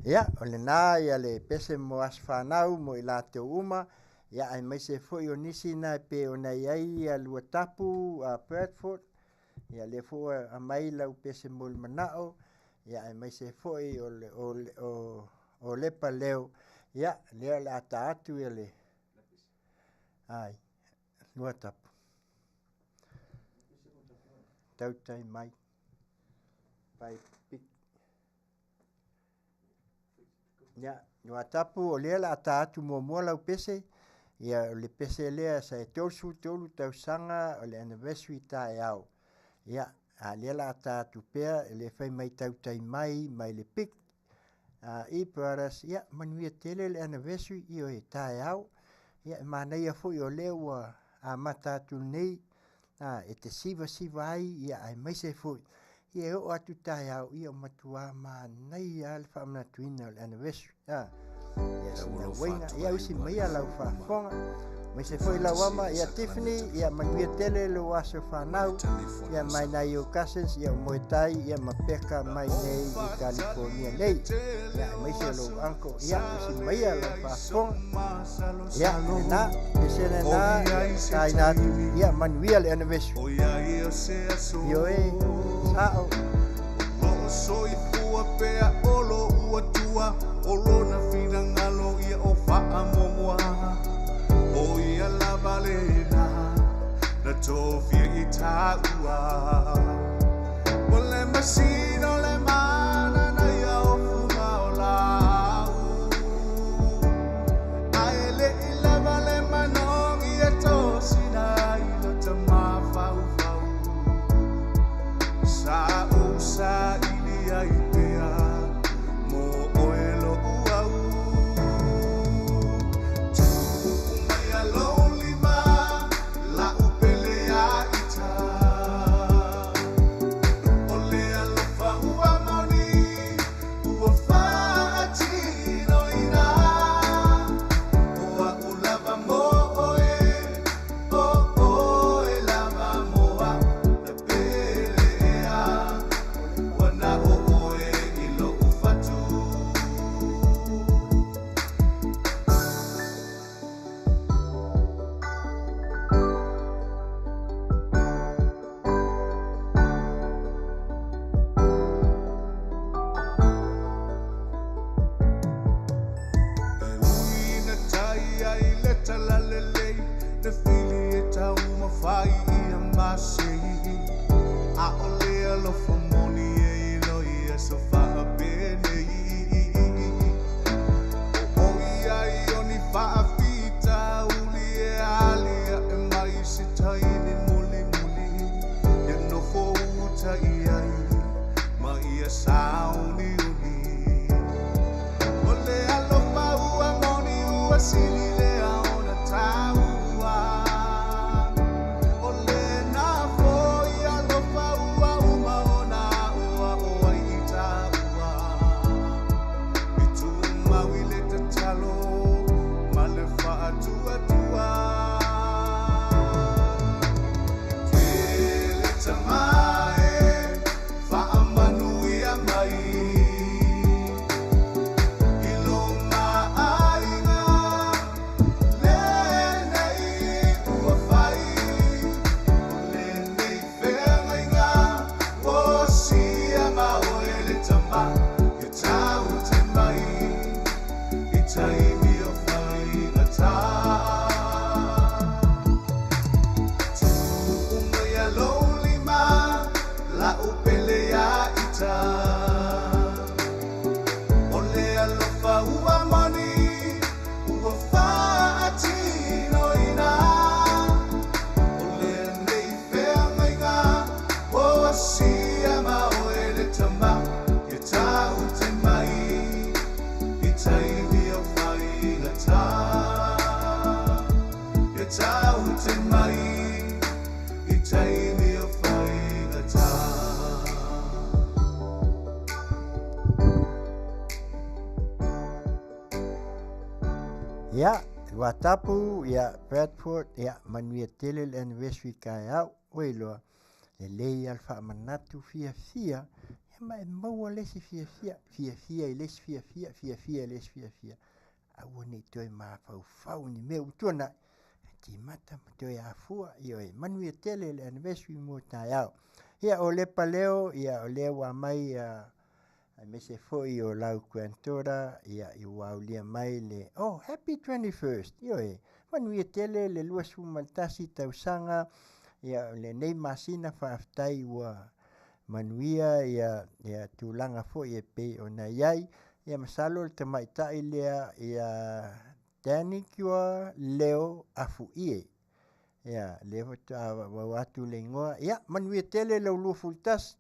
Ia, o lena ia le pese mo aso fanau mo i latou uma, ia aemaise foi o nisi na e pei ona i ai ia Luatapu a Bradford, ia lea foi ua aumai lau pese mo le manao, ia aemaise foi o le o le o o Lepa Leo, ia lea o le a ta atu ia le ai Luatapu. Tautai mai. Pai pik. Ia, Luatapu o lea o le a ta atu muamua lau pese, ia o le pese lea sa e 33 tausaga o le anniversary taeao. Ia, a lea o le a ta atu pea, e le fai mai tautai mai mai le pik a E Brothers, ia manuia tele le anniversary, ioe, taeao. Ia e manaia foi o lea ua amata atu nei, a, e te sivasiva ai, ia aemaise foi, ia e oo atu taeao, ia o matua manaia lava le faamanatuina o le anniversary. A, ia sina uiga, ia usi maia lau faafofoga, aemaise foi lau ama, ia Tiffany, ia manuia tele lou aso fanau, ia mai nai ou cousins, ia o Moetai, ia ma Peka mai nei i California nei, ia aemaise o lou uncle, ia usi maia lau faafofoga. Ia, lena, pese lena, ia taina atu, ia manuia le anniversary. Ioe, sao. O soifua pea o lou Atua, o lona finagalo ia o faamuamua. O ia lava lena na tofia i taua. O le masina o le mana na ia o fuga o lau. Ae le i lava le manogi e tosina i lo tamafaufau. Sa ou sa ili ai pea mo oe lo'u au. Tuu mai a lou lima la'u pele a ita. O le alofa ua moni ua faatinoina. O a'u lava mo oe, o oe lava mo a'u na pele ea. Ua na o oe i lo'u fatu. E ui na tai ai le talalelei, le fili e taumafai ia masei. A o le alofa moni e ilo ia so faapenei. O oi ai o ni faafitauli e alia e mai se taimi mulimuli. Ia nofo uta i ai ma ia sauniuni. O le alofa ua moni ua sili lea ona taua. O lena foi alofa ua uma ona tau te mai i taimi o whaigata. Ia, Luatapu, ia, Bradford, ia, manuia tele le anniversary taeao. Ua iloa, lelei lava le faamanatu fiafia, ia ma e maua le isi fiafia, fiafia i le isi fiafia, fiafia i le isi fiafia. Aua ne i toe mafaufau i ni mea ua tuanai, ae timata ma toe afua, ioe, manuia tele le anniversary mo taeao. Ia, o Lepaleo, ia, o lea ua aumai aemaise foi o lau granddaughter, ia, ua aulia mai le, oh, happy 21st, ioe, manuia tele le 21 tausaga, ia, o lenei masina faafetai ua manuia ia, ia tulaga foi e pei ona i ai, ia masalo le tamaitai lea ia Danicua Leo Afuie. Ia, lea faatoa maua atu le igoa. Ia, manuia tele lau 21,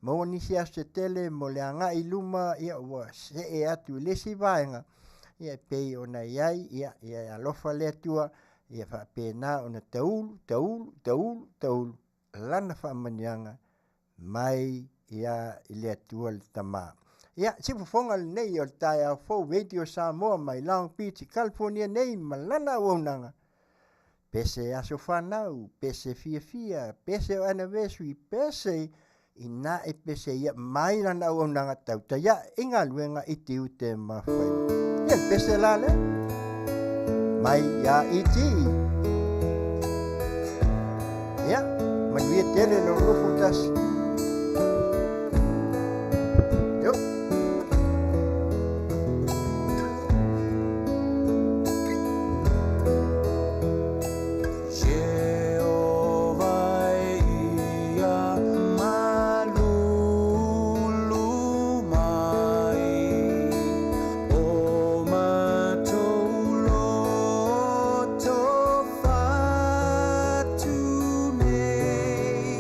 maua nisi aso se tele mo le agai i luma, ia ua see atu i le isi vaega, ia e pei ona i ai, ia, ia e alofa le Atua, ia faapena ona taulu, taulu, taulu, taulu Lana faamanuiaga mai ia i le Atua le Tama. Ia, siufofoga lenei o le taeao fou Radio Samoa mai Long Beach i California nei ma lana auaunaga. Pese aso fanau, pese fiafia, pese o anniversary, pese ina e pese ia mai lana auaunaga tautai ae i galuega i tiute ma faiva. Ia le pese la lea. Mai ia ET. Ia, manuia tele lo 21. Yo. Jehovah ia malulu mai o matou loto fatu nei.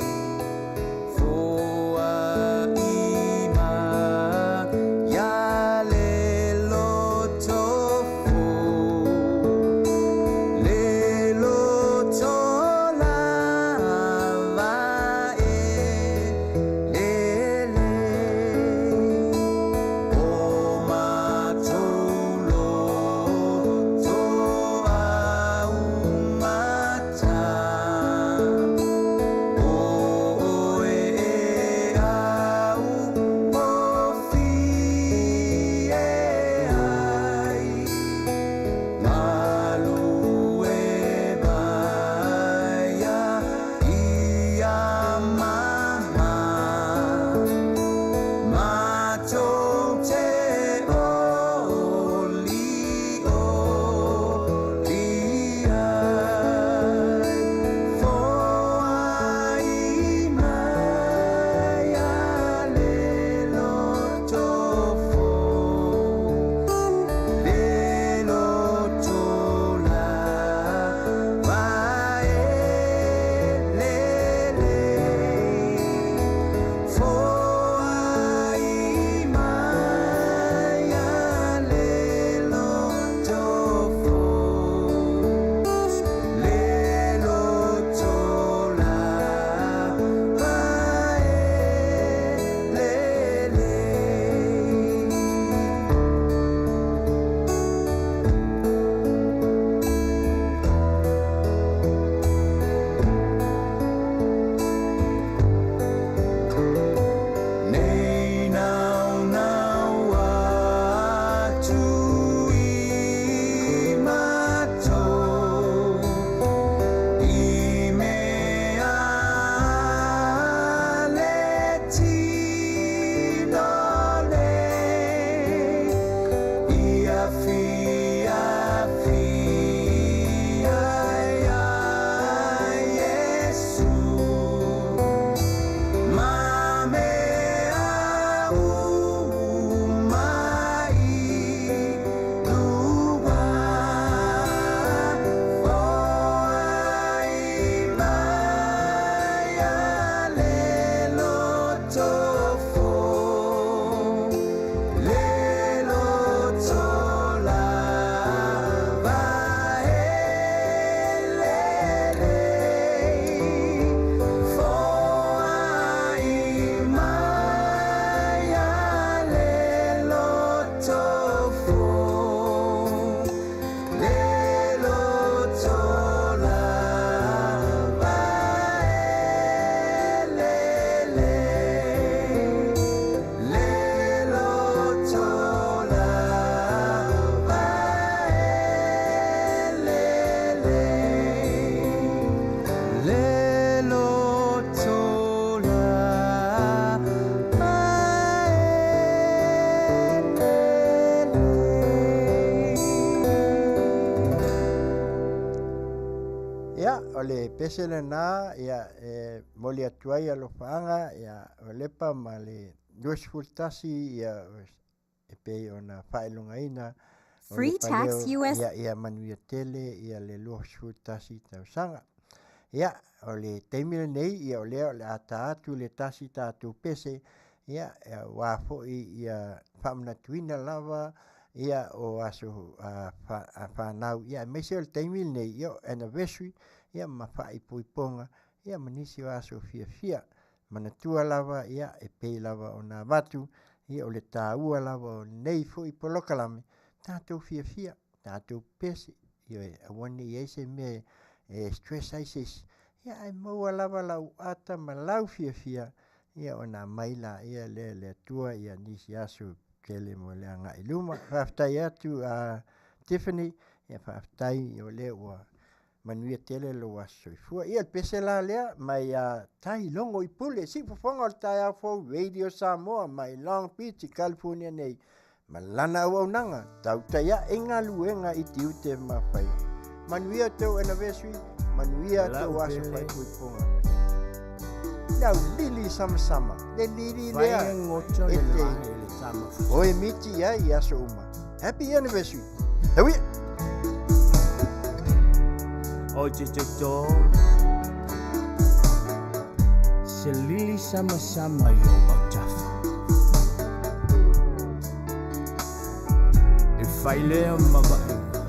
Ia, o le pese lena, ia, e momoli atu ai alofaaga, ia, o Lepa ma le 21, ia, e pei ona faailogaina o Free le Tax paleo, US. ia, ia manuia tele, ia le 21 tausaga. Ia, o le taimi lenei, ia, o lea o le a ta atu le tasi tatou pese, ia, aua foi ia faamanatuina lava, ia, o aso fanau, ia, aemaise o le taimi lenei, ia, o anniversary, ia, ma faaipoipoga, ia, ma nisi o aso fiafia. Manatua lava, ia, e pei lava ona avatu, ia, o le taua lava o lenei foi polokalame, tatou fiafia, tatou pepese, ioe, aua ne i i ai se mea e stress ai se isi, ia ae maua lava lau ata ma lau fiafia, ia ona aumai laia lea e le Atua ia nisi aso tele mo le agai i luma. Faafetai atu a Tiffany, ia faafetai o lea ua manuia tele lou aso soifua. Ia, le pese la lea mai a Tai Logo i Pule, siufofoga o le taeao fou Radio Samoa mai Long Beach i California nei, ma lana auaunaga tautai ae i galuega i tiute ma faiva. Manuia tou anniversary, manuia tou aso faaipoipoga. Le aulili samasama, le lili lea e te oe miti i ai i aso uma. Happy anniversary. Tauia! O te toto Se lili sama-sama i o autafa E failea ma vaaiga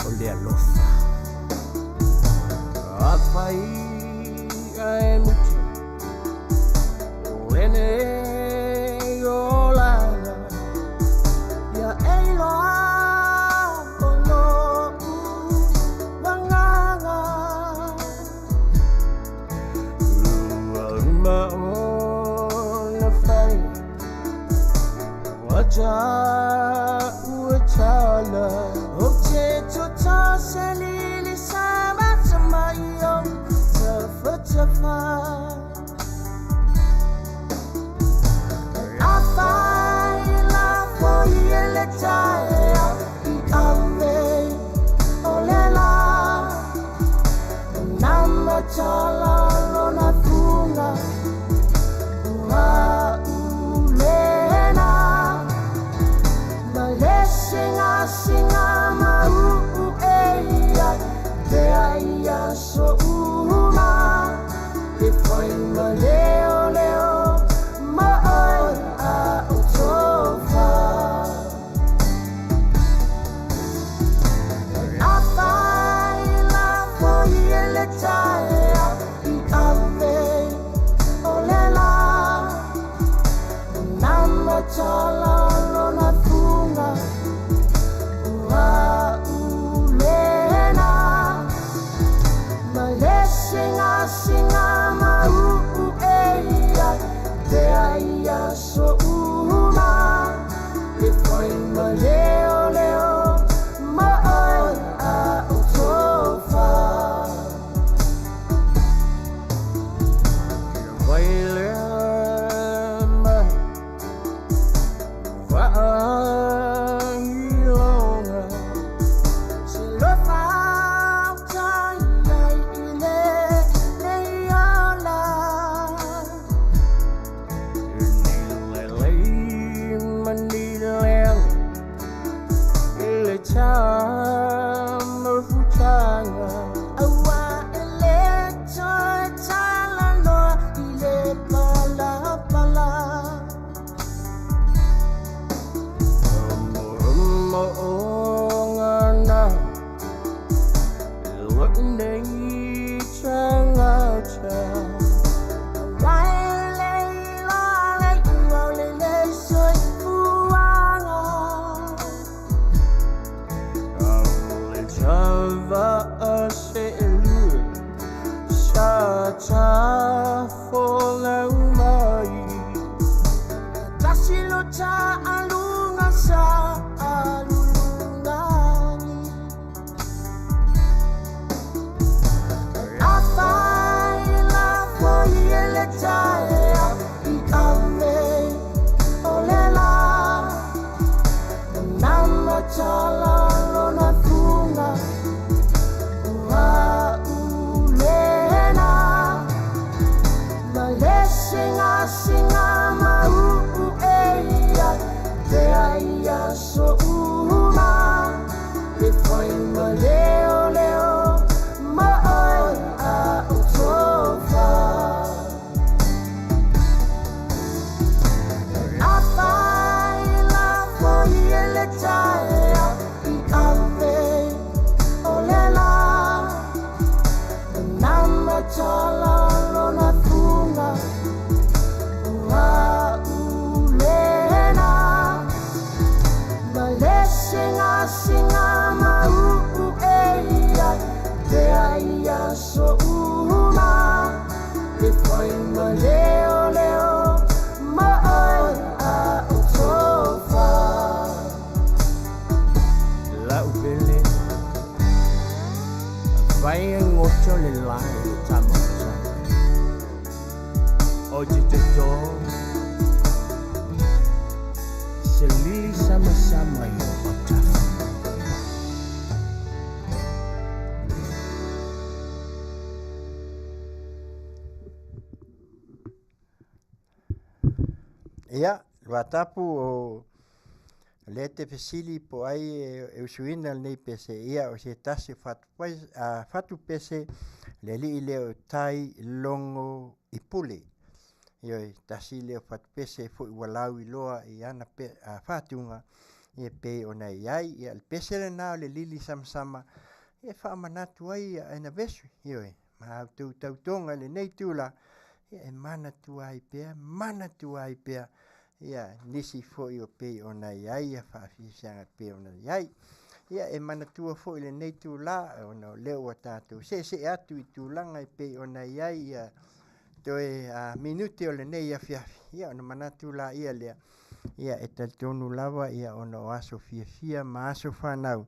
o le alofa Afai ae muta Lenei olaga Ia e iloa o lo'u agaga Ua uma ona fai Ua ua tala O te toto se lili sama i o tafatafa Afai lafo i le taeao i ave o le la Namatala lona fuga ua ulena Ma le singasinga ma uu e ia te ai aso uma E fai ma leo leo ma oe a o tofa Afai lafo i le taeao i ave o le la Namatala lona fuga ua ulena Ma le singasinga ma uu e ia te ai aso uma E fai ma leo leo ma oe a o tofa Vai lea mai Vaailoga Se lofa utai ai i le nei ola Ni lelei ma ni leaga I le tamafutaga Aua e le toe talanoa i le palapala Mo'omo'oga na Lou nei tagata Aua e le iloa le iuga o lenei soifuaga Le tava'a se'elua Sa tafolau mai Tasi lo ta'aluga sa alulugagi Afai lafo i le taeao i ave o le la Namatala lona fuga ua aso uma E fai ma leo leo ma oe a o tofa Lau pele Vai e ngoto le lai le tamata O te te tō Se lili sama sama i o autafa. Ia, Luatapu o lea te fesili po o ai e usuina lenei pese, ia o se tasi o fatu pese le alii lea o Tai Logo i Pule. Ioe, tasi lea o fatu pese foi ua lauiloa i ana fatuga, ia pei ona i ai. Ia, o le pese lena o le lili samasama e faamanatu ai anniversary, ioe, ma a outou tautoga i lenei itula, ia e manatua ai pea, manatua ai pea ia nisi foi o pei ona i ai ia faafiafiaga e pei ona i ai. Ia e manatua foi i lenei itula, ona o lea ua tatou seesee atu i tulaga e pei ona i ai ia toe minute o lenei afiafi, ia ona manatu laia lea, ia e talitonu lava ia ona o aso fiafia ma aso fanau,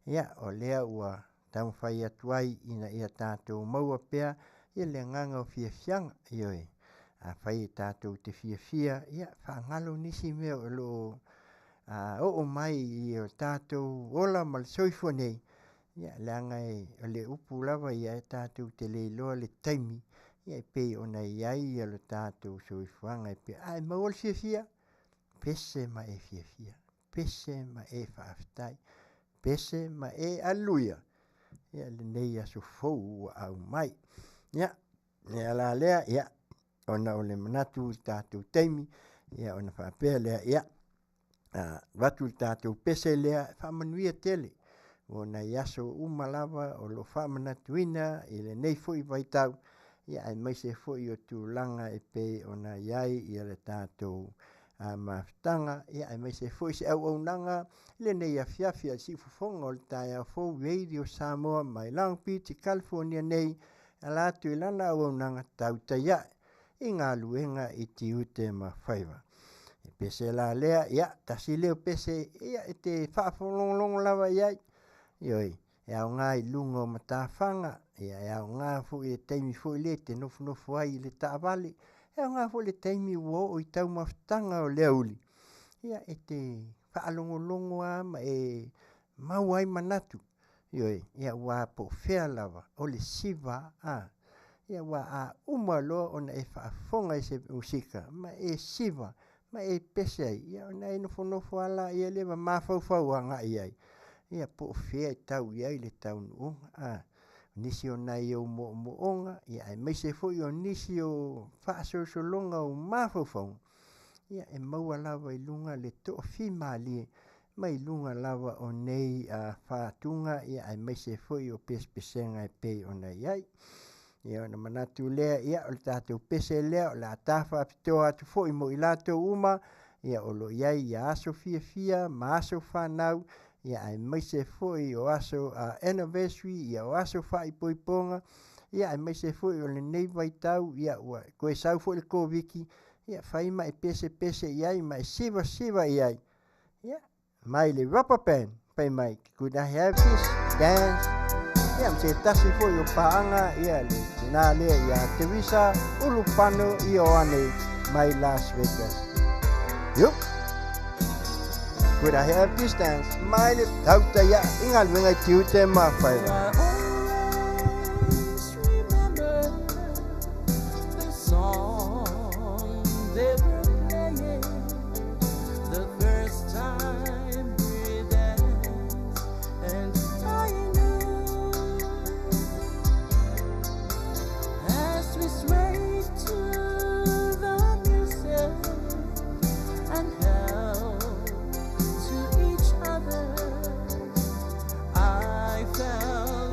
ia o lea ua taumafai atu ai ina ia tatou maua pea ia le agaga o fiafiaga. Ioe, afai e tatou te fiafia, ia faagalo nisi mea o lo o oo mai i o tatou ola ma le soifua nei, ia leaga e o le upu lava ia e tatou te le iloa le taimi ia e pei ona i ai ia lo tatou soifuaga e pei ae maua le fiafia, pese ma e fiafia, pese ma e faafetai, pese ma e aleluia ia lenei aso fou ua aumai. Ia, le ala lea, ia, ona o le manatu i le tatou taimi, ia ona faapea lea, ia, avatu le tatou pese lea, faamanuia tele. O nai aso uma lava o lo o faamanatuina i lenei foi vaitau, ia aemaise foi o tulaga e pei ona i ai ia le tatou mafutaga, ia aemaise foi se auaunaga i lenei afiafi a le siufofoga o le taeao fou Radio Samoa mai Long Beach i California nei, e ala atu i lana auaunaga tautai ae i galuega i tiute ma faiva. E pese la lea, ia, tasi lea o pese, ia, e te faalogologo lava i ai, ioe, e aoga i luga o matafaga, ia, e aoga foi i le taimi foi lea e te nofonofo ai i le taavale, e aoga foi i le taimi ua oo i taumafataga o le aoauli, ia, e te faalogologo lava ma e maua ai manatu, ioe, ia aua po o fea lava, o le siva, a, ia aua a uma loa ona e faafofoga i se musika ma e siva ma e pese ai, ia ona e nofonofo lava laia lea ma mafaufau agai i ai, ia po o fea e tau i ai le taunuuga, a. O nisi o nai ou moomooga, ia aemaise foi o nisi o faasolosologa o mafaufauga, ia e maua lava i luga le toafimalie mai luga lava o nei fatuga, ia aemaise foi o pesepesega e pei ona i ai. Ia ona manatu lea, ia o le tatou pese lea o le a ta faapitoa atu foi mo i latou uma, ia o lo o i ai ia aso fiafia ma aso fanau, ia aemaise foi o aso anniversary, ia o aso faaipoipoga, ia aemaise foi o lenei vaitau, ia ua toe sau foi le Koviti, ia fai ma e pesepese i ai ma e sivasiva i ai. Ia, mai le rubber band, fai mai, could I have this dance? Ia, ma se tasi foi o paaga, ia, le tina lea ia Teresa Ulupano Ioane mai Las Vegas. Yup. Could I have this dance? Mai le tautai ae i galuega i tiute ma faiva. I always remember the song they were playing the first time we danced, and I knew as we swayed to the music and held to each other, I fell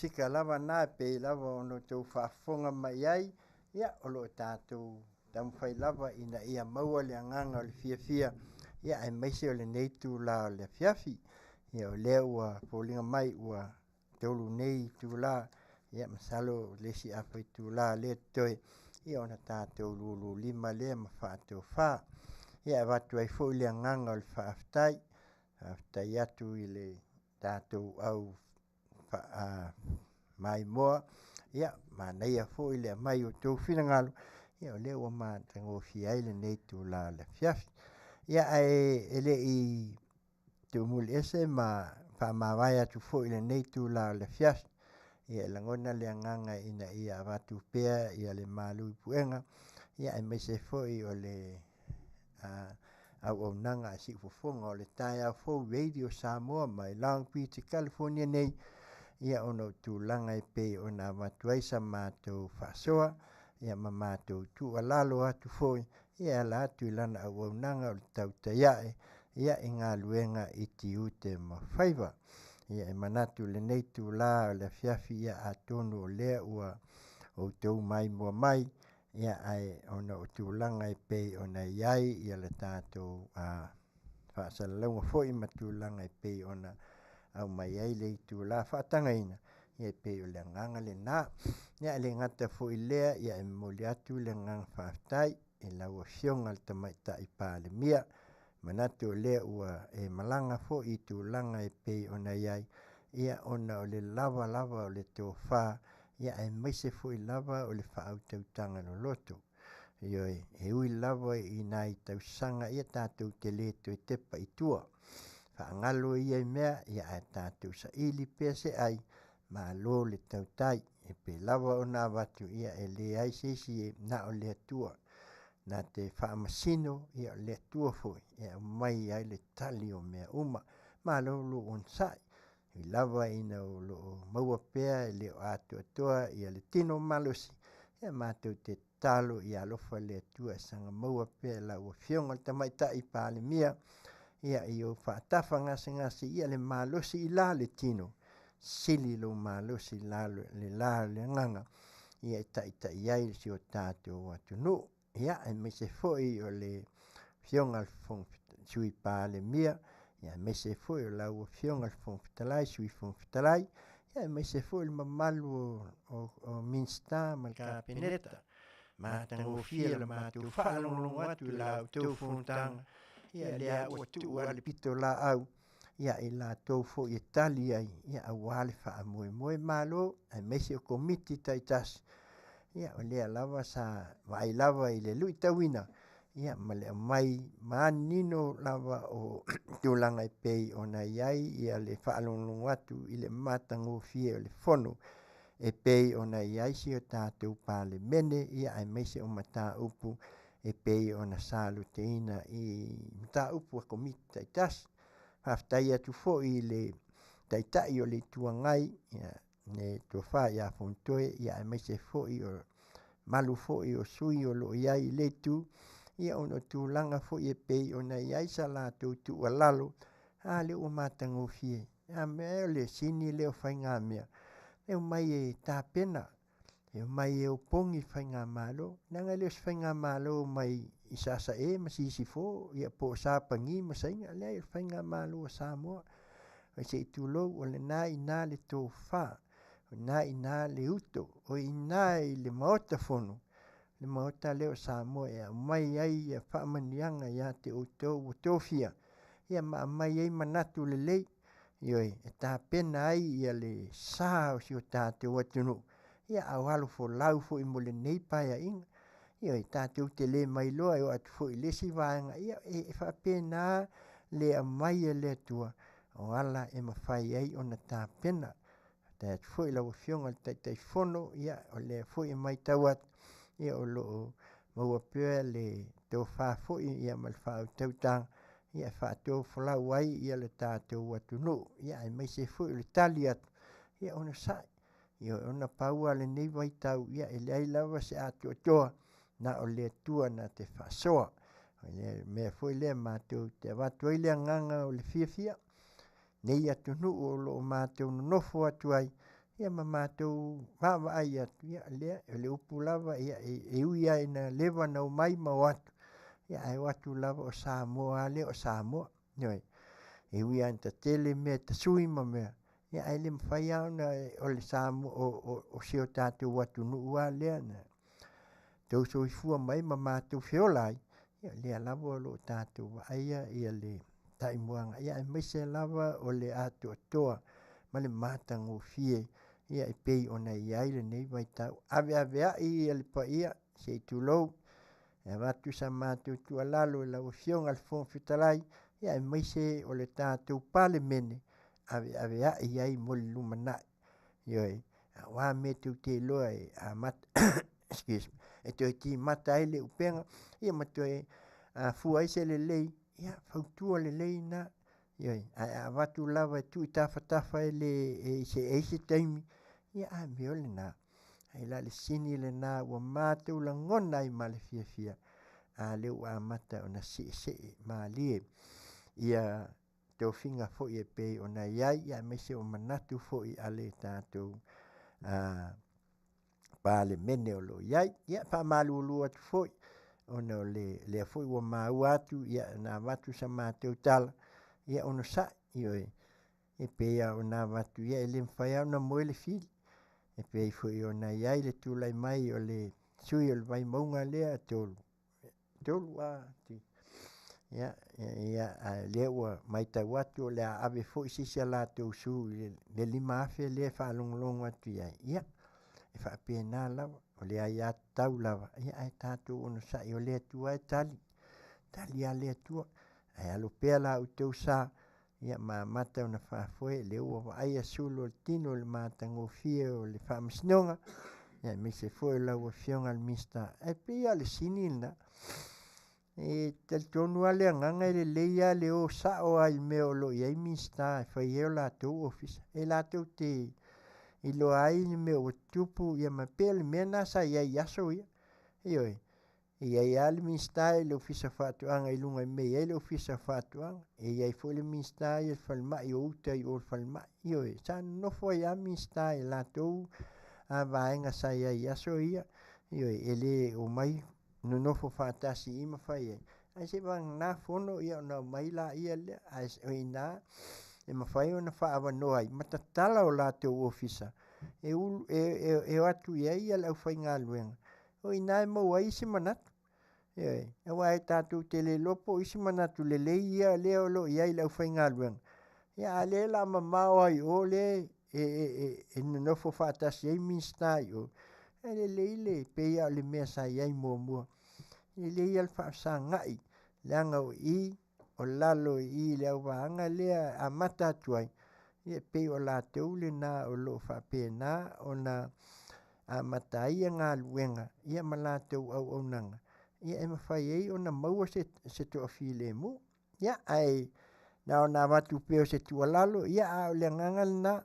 musika lava na e pei lava ona outou faafofoga mai ai, ia o lo o tatou taumafai lava ina ia maua le agaga o le fiafia, ia aemaise o lenei itula o le afiafi. Ia o lea ua foliga mai ua 3 nei itula, ia masalo o le isi afa itula lea e totoe, ia ona tatou lululima lea ma faatofa. Ia e avatu ai foi le agaga o le faafetai, faafetai atu i le tatou au maimoa, ia manaia foi le aumai o outou finagalo, ia o lea ua matagofie ai lenei itula o le afiafi. Ia ae e le i tuumuliese ma faamavae atu foi i lenei itula o le afiafi, ia e lagona le agaga ina ia avatu pea ia le malu i puega, ia aemaise foi o le auaunaga a siufofoga o le taeao fou Radio Samoa mai Long Beach i California nei, ia ona o tulaga e pei ona avatu ai sa matou faasoa, ia ma matou tuualalo atu foi, ia e ala atu i lana auaunaga o le tautai ae, ia i galuega i tiute ma faiva. Ia e manatu i lenei itula o le afiafi, ia atonu o lea ua outou maimoa mai, ia ae ona o tulaga e pei ona i ai ia le tatou faasalalauga foi ma tulaga e pei ona aumai ai le itula faatagaina, ia e pei o le agaga lena. Ia e le gata foi i lea, ia e momoli atu le agaga faafetai i lau Afioga i le Tamaitai Palemia, manatu o lea ua e malaga foi i tulaga e pei ona i ai, ia ona o le lava lava o le tofa, ia aemaise foi lava o le faautautaga loloto. Ioe, e ui lava i nai tausaga ia tatou te le toe tepa i tua, faagalo ia i mea, ia ae tatou saili pea se ai, malo le tautai. E pei lava ona avatu, ia e leai se isi e na o le Atua na te faamasino, ia o le Atua foi e aumai ai le tali o mea uma. Malo lou onosai, ui lava ina o lo o maua pea e le o atoatoa ia le tino malosi, ia matou te tatalo ia alofa le Atua e saga maua pea e lau Afioga i le Tamaitai Palemia, ia i ou faatafa gasegase, ia le malosi i la le tino, sili lou malosi i le la o le agaga, ia e taitai ai si o tatou atunuu. Ia, aemaise foi o le Afioga i le Sui Palemia, aemaise foi o lau Afioga i le Fofoga Fetalai, Sui Fofoga Fetalai, ia aemaise foi le mamalu o Minisita ma le Kapeneta. Matagofie le matou faalogologo atu i la outou fonotaga, ia lea ua tuu lava le pitolaau ia i latou foi e tali ai, ia aua le faamoemoe. Malo, aemaise o Komiti taitasi, ia o lea lava sa vaai lava i le luitauina, ia ma le aumai manino lava o tulaga e pei ona i ai ia le faalogologo atu i le matagofie o le fono e pei ona i ai si o tatou Palemene, ia aemaise o mataupu e pei ona saluteina i mataupu a Komiti taitasi. Faafetai atu foi i le Taitai o le Itu Agai, ia le Tofa ia Fonotoe, ia aemaise foi o mamalu foi o sui usufono o lo o i ai i lea itu, ia ona o tulaga foi e pei ona i ai sa latou tuualalo, a lea ua matagofie. A mea o le sini lea o faigamea, e omai e tapena, e omai e opogi le faigamalo, leaga e le o se faigamalo mai i Sasae ma Sisifo, ia po o Sapani ma Saina, leai o le faigamalo a Samoa. Se i tulou, o lena e i ina le tofa, o lena e i ina le uto, o i ina i le Maota Fono, le Maota lea o Samoa e aumai ai faamanuiaga ia te outou ua tofia, ia ma aumai ai manatu lelei, ioe, e tapena ai ia le sa o si o tatou atunuu, ia a o alofolau foi mo lenei Paeaiga. Ioe, tatou te le mailoa e oo atu foi i le isi vaega, ia e faapena le aumai e le Atua o ala e mafai ai ona tapena. Faafetai atu foi i lau Afioga i le Taitaifono, ia o lea foi e matau atu, ia o lo o maua pea le tofa foi ia ma le faautautaga ia e faatofufolau ai ia le tatou atunuu, ia aemaise foi o le tali atu, ia onosai. Ioe, ona pau lava o lenei vaitau, ia e leai lava se atoatoa, na o le Atua na te faasoa. O le mea foi lea matou te avatu ai le agaga o le fiafia, nei atunuu o lo o matou nonofo atu ai, Ia ma matou vaavaai atu, ia lea o le upu lava ia e ui lava ina leva ona omai ma o atu, ia ae o atu lava o Samoa lava lea o Samoa. Ioe. E ui lava ina tetele mea e tasui ma mea, ia ae le mafai lava ona o le Samoa o si o tatou atunuu lava lea na tou soifua mai ma matou feola ai, ia o lea lava o lo o tatou vaaia ia le taimuaga, ia aemaise lava o le atoatoa ma le matagofie ia e pei ona i ai lenei vaitau. Aveaveai ia le paia, se i tulou, e avatu sa matou tuualalo i lau Afioga i le Fofoga Fetalai, ia aemaise o le tatou Palemene, aveaveai ai mo le lumanai. Ioe, aua mea tou te iloa e amata excuse me, e toe timata ai le upega, ia ma toe afua ai se lelei, ia fautua lelei na. Ioe, ae a avatu lava e tuu i tafatafa e le e se i ai se taimi, ia a mea o lena. Ae la o le sini lena ua matou lagona ai ma le fiafia, a lea ua amata ona seesee malie ia tofiga foi e pei ona i ai, aemaise o manatu foi a le tatou Palemene o lo o i ai. Ia, e faamalulu atu foi ona o lea foi ua maua atu na avatu sa matou tala, ia onosai, ioe. E pei lava ona avatu, ia e le mafai lava ona moe le fili, e pei foi ona i ai le tulai mai o le sui usufono o le Vaimauga lea 3, 3A, ia, a o lea ua matau atu o le a ave foi se isi a latou sue i le 5,000 lea e faalogologo atu i ai, ia, e faapena lava, o le aiatatau lava, ae tatou onosai, o le Atua e tali, e tali lava le Atua. Ae alo pea la outou sa ia ma amata ona faafoe, o lea ua vaaia sulu o le tino i le matagofie o le Faamasinoga, aemaise foi o lau Afioga i le Minisita. Ae pei lava o le sini lena, e talitonu lava le agaga e lelei lava le o sao lava i mea o lo o i ai Minisita e fai ai o latou ofisa, e latou te iloa ai le mea ua tutupu, ia ma pei o le mea lena sa i ai i aso ia. Ioe. E i ai lava le Minisita i le Ofisa o Faatoaga i luga i le mea e i ai le Ofisa o Faatoaga, e i ai foi le Minisita ia i le falemai o uta i o i le falemai. Ioe, sa nonofo ai lava Minisita i latou vaega sa i ai i aso ia. Ioe, e le omai nonofo faatasi i i ma fai ai, ae seivagana fono ona omai laia lea, ae o i ina e mafai ona faaavanoa ai ma tatala o latou ofisa e o atu i ai le aufaigaluega, o i ina e maua ai isi manatu. Ioe, aua e tatou te le iloa po o isi manatu lelei ia lea o lo o i ai i le aufaigaluega, ia a o lea o le a mamao lava i o lea e nonofo faatasi ai Minisita i o, ae lelei le pei lava o le mea sa i ai muamua, e lelei lava le faafesagai, leaga o i o lalo i i i le auvaega lea e amata atu ai, ia e pei o latou lena o lo o faapena ona amata ai galuega ma latou auaunaga e mafai ai ona maua se toafilemu. Ia, ae na ona avatu pea o se tuualalo, a o le agaga lena,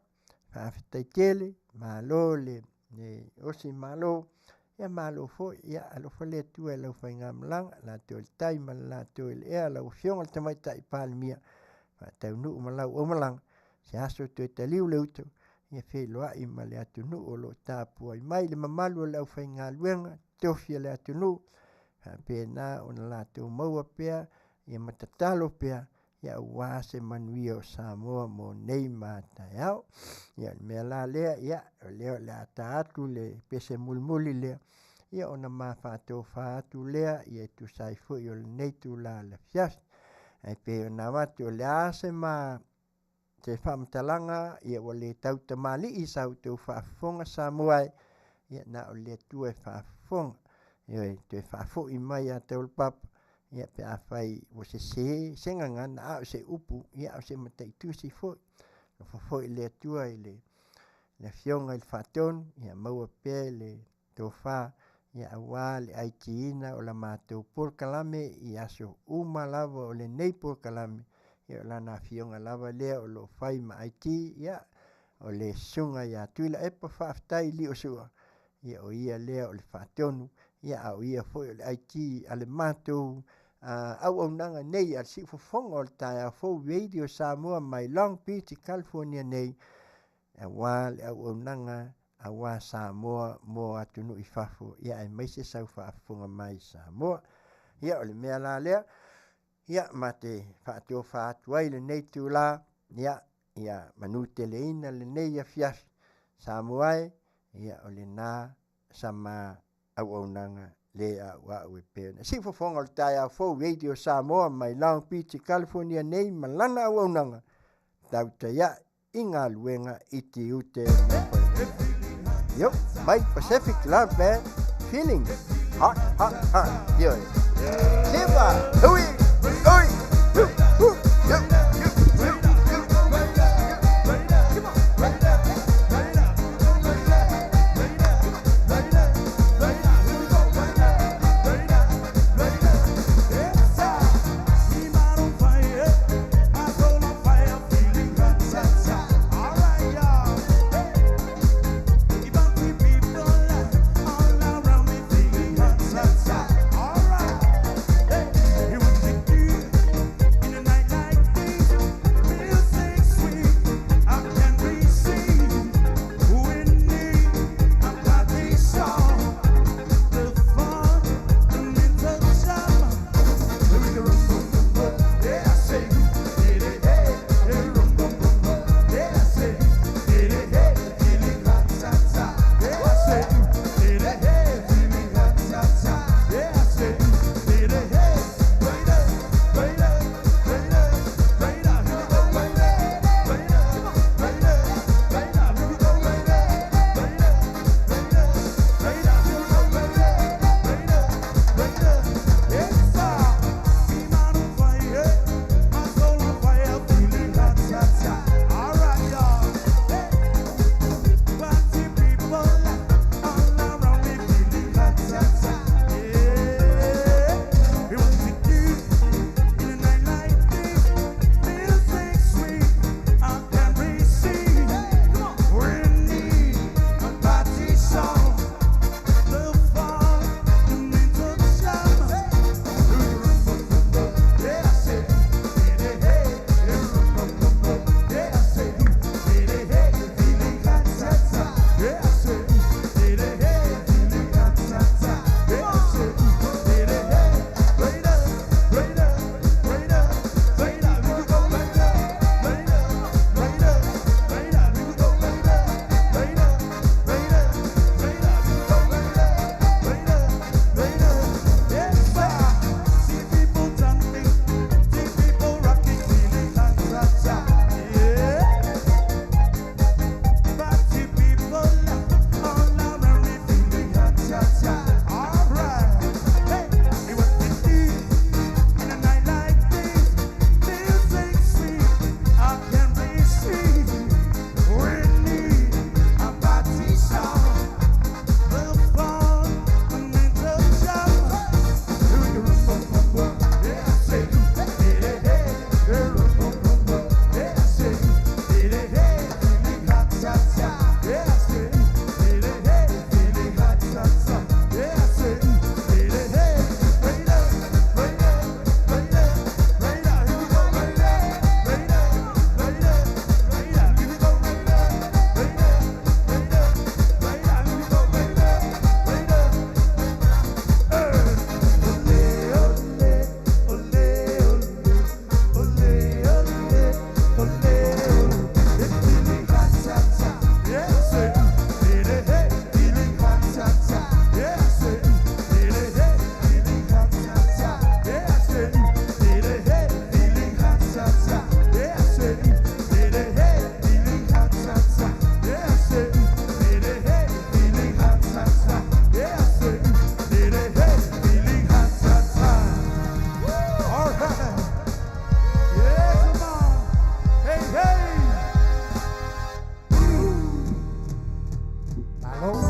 faafetai tele, malo le osi malo, ia malo foi. Ia alofa le Atua i lau faigamalaga, le latou i le tai ma le latou i le ea, lau Afioga i le Tamaitai Palemia, faataunuu ma lau aumalaga, se aso toe taliu le uto, ia feiloai ma le atunuu o lo o tapuai mai, le mamalu o le aufaigaluega totofi a le atunuu, faapena ona latou maua pea ma tatalo pea aua se manuia o Samoa mo nei ma a taeao. Ia o le mea la lea, ia o lea o le a ta atu le pese mulimuli lea, ia ona ma faatofa atu lea e tusa ai foi o lenei itula afiafi. Ae pei ona avatu, o le a se faamatalaga ua le tautamalii i sa outou faafofoga Samoa e, ia na o le Atua e faafofoga, ioe, toe faafoi mai ia Taulapapa pe afai ua sese se gagana, a o se upu, a o se mataitusi foi. Alofa foi le Atua i le Afioga i le Faatonu, ia maua pea le tofa aua le aitiina o la matou polokalame i aso uma lava o lenei polokalame, ia o Lana Afioga lava lea o lo o fai ma IT, ia, o le Susuga ia Tuilaepa Faafetai Liosua, ia o ia lea o le Faatonu, a o ia foi o le IT a le matou auaunaga nei a le Siufofoga o le Taeao Fou Radio Samoa mai Long Beach i California nei. Auā le auaunaga auā Samoa mo atunuu i fafo, ia aemaise sau faafofoga mai i Samoa. Ia o le mea la lea, ia ma te faatofa atu ai lenei itulā, ia ia manuteleina lenei afiafi. Samoa e, ia o lena sama auaunaga le a'ua'u e pei ona siufofoga o le taeao fou Radio Samoa mai Long Beach i California nei ma lana auaunaga tautai ae i galuega i tiute ma faiva. Yo, mai Pacific Love Band, feeling hot, hot, hot. Ioe. Siva, hui, hui, hu, hu, hu, hu, hu, hu.